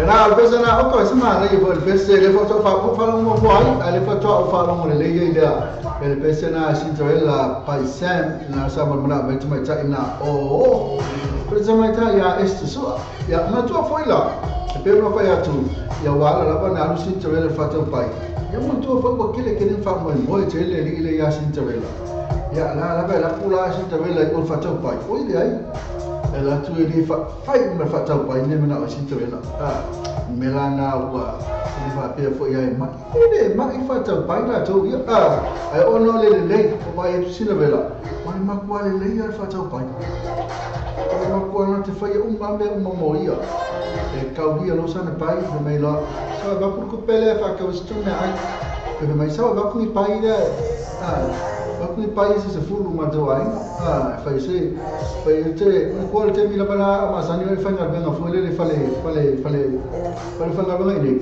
Na o pese na o ko se ma le fo le pese le fo to fa fa longo mo ai a le fo to fa longo le le ia le pese na Cinderella by Sam na sa mo na me mai ta ina o o mai ta ia este so ia ma tu foi la e pe no fa ia tu ia wala la na lu Cinderella fa to pai ia mo tu foi ko kile kile fa mo mo te le le ia Cinderella ia la la la pula Cinderella o fa to pai o ile ai ela tu ele fa fai ma fa tau pai ne mena o Cinderella ah melana ua ele fa pe fo ia ma ele ma i fa tau pai la tu ia ah ai ono le le o vai Cinderella mai ma kwa le le ia fa tau pai o ma kwa na te fai um ma me um mo ia e kau ia lo sana pai me la sa va ku pele fa ka o stu me ai pe mai sa va ku pai le ah va ku pai se se fulu ma to ai ah fai se fai te ko te mi la bala ma sani le fanga benga fo le fale fale fale fale fanga benga ile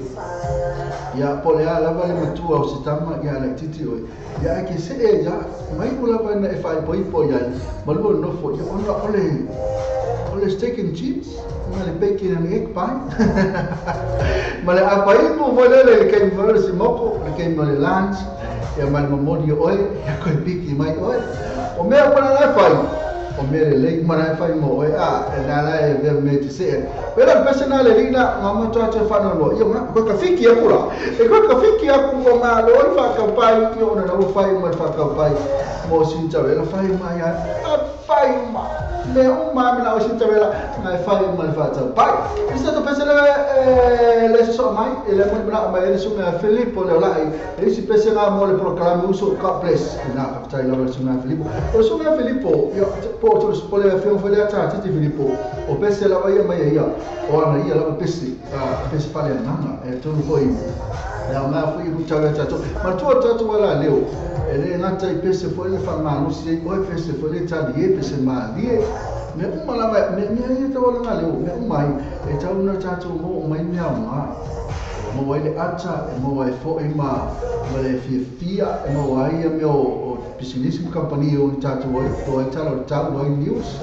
ya pole ala vale matua o sitama ya la titi oi ya ke se e ya mai ko la bana e fai poi poi ai malu no fo ya ona ole ole steak and chips ma le bacon and egg pie ma le apai mo vole le ke mo le simoko le ke mo le lunch ya ma le momori oi ya ko piki mai oi o me o na fai o me le le ma fai mo oi a na la e ve me te se pero personal le lina ma mo to te fa no lo io ma ko ka fiki ya kula e ko ka fiki ya ku ma lo fa ka pai io na lo fai ma fa ka pai mo Cinderella fai ma ya fai ma le o ma me la Cinderella ma fai ma fa ta pai isso to pensare le so mai e le mo na ma le so me Filippo le la e si pensa mo le proclami uso God bless na fa la so me Filippo o so me Filippo io po to spole a fio foi a ti Filippo o pensa la vai ma ia o ana ia la pesi a pesi fale nana e tu foi la ma foi ku tau ta to ma tu ta tu la leo ele ngata i pesi foi le fa ma no si o pesi foi le ta die pesi ma die me uma la me me ia ta wala leo me uma e ta una ta tu mo mai me ma mo wai le ata e mo wai fo e ma ma le fia e mo wai e me o business company o ta tu wai to ta lo ta wai news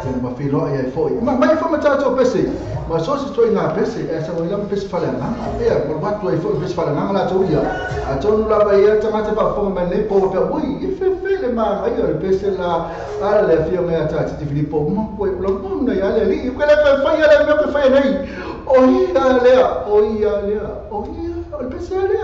e ma fi lo e fo ma mai fo ma ta tu pesi ma so si to ina pesi e sa wai la pesi fa le na e mo wa tu e fo pesi fa le na la tu ia a to no la vai ta ma te fa fo ma ne po pe ui e fe fe le ma ai le pesi la ala le fia me ta ti Filippo ma ko lo mo na ya le li ko le fa ya le me ko fa nei o ia le o ia le o ia o pesi le.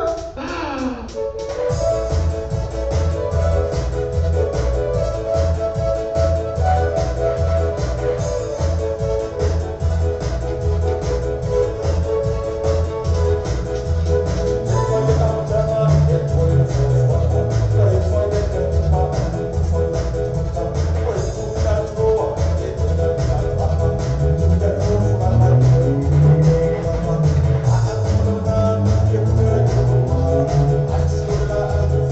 I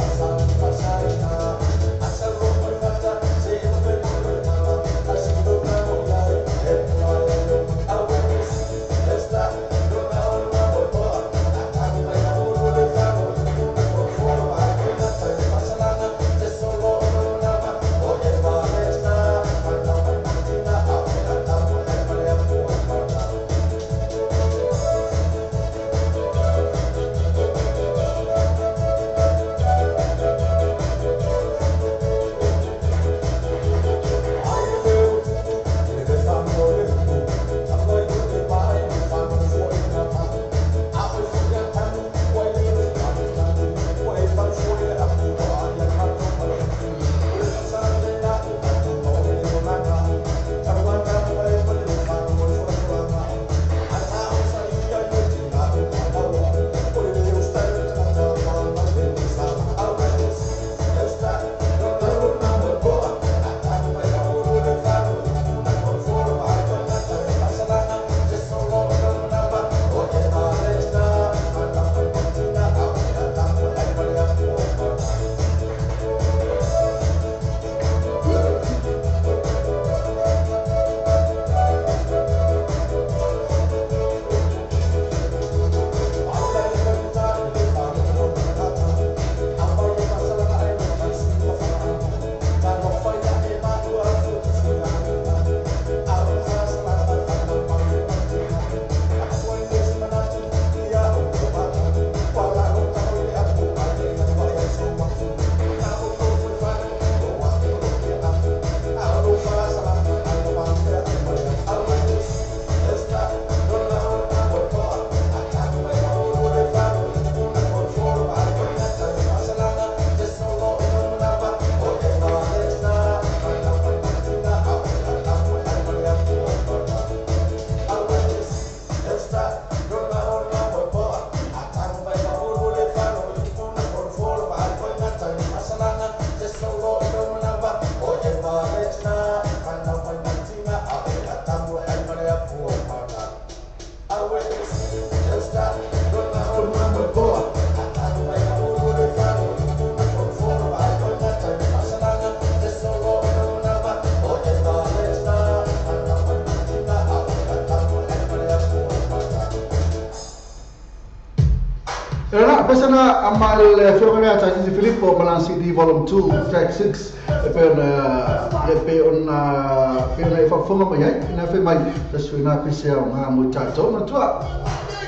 Pesa na ama le fiona ta di Filippo malan CD volume 2 track 6 e pe ona e fa fonga mai na fe mai ta suina pese au nga mo tato ma tua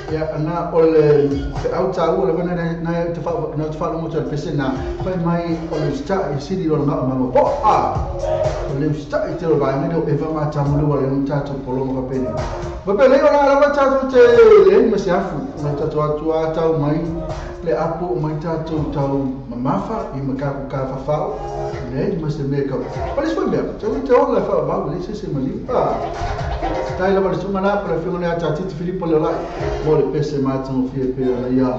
ya ana ole au ta o le na na te fa na te fa mo ta pese na fai mai ole sta e CD lo nga ma po a ole sta e te lo vai ne e va ma ta mo le no tato polo mo ka pene ba pe le ona la tato te le ma se afu na tato atua tau mai le apo mai tato tau mamafa i makaku ka fafao le ma se me ka pa le foi me te te o le fa ba le se se mali pa tai la ba le suma na pa le fiona ta titi Filippo le la mo le pese ma tau fie pe la ya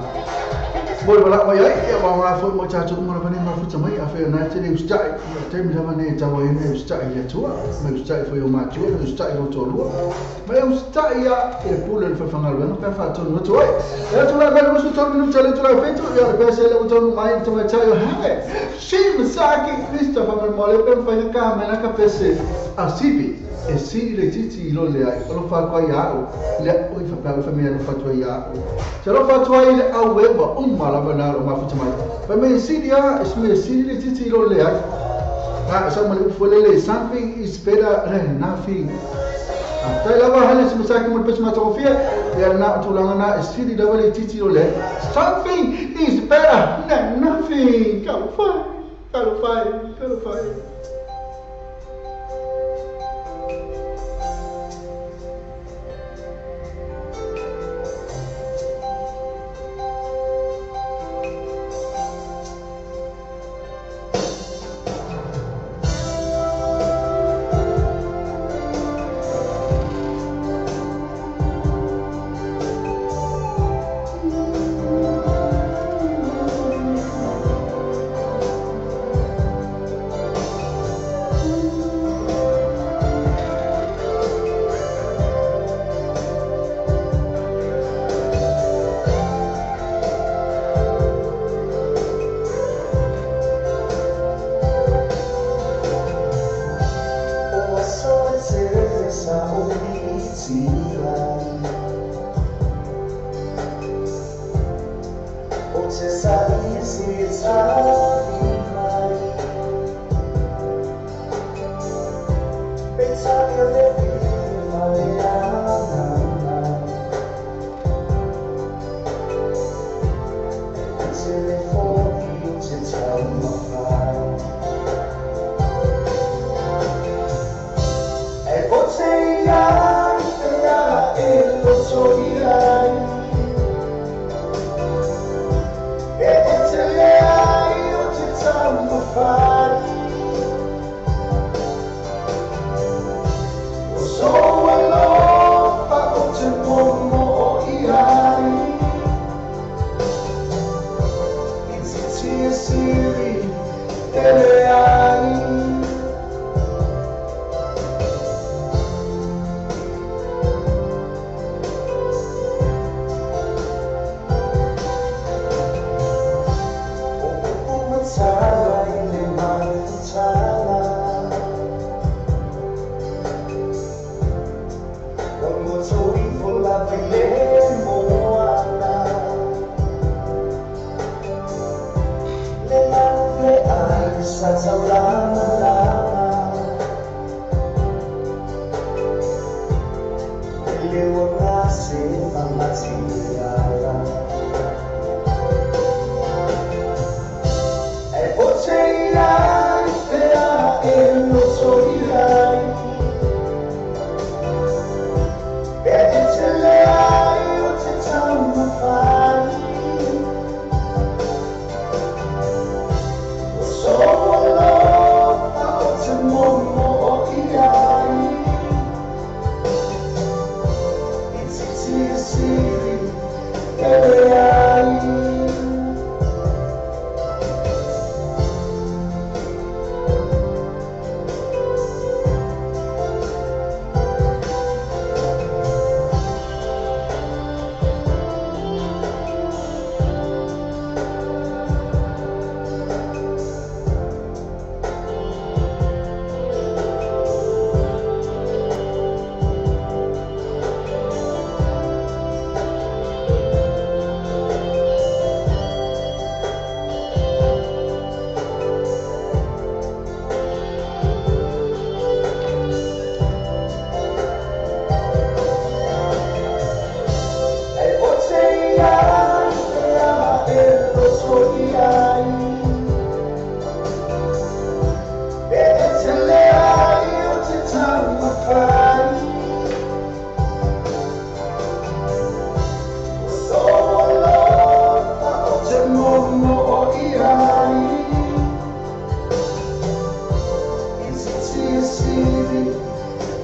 mo le la mai ai ba ma foi mo tato mo la ma futa mai a fe na te le ustai te mi la ne ta wa ne ustai ya tua me ustai foi o ma tua me ustai o to lua me ustai ya e pule le fa fangal no pe fa to no to ai ya tu la me musu to no tele tu la fetu ya le pese le to mai to mai tai o have shi masaki Christopher me mo le pe fa ka me na ka pese a sipi e siri le titi lo le ai o fa kwa ya o le o fa pa fa me no fa tua ya o te lo fa tua ile au e ba umma la ba na o ma futa mai fa me siri ya es me siri le titi lo le ai ah sa mo le le something is better than nothing. Tai lava hele se masaki mo pese matofia ya na tulanga na siri la le titi lo le something is better than nothing. Kalufai kalufai kalufai.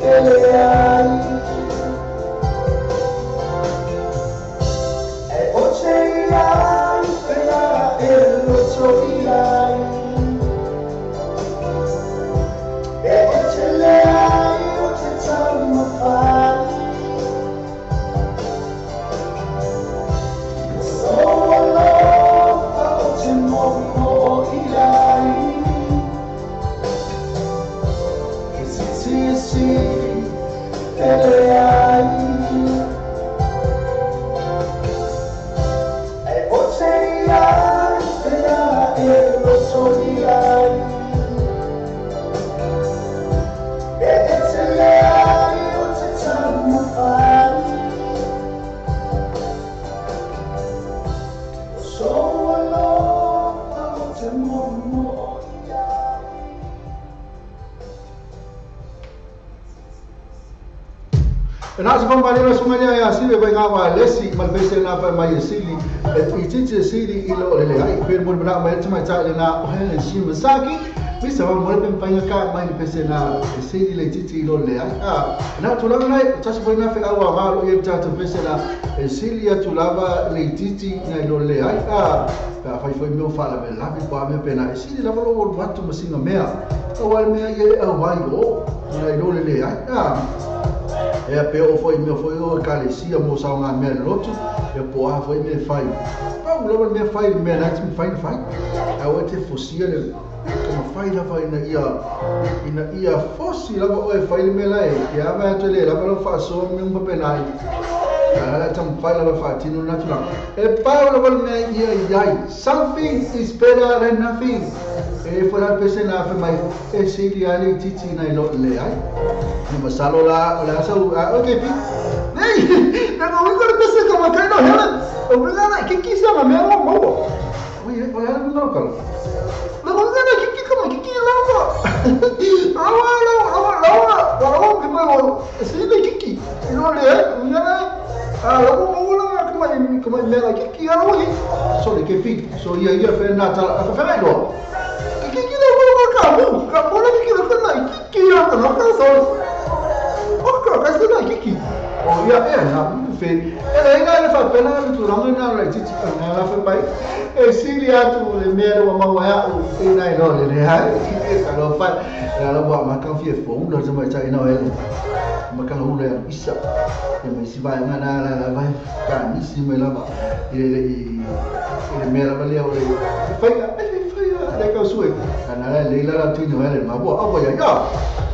Ele E o te ai pea e loto i ai E o te leai o te taumawhai So alofa o te momo i ai Ke titi e siri pele ai E o te ai pea e loto i ai E e te leai o te taumawhai So alofa o te momo i ai. E nā se whambarero sunga ia siwe vai ngā wā lesi ma le pese nā whai mai e sili e i titi e sili i lo le ai pe mo le mai te mai tai le nā o hele Shimasaki mi sa mo le painga ka mai le pese nā e sili le titi i lo le ai a nā tulaga nei tasi foi nā whai aua ngā lo i tātou pese nā e sili atu lava le titi nai lo le ai a pa whai foi meo whala me lavi pa mea pena e sili lava lo o watu masinga mea o wale mea i e au vai o nai lo le le ai a e a pe o foi mea foi o kalesia mo sa ngā mea lotu e po a foi mea fai pau lava mea fai mea nai te fai fai a o te fosia le kama fai lava ina ia fosi lava o e fai le mea lai ke a vai atu le lava lo whaasoa me umpa penai a la tam fai lava whaatino na tulaga e pau lava le mea ia iai something is better than nothing e foi la pese na fe mai e sili ale titi na ilo le ai no masalo la la sa okay pi nei na no no pese como kai no hele o na que que se me mo mo oi o la no kala no no na que que como que que la mo la la la la que mo sili kiki no le na a lo mo la como me la que que ro hi so le que pi so ia ia fe na ta fe fe lo Kamu, kamu lagi kira kena kiki ya, kenapa so? Oh, kau kasi na kiki. Oh ya, na fe. Ela ina fa pena le turanga na la titi na la fe pai. E sili atu le mea wa mawa ya o ina ino le le ha. E ka lo fa. La la wa ma ka fie fo lo tsa mai tsa ina ele. Ma ka hu le isa. E mai si vai na la la vai ka ni si mai la ba. E le e le mea la le o le. Fai le kau sue. Ana le la la tino hele ma bo awa ya ya.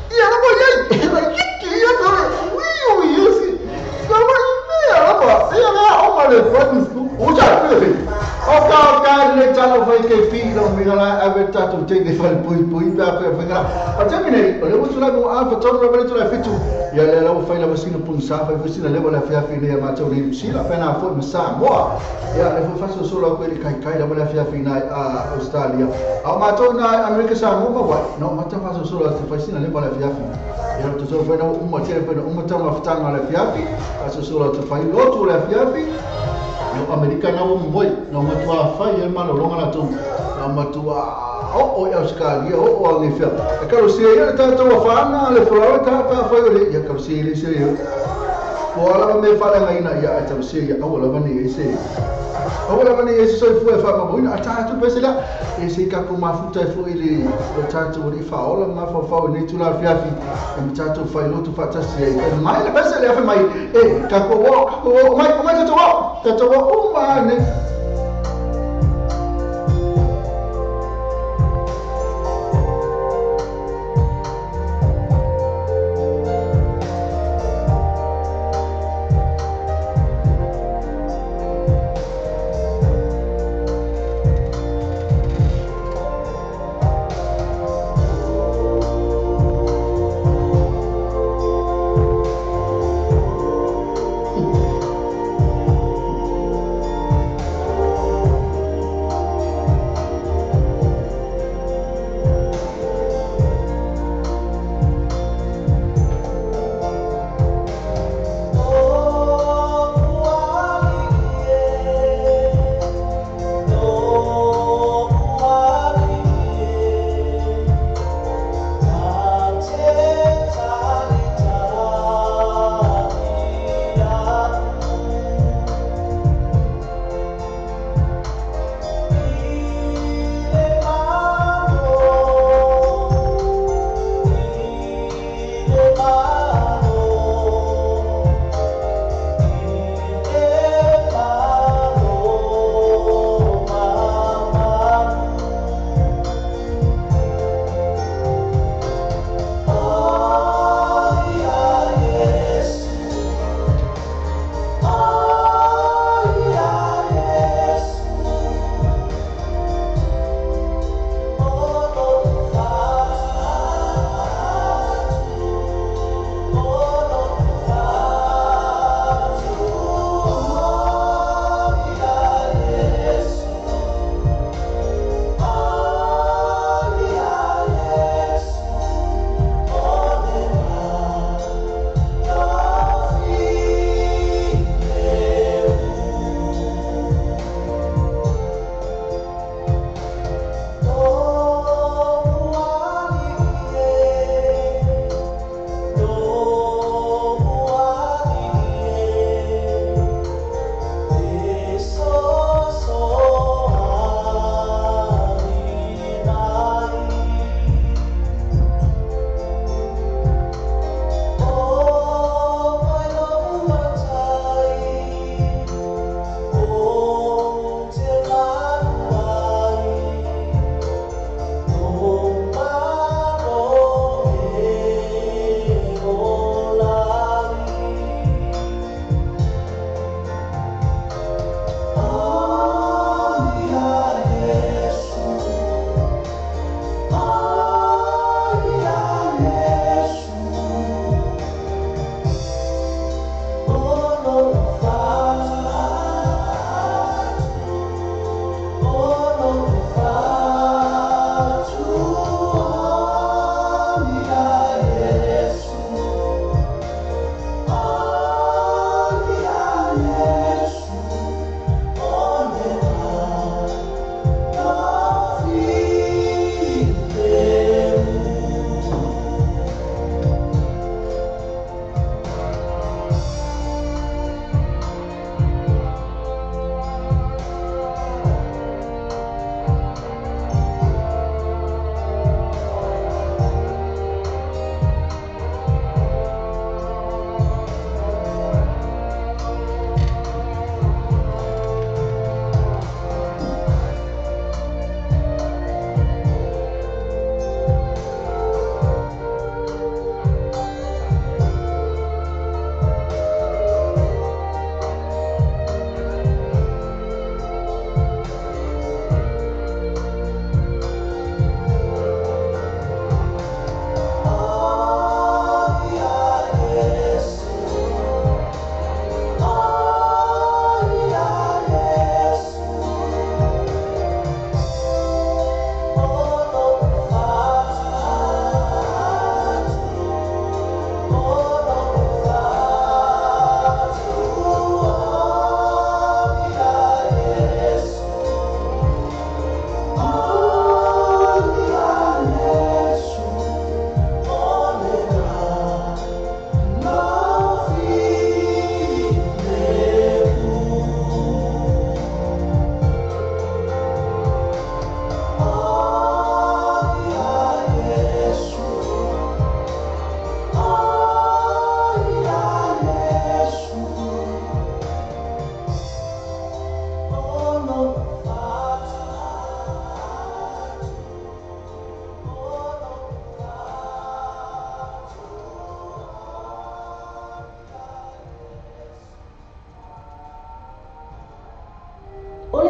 Ia la bo ya. La kiki ya to. Ui ui esi. Ka ma me la ba. Ia la o ma le fa ni su. O ja pe. O ka ka le talo fai ke pi lo mi la ave tatu te ke fa pui pui pa pa pa. A te mine o le utsula mo a fa toro le tula fitu. Ia le la o fai la vasina pun sa fai vasina le la fia fi le ma tau le sila fa na fo ma mo. Ia le fo fa so so ko le kai kai la la fia fi na a Australia. A ma tau na Amerika sa mo ma wa. No ma ta fa so so la fa sina le la fia fi. Ia to so fa na o ma te fa na o ma ta ma ftanga la fia fi. A so so la te fa lo tu la fia fi. No Amerika na o mboi no matua fai e malo longa la tu na matua o o Australia o o le fia e ka se ia ta ta fa na le fla ta pa fa le ia ka se le se o ala me fa la ina ia ta se ia o la vani se o la vani se so fu e fa ma boina ta tu pese la e se ka ko ma futa fu ile o ta tu ri fa ola ma fa fa ni tu la fia fi e ta tu fa lo tu fa ta se e mai le pese le fa mai e ka ko o mai mai ta tu o ta tu o ma ne.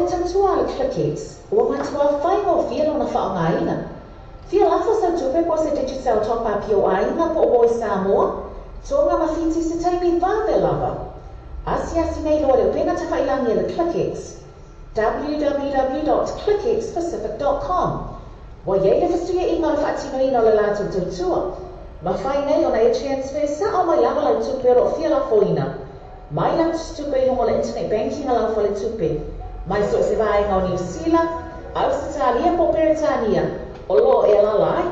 le tautua a le ClickX, ua matua faigofie lona faaaogaina. Fia lafo sau tupe po o se Digicel top up i ou aiga po o i Samoa, Tonga ma Fiti i se taimi vave lava. Asiasi nei loa i le upega tafailagi a le ClickX, www.clickxpacific.com. Ua i ai le fesuiaiga o le faatinoina o le latou tautua. Mafai nei ona e transfer sao mai lava lau tupe o lo o fia lafoina mai lau tusitupe i luga o le internet banking a lau faletupe, mai so o se vaega o Niu Sila, Ausetalia po o Peretania o lo o e alaala ai.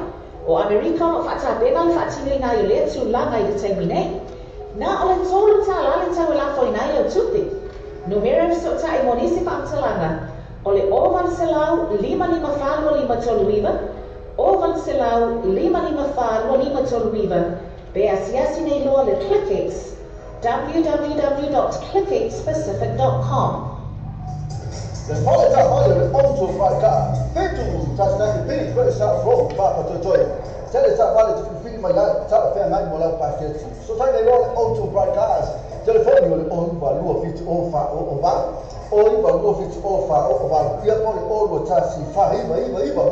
O Amerika o lo o faatapena le faatinoina ai o lea tulaga i le taimi nei. Na o le $3 le tau e lafoina ai lau tupe. Numera e fesootai mo nisi faamatalaga o le 0800 554 2539, 0800 554 2539, pe asiasi nei loa le ClickX, www.clickxpacific.com. Le fale taavale o le Auto Fly Car, 7 11 B, Great South Road, Papatoetoe. Tele taavale te filifili mai ai, talafeagai mo lau paketi. Fesootai nei loa le Auto Bright Cars, telefoni o le 0 9 2 7 0 4 0 0 8, 0 9 2 7 0 4 0 0 8, ia po o le 0 2 1 4 9 9 9 2 2,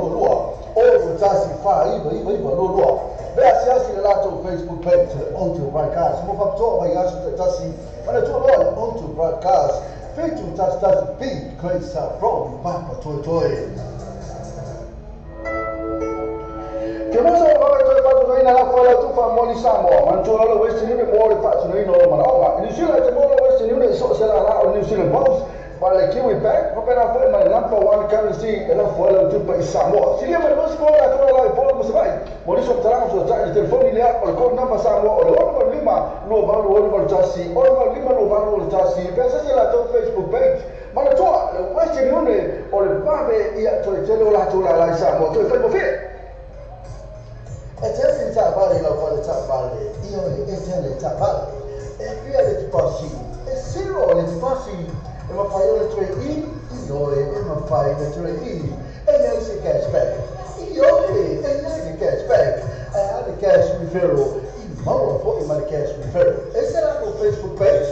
0 2 1 4 9 9 9 2 2. Pe asiasi le latou Facebook page le Auto Bright Cars mo faapitoa vaiaso taitasi. Manatua loa le Auto Bright Cars, 7 11 B, Great South Road, Papatoetoe. Ke mosa o vae toe faatinoina lafo e lau tufa moli Samoa. Manatua loa le Western Union mo le faatinoina o manaoga. I New Zealand te maua le Western Union i so o se lālā o New Zealand Post ma le Kiwi Bank, faapena foi ma le number one currency e lafo ai lau tupe i Samoa. Silia mai le mo latou la i Upolu ma Savaii. Mo nisi o faamatalaga, fesootai i le telefoni lea o le code number Samoa o le 685 2881, 685 2881. Pe asiasi latou Facebook page. Manatua le Western Union o le vave ia toe tele o latou lālā i Samoa, toe faigofie. E tele ni taavale i lau fale taavale, ioe, e tele taavale. E fia le deposit? E zero le deposit. E mafai ona toe i? Ioe, e mafai ona toe i. E i ai se cashback? Ioe, e i ai le cashback. Ae a le cash referral? E maua foi ma le cash referral. E se latou Facebook page?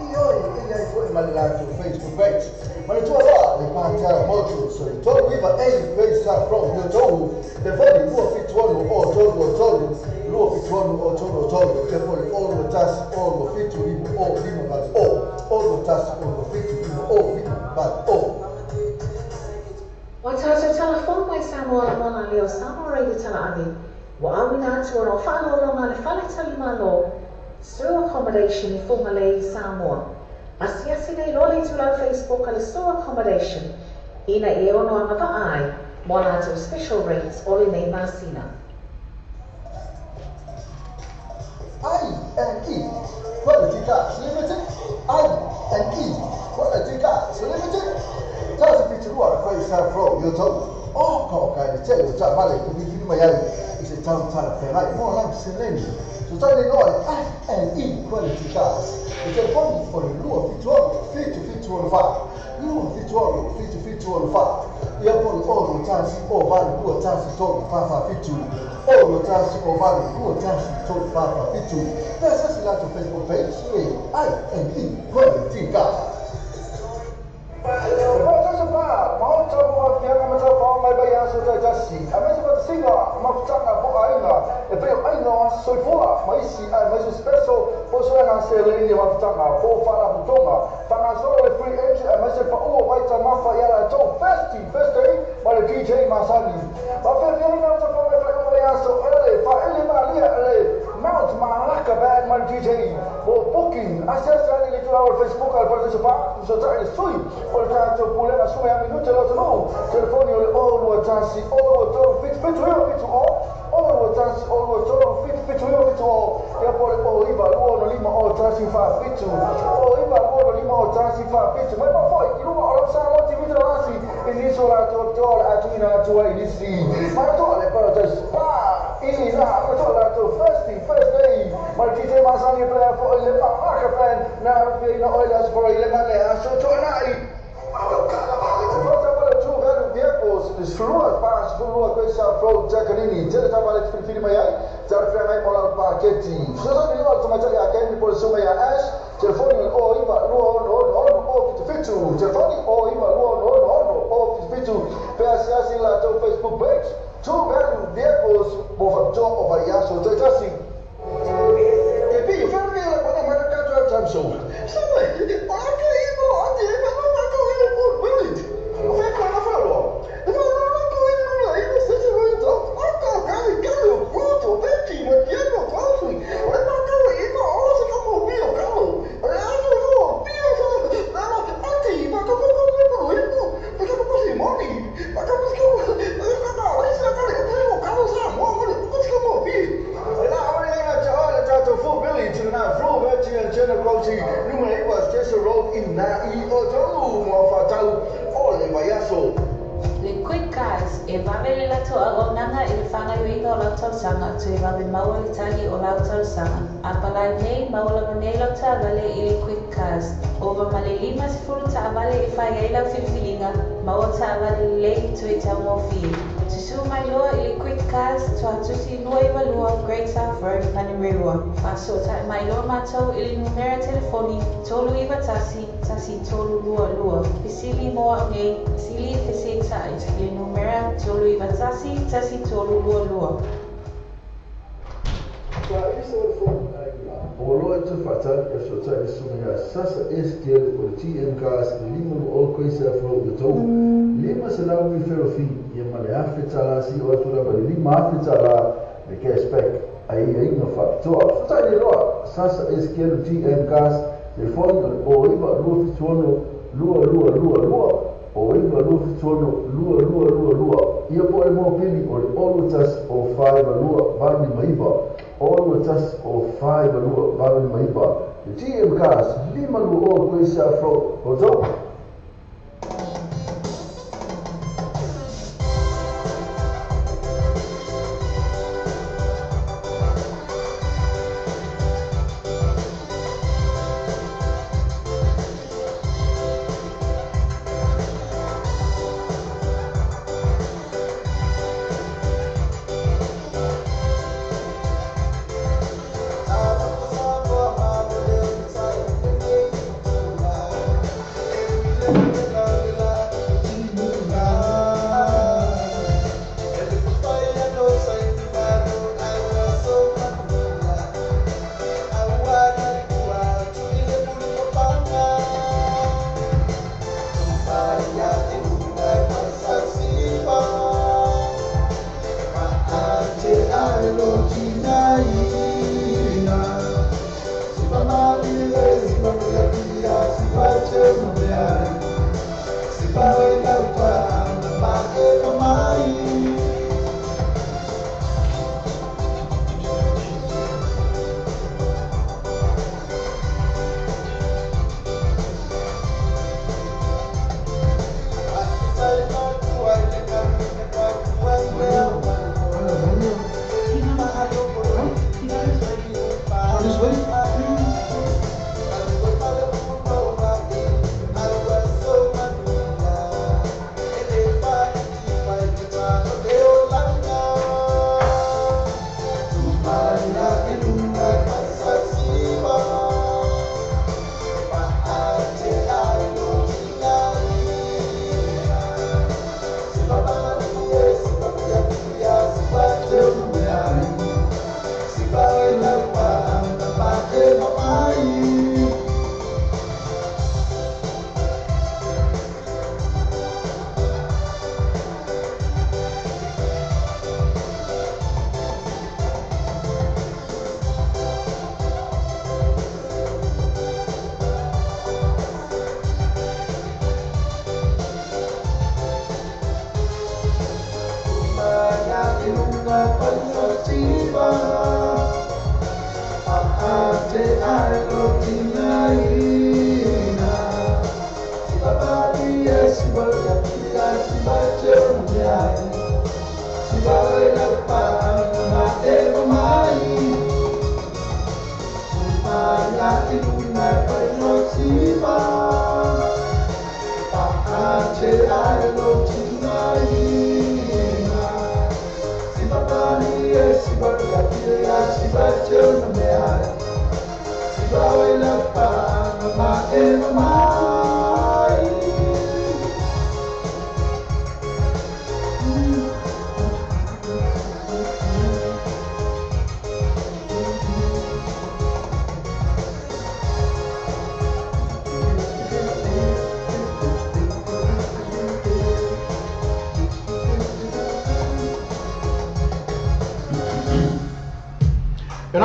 Ioe, e i ai foi ma le latou Facebook page. Manatua loa le Patel Motors o le 39A Great South Road, Niutou. Telefoni 276 o 323, 276 o 33. Telefoni 0 21 0 7 5 0 5 8 0, 0 21 0 7 5 0 5 8 0. Ua tatou talafou mai Samoa la moana leo Samoa Radio Talaave, ua auina atu ona o faaloaloga a le Faletalimalo, Sur Accommodation i Fugalei, Samoa. Asiasi nei loa le itulau Facebook a le Sur Accommodation ina ia e ono agavaa ai mo a latou special rates o lenei masina. I and E Quality Cars Limited, I and E Quality Cars Limited, 172 Great South Road, Niutou. O ka o ka le tele o taavale e filifili mai ai i se tau talafeagai mo lau seleni. Fesootai nei loa le I and E Quality Cars. Le telefoni o le 276 7764, 276 7764. Ia po le 0 1 0 8 2 1 3 4 4 7, 0 1 0 8 2 1 3 4 4 7. Pe asiasi latou Facebook page e I and E Quality Cars. Pa, maota mo afiaga ma tau mai vaiaso taitasi. Aemaise faatasiga mafutaga po o aiga. E pei o aiga o aso soifua ma isi aemaise special po o suega seleni o mafutaga po o faalapotopotoga. Faagasolo le free entry aemaise paua o vaitamafa ia latou Thirsty Thursday ma le DJ Masani. Faafiafiaina o tafao mai faaiuga vaiaso ele faaele malia le Mount Malaka Band ma le DJ. Mo booking, asiasi ane i le itulau o le Facebook a le Parataiso Pa, fesootai i le sui o le tatou pulega Suma ia Minute le atunuu. Telefoni o le 0 21 0 23 7 7 9 7 0, 0 21 0 23 7 7 9 7 0. Ia po o le 0 9 2 6 5 0 1 4 7, 0 9 2 6 5 0 1 4 7. Mai ma foi i luga o lau Samoa TV Talasi i nisi o latou toa o le a tuuina atu ai i nisi. Manatua le Paradise Pa i la manatua latou Thirsty Thursday ma le DJ Masani e player foi le Malaka Band na afiaina oe le Aso Faraile ma le Aso Toanai. Fata True Value Vehicles, le 12 42 Great South Road, Takanini. Tele taavale e te filifili mai ai, talafeagai mo lau paketi. Fesoasoani loa le tamaitai ia Candy po o le susuga ia Ash. Telefoni o le 0 9 2 6 6 6 0 7 7. Telefoni 0 9 2 6 Asiasi latou Facebook page True Value Vehicles mo faapitoa o vaiaso taitasi. Le Quick Cars e vave le latou auaunaga i le fagaioiga o lau talosaga toe vave maua le tali o lau talosaga. A palai nei maua lava nei lau taavale i le Quick Cars. Ova ma le 50 taavale e fai ai lau filifiliga, maua taavale lelei toe taugofie. Susū mai loa i le Quick Cars Tuatusi 22 Great South Road, Manurewa. Faasotaʻi mai loa matou i le numera telefoni 391 1322. Fesili mo au nei, sili fesitaʻi i le numera 391 1322. O loa e te whaatani e sotai le sunga sasa SKL o le TM Cars le lima lu o koisa afro o tau lima se lau mi ferofi ia ma le afe tala si o atu lava le lima afe tala le cashback ai ai nga whaapitoa. Sotai le loa sasa SKL o TM Cars telefoni o le o iwa lua fituono lua lua lua lua o iwa lua fituono lua lua lua lua ia po le mōpili o le olu tas o whaiwa lua valu lima iwa olu tas o whaiwa lua valu lima iwa le TM Cars lima lua o koisa afro o tau.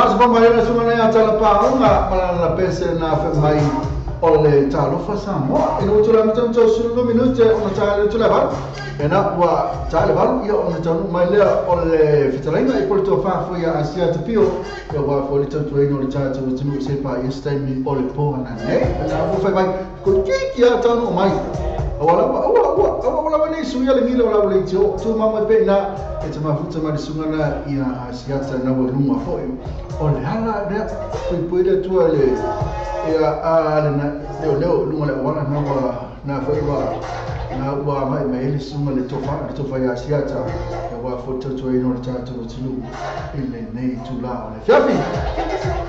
Na se mai na sunga na tala paunga mala na pese na fe mai o le talofa Samoa. Ina utu la mtu mtu sulu minute o na tala tula ba. Ena wa tala ba ia o na tanu mai le o le fitalaina e porto fa fo ia asia te pio. Ia wa fo le tau ino le tala tu tunu se pa ia stay o le po na ne. Na wo fe mai ko ki ki a tanu mai. Awala awa awa wala ni suia le ngila wala le tio tu mama pe na e te mafuta ma sunga na ia asiata na wo lunga fo o le hala le pui le tua le ia a le na leo leo lunga le wala na wa na fo wa na wa mai mai le sunga le tofa ia asiata ia wa fo to to ino le tatu tunu ile nei tu la le fiafi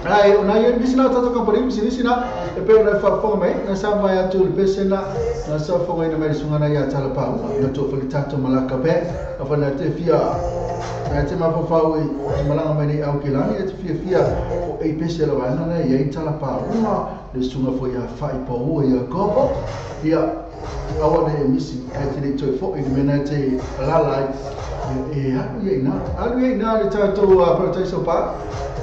ai ona ia bisina tatu kampani bisina e pe na fa fo mai na sa vai atu le pesena na sa fo mai na mai sunga na ia tala pa na to fo le tatu malaka pe a fa na te fia na te ma fo fa o malanga mai nei au ke lani e te fia fia o e pese la vai na ia tala pa uma le sunga fo ia fa i pa o ia kopo ia awa ne misi e te le toi fo i mena te lala e alu ia ina le tatu a Paradise pa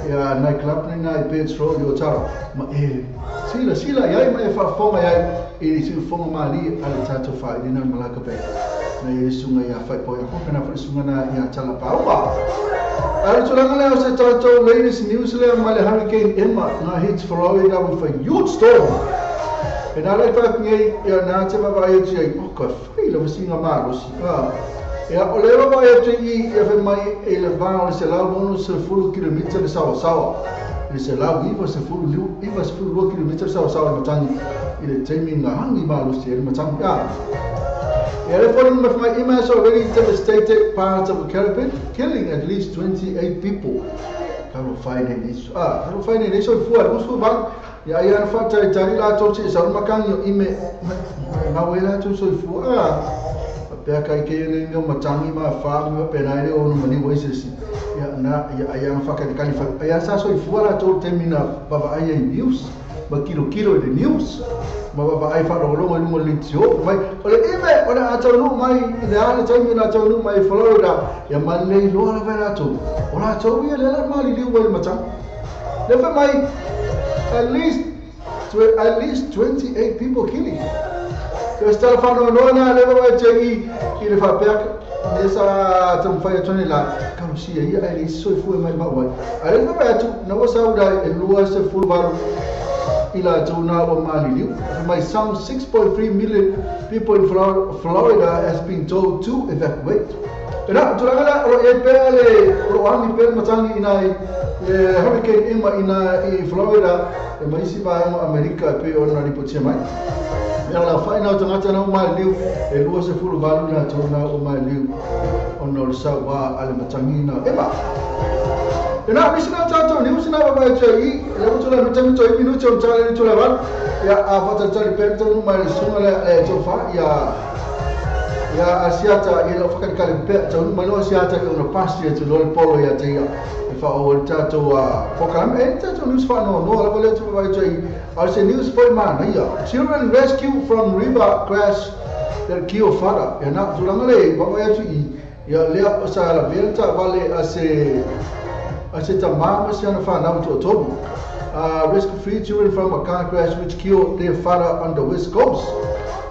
ia nightclub ni na i Birds Road i Otara ma e sila sila ia mai fa fonga ia e si fonga mali a le tatu fa i na malaka pe na ia sunga ia fa po ia ko na fa sunga na ia tala pa uma a tulaga le o se tatu latest news le ma le Hurricane Emma na hits Florida with a huge storm. E nā le whak ngai ia nā te wawa e te ai, o ka whaila wasinga mārosi. Ia o le wawa e te i ia whai mai e le vā o le se lau mono se fulu kilomita le sawa sawa. Le se lau iwa se fulu liu, iwa se fulu lua kilomita le sawa sawa le matangi. I le teimi ngā hangi mārosi e le matangi. Ia le whai mai whai ima has already devastated parts of the Caribbean, killing at least 28 people. Karo whai nei so. Karo whai nei so i fua, usu bang. Ia ia na whātai tari la tō te sau makangi o ime mawe la tō so i fua. Pea kai ke nei mea matangi ma wha mea pena ere ono mani waisesi. Ia na ia ia na whakatikani wha. Ia sa so i fua la tō te mina baba ai i news. Ma kilo kilo i the news. Ma baba ai wharorongo i lunga le tio. Mai o le ime o le atau nu mai i le ana taimi na atau nu mai Florida. Ia ma lei loa la vai la tō. O la tō ia le la mali liu wai le matangi. Le wha mai at least 28 people killing. So stala whanau noa nā lewa wai te i le whapeaka ne sa tamwhai atone la karusia ia ai le soi fue mai mawai. A le whai atu na wasa ura e lua se fulvaru i la tōna o Maliliu. Mai some 6.3 million people in Florida has been told to evacuate. Ena tulaga la o e pea le o angi pea matangi ina i Hurricane Emma ina i Florida e maisi vaega Amerika e pe ona ripotia mai. Ia la whai nau tangata nau mai liu e lua se fulu valu na tōna o mai liu ona o le sau wā ale matangi na Emma. Ena misi nau tātou ni usi nau wabai tua i le utu la mitangi toi minuti o mtale ni tula valu ia a whatatali pere tonu mai le sunga le tōwha ia ia asiata ia lau whakatikale pea taunu mai lo asiata ia ona pasi e tu lole polo ia te ia e wha o le tātou whakarame e tātou news whanoa noa lava le atu wabai tua i a se news foi mana ia children rescue from river crash that kio whara ia nā tulaga le wabai atu i ia lea o sa la vela vale a se tamama se ana whanau to tobu. Rescue three children from a car crash which killed their father on the west coast.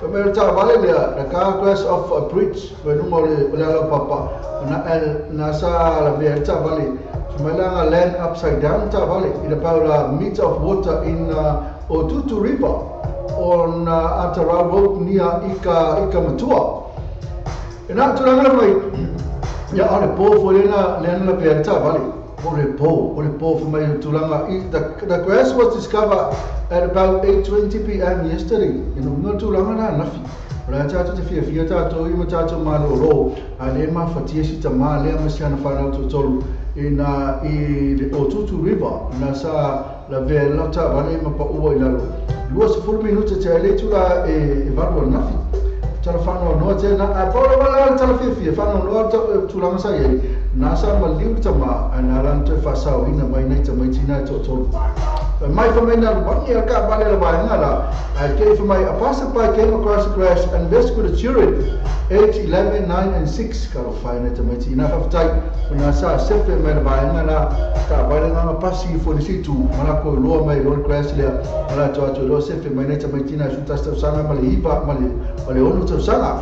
Pamela vale lea, the car crash off a bridge where nunga o le ala papa na sa la vea ta vale. Sumailanga land upside down ta vale in about a meter of water in Otutu River on Atarau Road near Ika Matua. E nā tulaga mai ia o le pō fo lena la vea ta vale. O le pō fo mai tulaga the crash was discovered at about 8:20 p.m. yesterday. Ina ngā tulaga nā nafi. O le tātou te fia fia tātou i ma tātou maloro. A le ma whatia si ta mā lea ma si ana whanau tōtolu ina i le Otutu River na sa la vea la ta vale ma pa ua i lalo. Lua se fulu minuta te aile tula e valu al nafi. Tala whanau noa te na a paula wala tala fia fia whanau noa tulaga sa iai. Nā sa ma liu ta mā a nā rana toi whasao ina mai nei ta mai tina tōtolu. Mai fa mai na luangi al ka vale la vaenga la. I came for my a passerby came across the grass and rescued the children, age 11, 9 and 6. Ka lo fai na tamaiti ina faafetai ona sa sefe mai le vaenga la ka vale nga pasi fo ni situ mala ko loa mai lo grass lea mala to atu lo sefe mai na tamaiti na suta tausaga ma le 9 ma le 6 tausaga.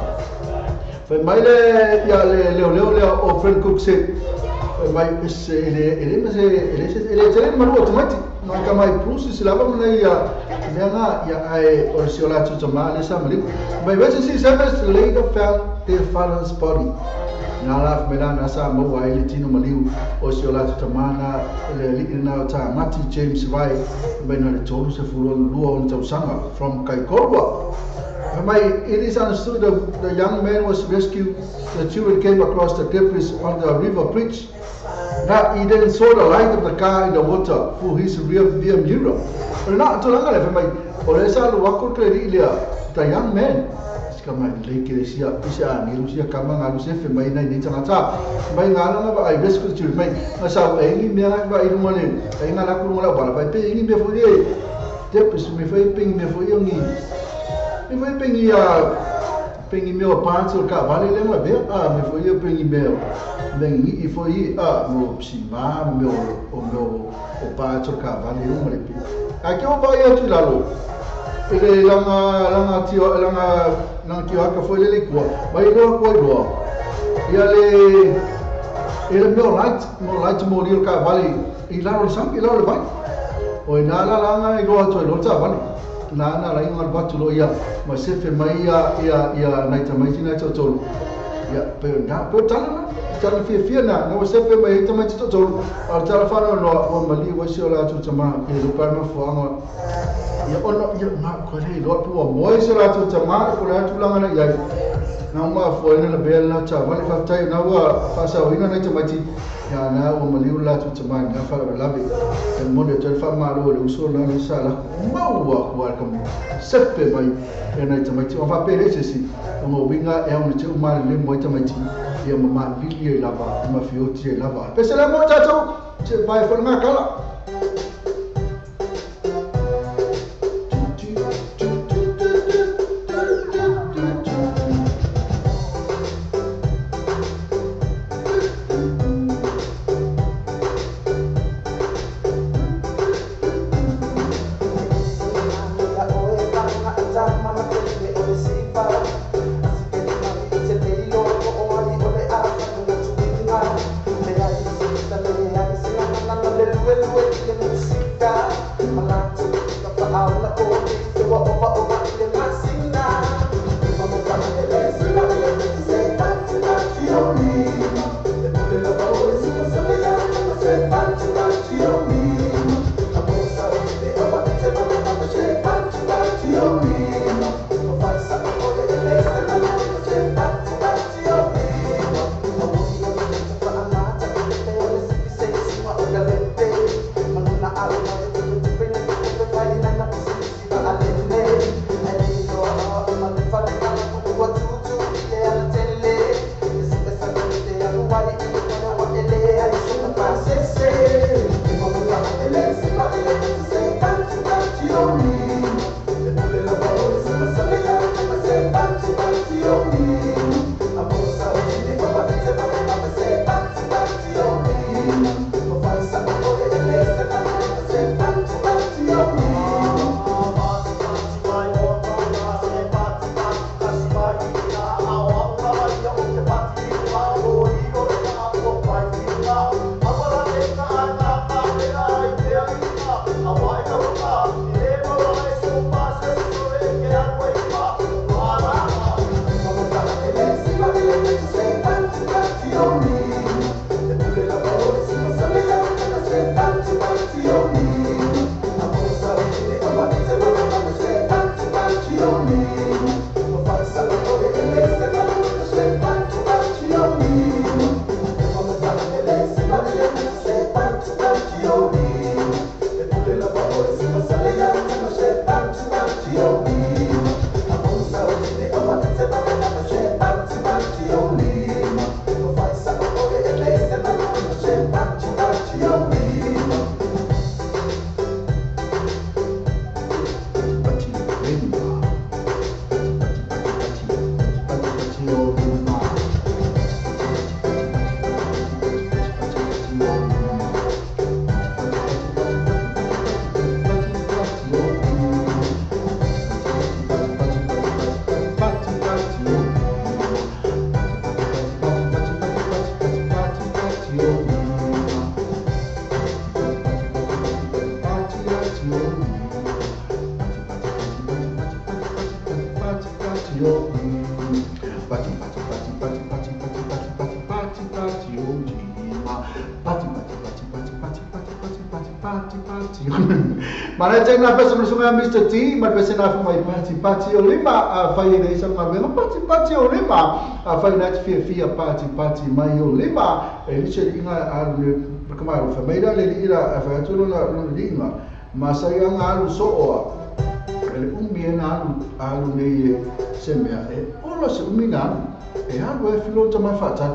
Fai mai le ia le leo leo lea o Frank Cook se fai mai se ele ele se ele se ele tele malu tamaiti no ka mai plus se lava mana ia mea nga ia ai o se o la tu tama le sa mali mai emergency service later found their father's body. Na la me la na sa mo ai le tino maliu o se o la tu tama na le li na ta Mati James Vai mai na le tolu se fulo lua o tausaga from Kaikorua. Mai, it is understood that the young man was rescued. The children came across the debris on the river bridge. Now he then saw the light of the car in the water through his rear view mirror. Na tulaga le mai o le sa lo wako le lea the young man ska mai le ke sia isa ni rusia kama ngalu se fe mai nei tangata mai ngala ba ai rescue children mai ma sa e ni me ba i mo le ai ngala ku la ba ba pe ni me fo ye debris me fo ping me fo yo ni me foi pengi a pengi meu parte o cavalo ele lembra bem ah me foi eu pengi meu bem e foi ah meu psima meu o meu o parte o cavalo ele lembra bem aqui eu vai atu lá lo ele langa langa tio langa langa tio que foi ele ko vai lo ko lo e ele ele meu light mo o cavalo e lá o sangue lá o vai o na lá langa e lo atu lo cavalo na na la inga batu lo ia ma se fe mai ia ia ia na ta mai na to to ia pe na pe tala tala fia fia na na se fe mai ta mai to to al tala fa no o mali wa se la tu tama e lo pa ma fo anga ia ono ia ma ko le lo pu mo se la tu tama ko la tu langa na ia na ma fo na be la ta va le fa tai na wa fa sa ina na ta mai ia na o mali la tu tama na fa la be el monde te fa malo le uso na le sala maua ko al kam sepe mai e na tama ti o fa pere se si o winga e o te uma le mo tama ti ia ma li le la va ma fio ti la va pe se la mo ta to te vai fa nga kala. I lima. Pati pati pati pati o lima. Pati pati pati o lima. Pati pati o lima. Pati pati o lima. Pati pati o lima. Pati pati o lima. Pati pati pati pati pati pati pati pati pati pati o lima. Pati pati pati pati pati pati pati pati pati pati. Mana tena pesa msunga Mr. T, ma pesa na fuma pati pati o lima, a fai ne isa ma pati pati o lima, a fai na fia fia pati pati mai o lima, e lice inga a le kama o fa le ila a fa tu la linga, ma sa ia alu so o. Ele umbi na alu alu ne se mea e olo se umbi na e alu e filo ta mai fa ta.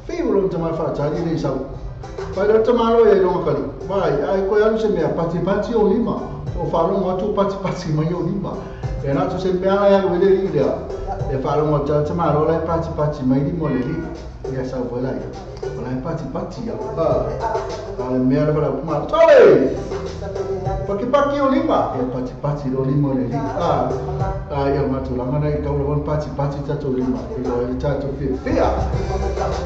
Filo ta mai fa ta ni sa. Pai lo tamalo e longa kali. Vai, ai ko alu se mea pati pati o lima. O fa lo atu pati pati mai o lima. E na tu se mea ai alu le ila. E fa lo ta tamalo la pati pati mai lima le li. Ia sa vola ia. Ola pati pati ia. Ah. Ale mea la ma tole. Paki paki o lima. E pati pati o lima le li. Ah. Ah ia matulanga na i kaula pati pati tato lima. E lo tato fia. Fia.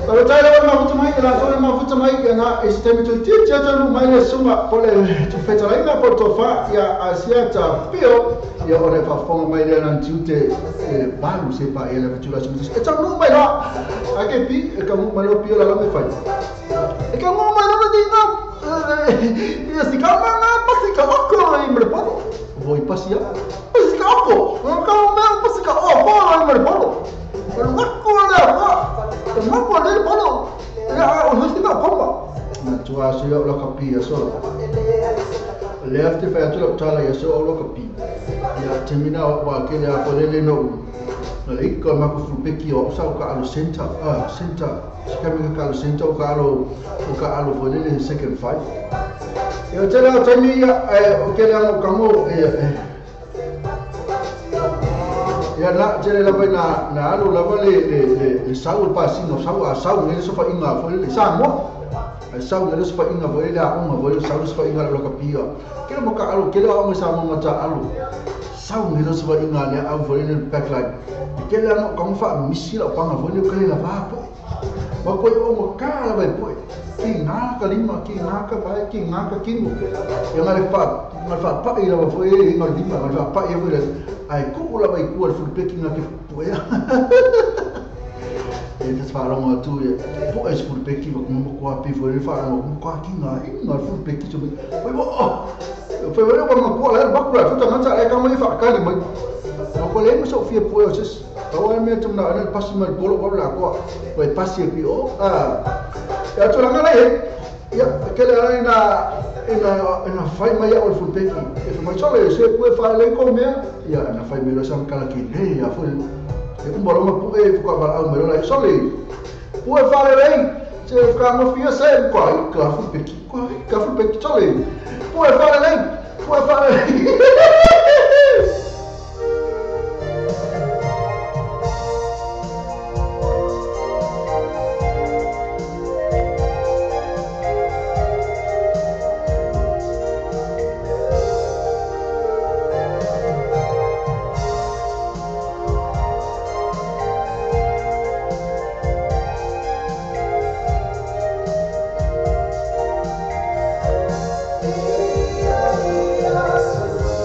Pero tai la mafuta mai la tole mafuta mai na estemi to ti ti atu mai le sunga pole to fetala ina porto fa ia asiata pio ia ore fa fonga mai le nan tiute balu se pa ele fatula se e tau mai la a ke pi e ka mu mai lo pio la la me fai e ka mu mai la di na ia si ka ma pasi ka oko i me polo voi pasi ia pasi ka oko ka me pasi ka o po i me polo pero mako le fa mako le polo ya o no se ka komba na tua se lo ka pi so left fa tu lo tala ya so lo ka pi ya termina wa ke le a le no le ko ma ko fulpeki o sa ka alo center center se ka alo center o ka alo fo le second five ya tela temi ya o ke le mo ka mo ya na tele la na na alo la le le le sa o pa si no sa o sa o le so fa inga fo le sa mo sa o le so fa inga fo le a o mo le sa o so fa inga lo ka pia ke mo ka alo ke le o mo sa mo ma alo sa o le so fa inga le a fo le backline ke le mo ka mo fa misi la pa fo le ka le la va po ma ko o mo ka la vai po ki nga ka lima ki nga ka vai ki nga ka kingo ya ma le fa ma fa pa ila fo e nga lima ma fa pa e fo le ai ku la vai ku al fulpeki nga ke po ya e te fa longa tu e po es fulpeki ma mo ko a pi fo le fa mo ko ki nga inga fulpeki so foi mo foi mo ma ko la ba ku la futa nga e ka mo fa ka le mo ko le mo so fia po e se o me tu na na pasi mal bolo ko la ko foi pasi pi o ah ya tu la ngala e ya ke le ina ina fai mai o fulpeki e fa mai sole se pue fa le ko me ya na fai me lo sam kala ki le ya fo e un bolo ma pue ko ba au me lo la sole pue fa le lei se ka mo fia se ko ai ka fulpeki ko ka fulpeki sole pue fa le lei pue fa le Yes.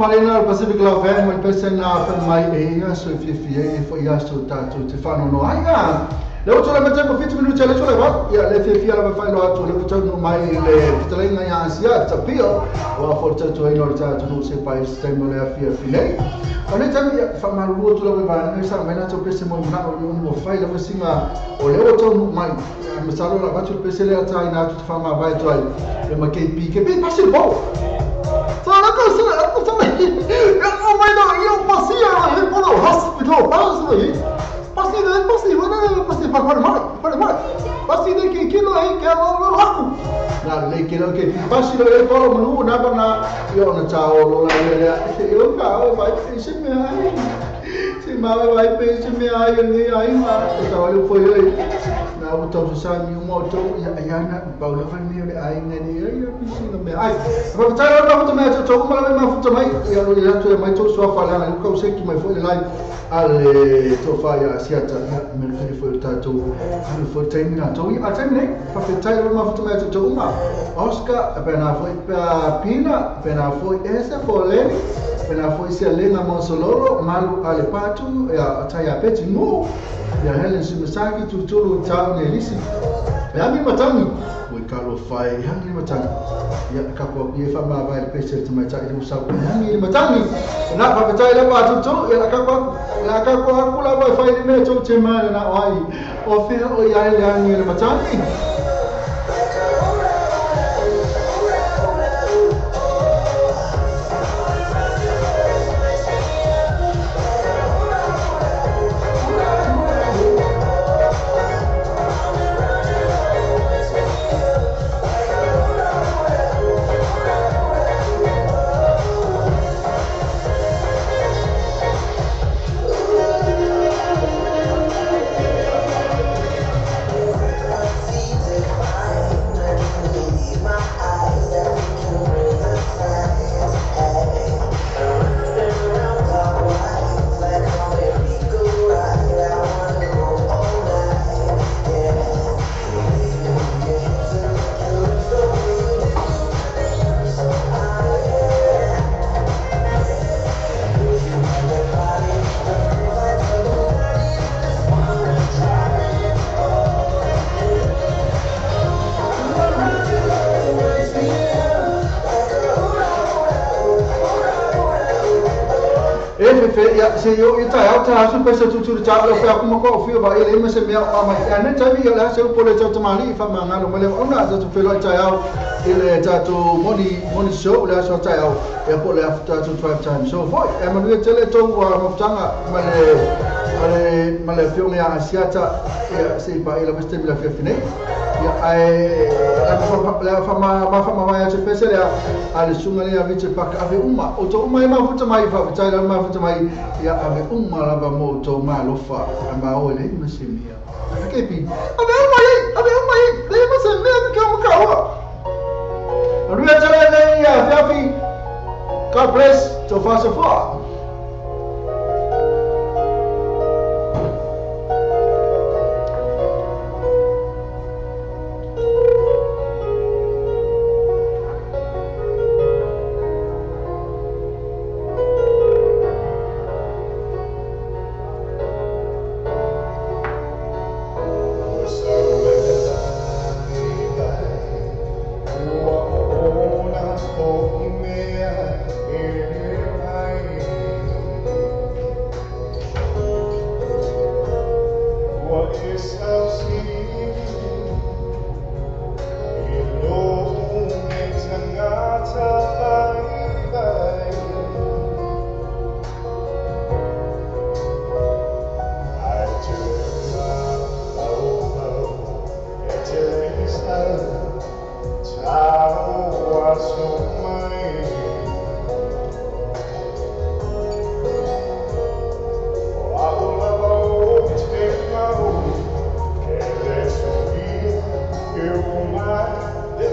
Marina Pacific Love Band ma pese na fa mai e ia so fi e fo ia so tatou te whano no ai a le o le mate mo 50 minuti le tole va ia le fi ala fa lo atu le o no mai le fitalenga ia asia tapio o fo tatou ai no tatou no se pai se mo le fi fi nei o le tami fa malu tu le va no sa mai na to pese mo na o no fai le singa o le o no mai masalo la va tu pese le ata ina tu fa ma vai tu ai le ma KP KP pasi bo. Oscar, Pina, Selena Monsololo, Malu Alepatu, Taya Peti Mo, Helen Sumasaki, Tutulu, Tau Nelisi, Yami Matangi, we call Fai, Hangi Matangi, Yakapo, Yefama, Vai, Pesha to my Taku, Hangi Matangi, and not Papatai Patu, Yakapa, Lakapa, Fai, Meto, Timan, and I, or Phil, or Yangi Matangi. See E fe ia se yo i ta au ta su pesa tu tu ta lo fa kuma ko fi ba ile ma se mea o mai ia ne taimi ia la se pole ta tamali fa ma ngalo mele o na ta fe lo ta au ile ta tu money show la so ta au ia po le after to 12 times so foi e manu tele to wa mafutanga male fionga ia Asiata ia se pa ila meste mila fefine ia ai la fama ma fama mai te pese le ale sunga le ave te paka ave uma o to uma e mafuta mai fa tai la mafuta mai ia ave uma lava mo to malofa amba o le masimia kepi ave uma i le masimia ka mo ka o Manuia tele le ia fiafi. God bless to far so far. Take my